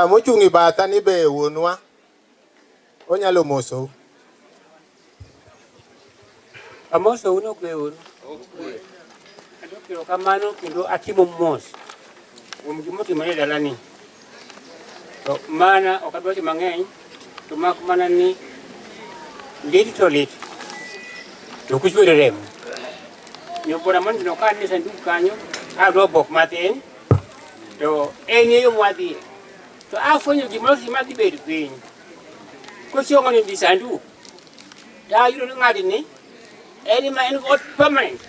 Mochung' e batha ni be wuonwa onyalo mosou. Amosou ni okwe uru. Adwoko erokamano kendo atimo mos kuom gima otimore e dalani. To mana ok adwa wacho mang'eny, to mak mana ni lit to lit, to ok ochwer remo. Nyobora moneno ka ni sanduk kanyo, adwa bok matin, to en e yo mwadhiye. To afwenyo gimoro seche madhi bet piny. Kochiemo ni di sanduk, to ayudo ni ng'adni en ma en ot permanent.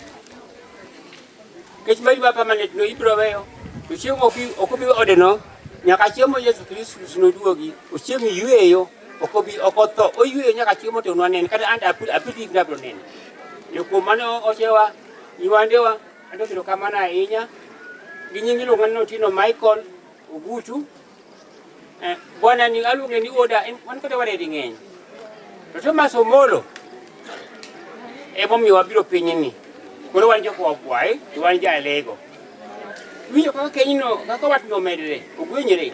Nikech mari ma permanent no ibiro weyo, to chieng' ok obi ode no, nyaka chieng' ma Yesu Kristo noduogi, ochieng' yueyo. Ok obi ok otho, oyweyo nyaka chieng' motimnwa neno, kata an apiti higni abiro neno. Yo kuom mano ochewa, nyiwandewa, anto erokamano ahinya. Gi nying iluonga ni Otieno Michael Ogutu. Bwana ni aluonge ni oda, wan kode waredi ng'eny. To Thomas Omolo emomiyo wabiro pinyni. Koro wan jok wabwayi to wan jalego. Winjo kaka kenyno, kaka watno omedre, ogwenyre.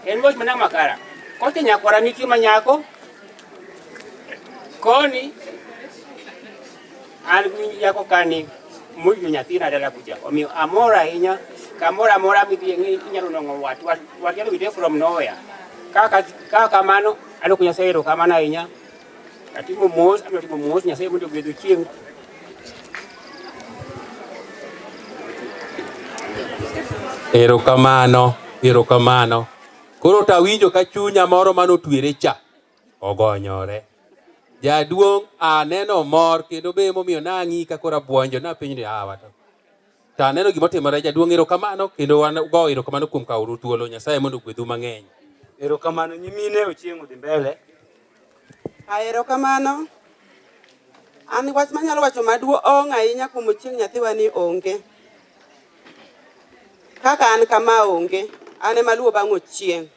En wach mana makara. Kocha nyakwara nitie ma nyako, koni an gi nyako kani moyudo nyathina dala kucha. Omiyo amor ahinya, kamoro amora midhiye inyalo nwang'o wat, wat nyalo yude from nowhere. Kaka kamano, aloko Nyasaye erokamano ahinya. Atimo mos, abiro timo mos, Nyasaye mondo ogwedh chieng'. Erokamano, erokamano. Koro to awinjo ka chunya moro manotwere cha ogonyore. Jaduong' aneno mor kendo be emomiyo nang'i ka koro abuonjo napenjo ni awa to. To aneno gimotimore jaduong' erokamano kendo wan go erokamano kuom kawo thuolo. Nyasaye mondo ogwedhu mang'eny. Erokamano nyimine Ochieng' odhi mbele. Erokamano. An wach manyalo wacho maduong' ahinya kuom Ochieng' nyathiwa ni onge. Kaka an kama onge, an ema aluwo bang' Ochieng'.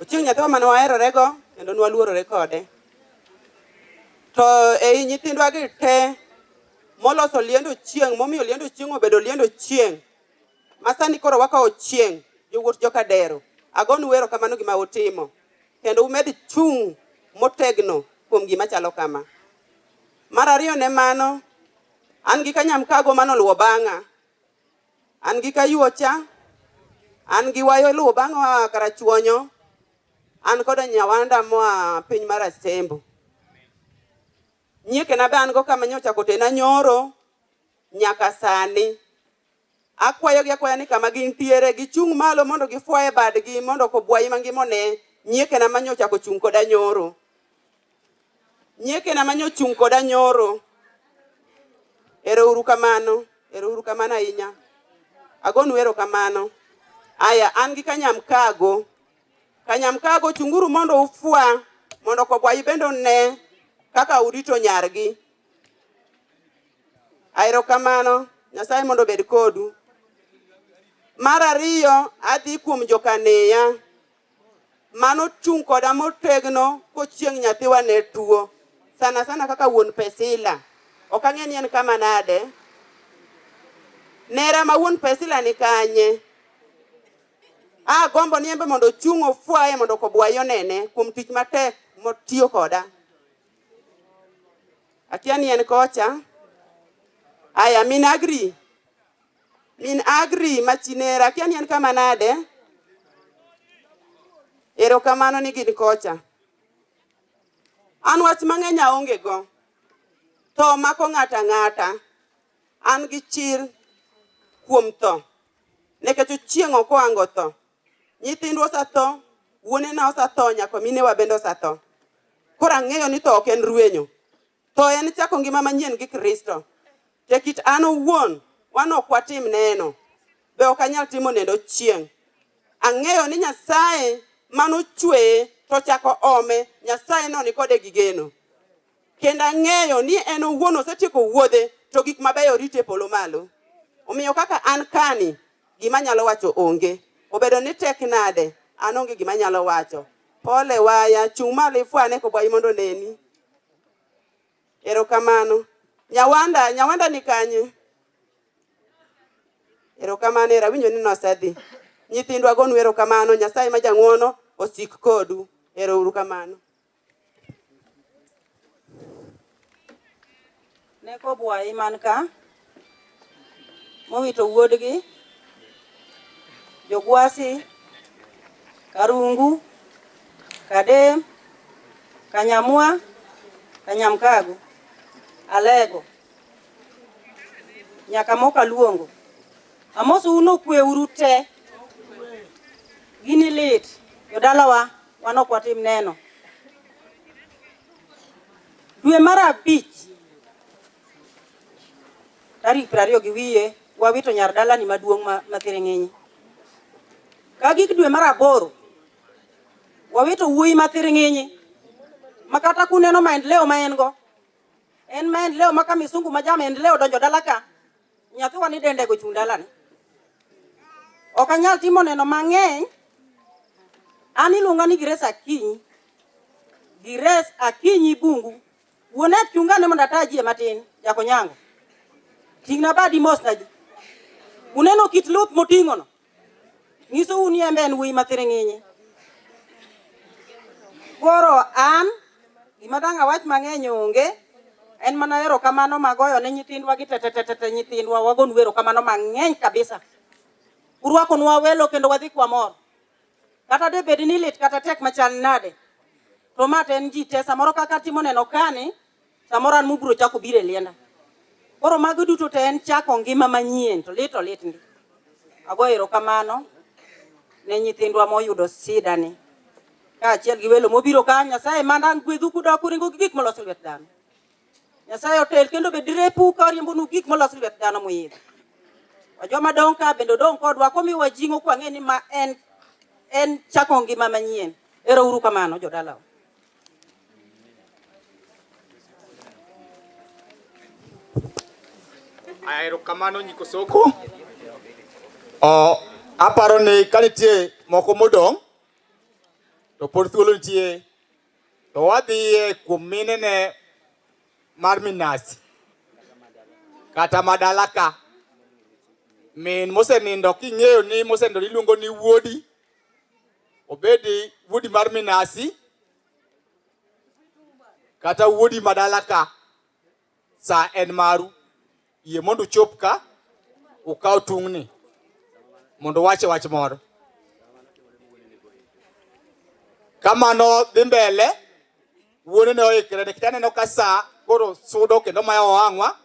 Ochieng' nyathiwa mane waherorego kendo ne waluorore kode. To ei nyithindwa gi te moloso liend Ochieng', momiyo liend Ochieng' obedo liend Ochieng', ma sani koro wakawo Ochieng', jowuoth joka Dero, agonu erokamano gima utimo. Kendo umed chung' motegno kuom gima chalo kama. Mar ariyo ne mano, an gi Kanyamkago manoluwo bang'a. An gi Kayuocha, an gi Wayo luwo bang'a oa Karachuonyo, an koda Nyawanda moa piny mar Asembo. Nyiekena be an go kama nyocha otena nyoro nyaka sani. Akwayogi akwaya ni kama gintiere gichung' malo mondo gifwaye badgi mondo kobwayi mangima one nyiekena manyocha ochung' koda nyoro. Nyiekena manyochung' koda nyoro. Ero uru kamano, ero uru kamano ahinya. Agonu erokamano. Aya, an gi Kanyamkago. Kanyamkago chunguru mondo ufwa, mondo kobwayi bende one kaka urito nyargi. Erokamano, Nyasaye mondo obed kodu. Mar ariyo, adhi kuom jokaneya. Mano chung' koda motegno kochieng' nyathiwa ne tuo. Sana sana kaka wuon Pesila. Ok ang'e ni en kama nade. Nera ma wuon Pesila ni kanye? Agombo ni embe mondo ochung' ofwaye mondo kobwayi onene kuom tich matek motiyo koda. Akia ni en kocha. Aya, min Agri. Min Agri machinera, akia ni en kama nade. Erokamano ni gin kocha. An wach mang'eny aonge go. Tho mako ng'ato ang'ata. An gi chir kuom tho. Nikech Ochieng' ok ohango tho. Nyithindwa osetho, wuonena osetho, nyaka minewa bende osetho. Koro ang'eyo ni tho ok en rwenyo. Tho en chako ngima manyien gi Kristo. To kit an owuon, wan ok watim neno. Be ok anyal timo nendo Ochieng'. Ang'eyo ni Nyasaye manochweye to chako ome, Nyasaye no ni kode gi geno. Kendo ang'eyo ni en owuon osetieko wuodhe to gik mabeyo rite e polo malo. Omiyo kaka an kani, gima anyalo wacho onge. Obedo ni tek nade, an onge gima anyalo wacho. Pole waya, chung' malo ifwane kobwayi mondo oneni. Erokamano. Nyawanda, Nyawanda ni kanye? Erokamano, ero awinjo ni nosedhi. Nyithindwa gonu erokamano, Nyasaye ma jang'uono osik kodu. Ero uru kamano. Ne kobwayi man ka, mowito wuodgi, Jogwasi, Karungu, Kadem, Kanyamwa, Kanyamkago, Alego, nyaka moka luongo. Amosou nokwe uru te. Gini lit, jodalawa, wan ok watim neno. Dwe mar 5, tarik 22, wawito nyar dalani maduong' ma Thiring'inyi. Ka gik dwe mar 8, wawito wuoyi ma Thiring'inyi Ma kata kuneno maendeleo ma en go. En maendeleo ma ka misungu ma ja maendeleo donjo dala ka. Nyathiwa ni dende go chung' dalani. Ok anyal timo neno mang'eny. An iluonga ni Grace Akinyi. Grace Akinyi Bungu. Wuon et chungane mondo atajie matin, Jakonyango. Ting'na badi mos na ji. Uneno kit luth moting'ono. Nyisou ni en be en wuoyi mathiring'inyi. Koro an, gima dang' awach mang'eny onge, en mana erokamano magoyo ne nyithindwa gi tetetetete nyithindwa, wagonu erokamano mang'eny kabisa. Urwakonwa welo kendo wadhi kwamor. Kata de bed ni lit kata tek machal nade, to ma to en ji te, samoro kaka atimo neno kani, samoro an mubiro chako biro e lienda. Koro mago duto te en chako ngima manyien, to lit olit ndi. Agoyo erokamano ne nyithindwa moyudo sida ni. Kaachiel gi welo mobiro ka, Nyasaye mand ang' gwedhu kudok uringo gi gik molos e lwet dhano. Nyasaye otel kendo obed repu ka oriembonu gik molos e lwet dhano muidho. Wa joma dong' ka bende odong' kodwa komiwa jing'o kwang'e ni ma en chako ngima manyien. Ero uru kamano jodalawa. Erokamano Nyiko Soko. Aparo ni ka nitie moko modong' to pod thuolo nitie, to wadhiye kuom minene mar Minasi kata madala ka. Min mosenindo king'eyo ni mosenindo iluongo ni wuodi, obedi wuodi mar Minasi kata wuodi madala ka, sa en maru. Yie mondo uchop ka, ukaw tung'ni mondo uwache wach moro. Kamano dhi mbele, wuone ne oikre nikech aneno ka sa koro sudo kendo mayo owang'wa,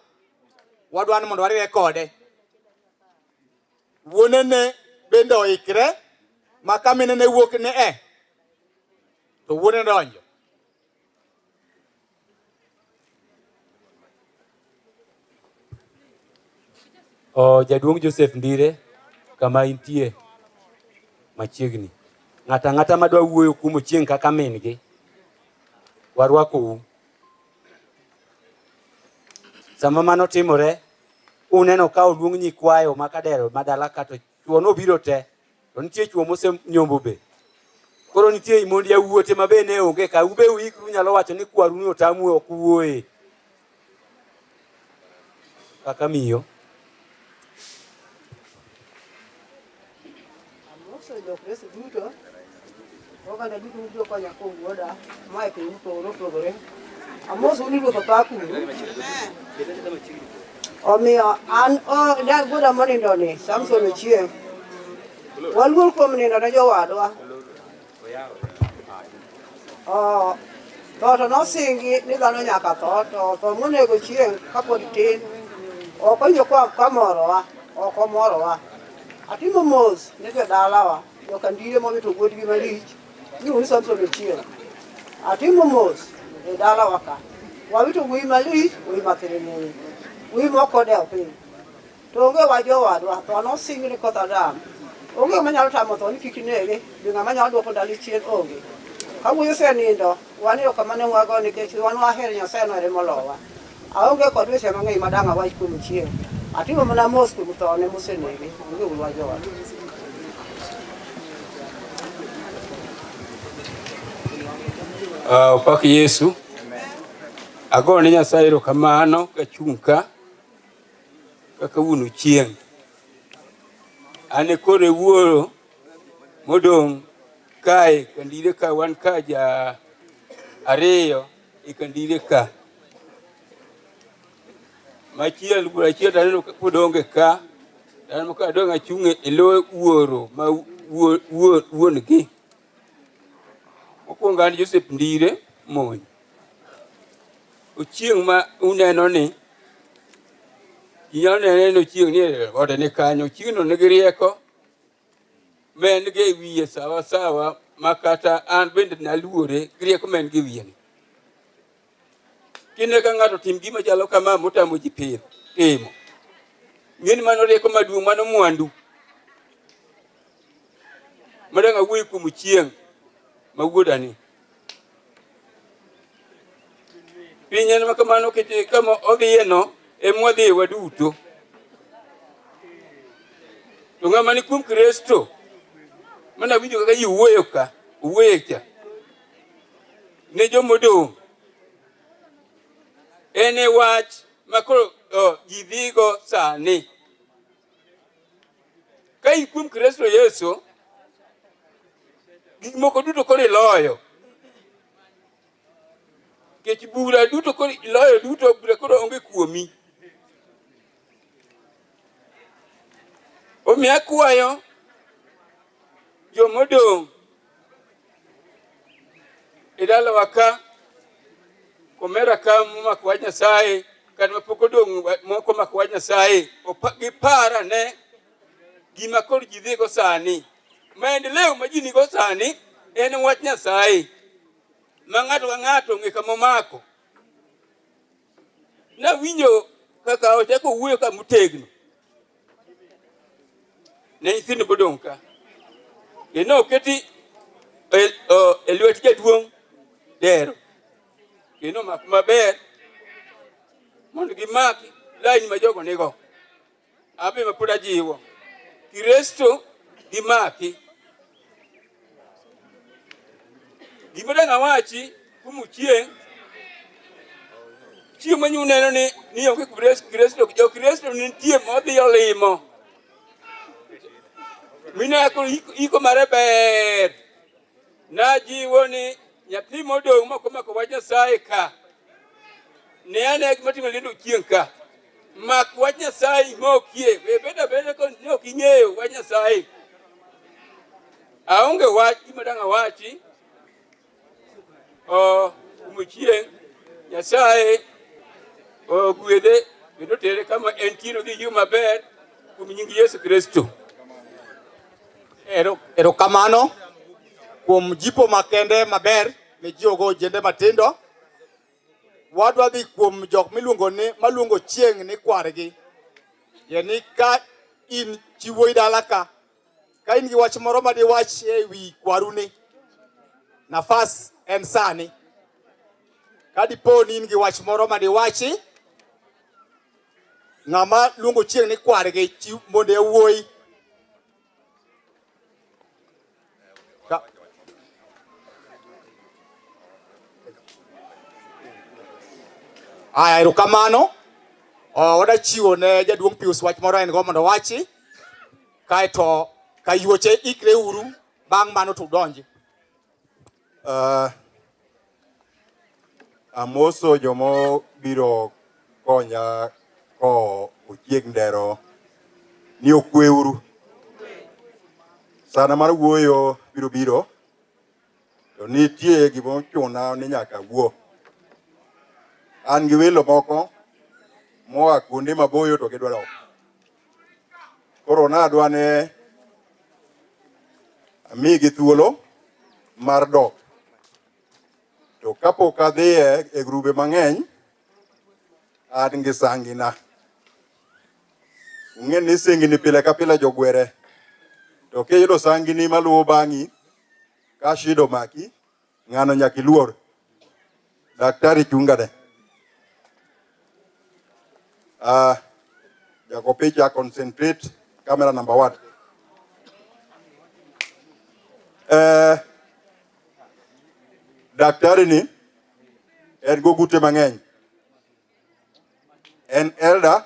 wadwa ni mondo wariwe kode. Wuone ne bende oikre ma ka mine ne wuok ni to wuone donjo. Jaduong' Joseph Ndire, kama intie machiegni. Ng'ato ang'ata madwa wuoyo kuom Ochieng' kaka min-gi, warwakou. Sama mano timore, uneno ka oluong nyikwayo ma Kadero madala ka to chuo nobiro te, to nitie chuo mosenyombo be. Koro nitie mond yawuote ma be ne onge ka, ube uikru unyalo wacho ni kwaru ni otamu ok wuoye. Kaka miyo. Amoso jokristo duto, oganda duto mobiro konya kuom wuoda moa e piny mopogore opogore. Amoso ni Ruoth opak uru. Omiyo an dag wuoda monindo ni Samson Ochieng'. Waluor kuom nindo ne jowadwa. Tho to nosingi ni dhano nyaka tho, to tho monego chieng' kapod tin ok owinjo kamorowa, ok omorowa. Atimo mos ne jodalawa, joka Ndire mowito wuodgi malich, iluongo ni Samson Ochieng'. Atimo mos e dalawa ka. Wawito wuoyi malich, wuoyi mathiring'inyi, wuoyi mok odewo piny. To onge wach jowadwa, tho nosingi ni koth Adam. Onge ng'ama nyalo tamo tho ni kik inege, be ng'ama nyalo duoko ndalo chien onge. Ka wuoyi osenindo, wan erokamano wago nikech wan wahero Nyasaye nohere molowa. Aonge kod weche mang'eny madang' awach kuom Ochieng'. Atimo mana mos kuom thone mosenege, onge uru wach jowadwa. Opak Yesu. Agone ne Nyasaye erokamano kachung' ka kaka wuon Ochieng'. An e koro e wuoro modong' kae Kandire ka, wan ka ja ariyo e Kandire ka. Machiel wuoro achiel to aneno ka pod onge ka, aneno ka adong' achung' e lo wuoro ma wuon gi. Mokwongo an Joseph Ndire Mony. Ochieng' ma uneno ni, inyalo nene ni Ochieng' ni e ode ni kanyo. Ochieng' no nigi rieko ma en go e wiye sawa sawa ma kata an bende naluore gi rieko ma en go e wiye ni. Kineno ka ng'ato tim gima chalo kama motamo ji pidho timo, ng'e ni mano rieko maduong', mano mwandu. Madang' awuoyo kuom Ochieng' ma wuodani. Piny en makamano nikech kama odhiye no ema wadhiye waduto. To ng'ama ni kuom Kristo, mana winjo kaka ji wuoyo ka, wuoye cha, ne jomodong', en e wach ma koro ji dhigo sani. Ka in kuom Kristo Yesu, gik moko duto koro iloyo. Nikech bura duto koro iloyo duto, bura koro onge kuomi. Omiyo akwayo jomodong' e dalawa ka, komera ka momako wach Nyasaye, kata mapok odong' moko omako wach Nyasaye, gipar ane gima koro ji dhigo sani. Maendeleo ma ji nigo sani en wach Nyasaye, ma ng'ato ka ng'ato ong'e kama omako. Nawinjo kaka ochako wuoyo ka motegno ne nyithindo modong' ka. Kendo oketi e lwet jaduong' dero. Kendo omako maber mondo gimak lain ma jogo nigo. Abe ma pod ajiwo. Kristo gimaki. Gima dang' awachi kuom Ochieng', chieng' ma uneno ni onge Kristo, jo Kristo nitie modhi olimo. Mineno koro iko mare ber. Najiwo ni nyathi modong' mok omako wach Nyasaye ka, ne ane gima timore lendo Ochieng' ka. Mak wach Nyasaye imokie, we bed abeda ni ok ing'eyo wach Nyasaye. Aonge wach gima dang' awachi. Kuom Ochieng', Nyasaye ogwedhe kendo otere kama entie odhi yo maber kuom nying Yesu Kristo. Erokamano kuom jipo makende maber mijiwogo ojende matindo. Wadwa dhi kuom jok miluongo ni maluongo Ochieng' ni kwargi. Yani ka in chi wuoyi dala ka, ka in gi wach moro ma diwach e wi kwaruni, nafas en sani. Ka dipo ni in gi wach moro ma diwachi, ng'ama luongo Ochieng' ni kwargi chi mondo e wuoyi. Aya, erokamano. Wadwa chiwo ne jaduong' Pius wach moro en go mondo owachi. Kaeto kayuoche ikre uru, bang' mano to udonji. Amoso joma konya ko Ochieng' Ndero ni okwe uru. Sana mar wuoyo biro biro, to nitie gima ochuna ni nyaka awuo. An gi welo moko moa kuonde maboyo to gidwa dok. Koro nadwa ne amigi thuolo mar dok. To kapok adhiye e grube mang'eny, an gi sangina. Ung'e ni singni pile ka pile jogwere. To kiyudo sangini maluwo bang'i, ka shida omaki, ng'ano nyaka iluor. Daktari chungane. Jago picha concentrate, camera number 1. Daktari ni en gogute mang'eny. En elder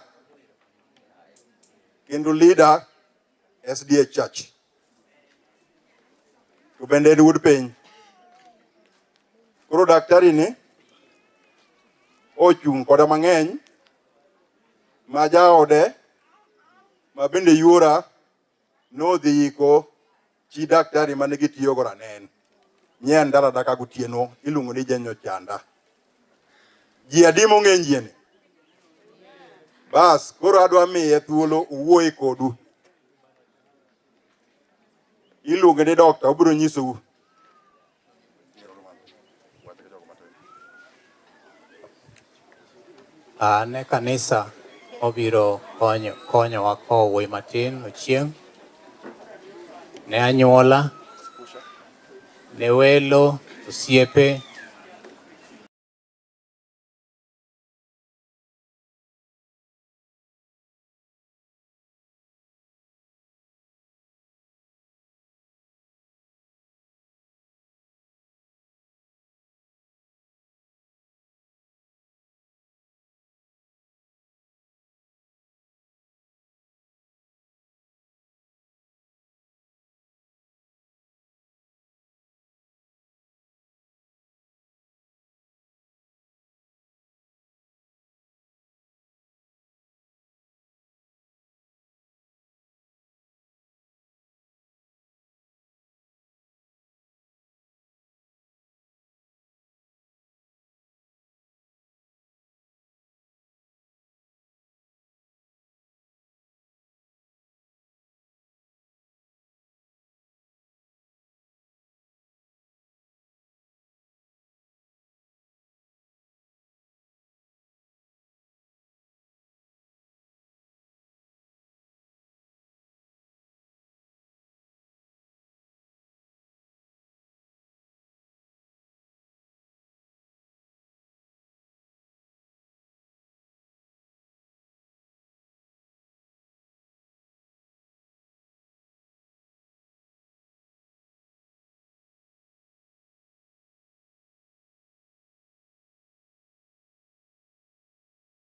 kendo leader SDA Church. To bende en wuod piny. Koro daktari ni ochung' koda mang'eny ma jaode ma bende yuora nodhi iko chi daktari mane gitiyogo ranen. Nyen dala daka gotieno iluongo ni Jenyo Chanda. Ji adi mong'e njieni? Bas, koro adwa miye thuolo owuoye kodu. Iluonge ni dokta, obiro nyisou. Ne kanisa obiro konyowa kowo wuoyi matin Ochieng'. Ne anyuola, ne welo, osiepe,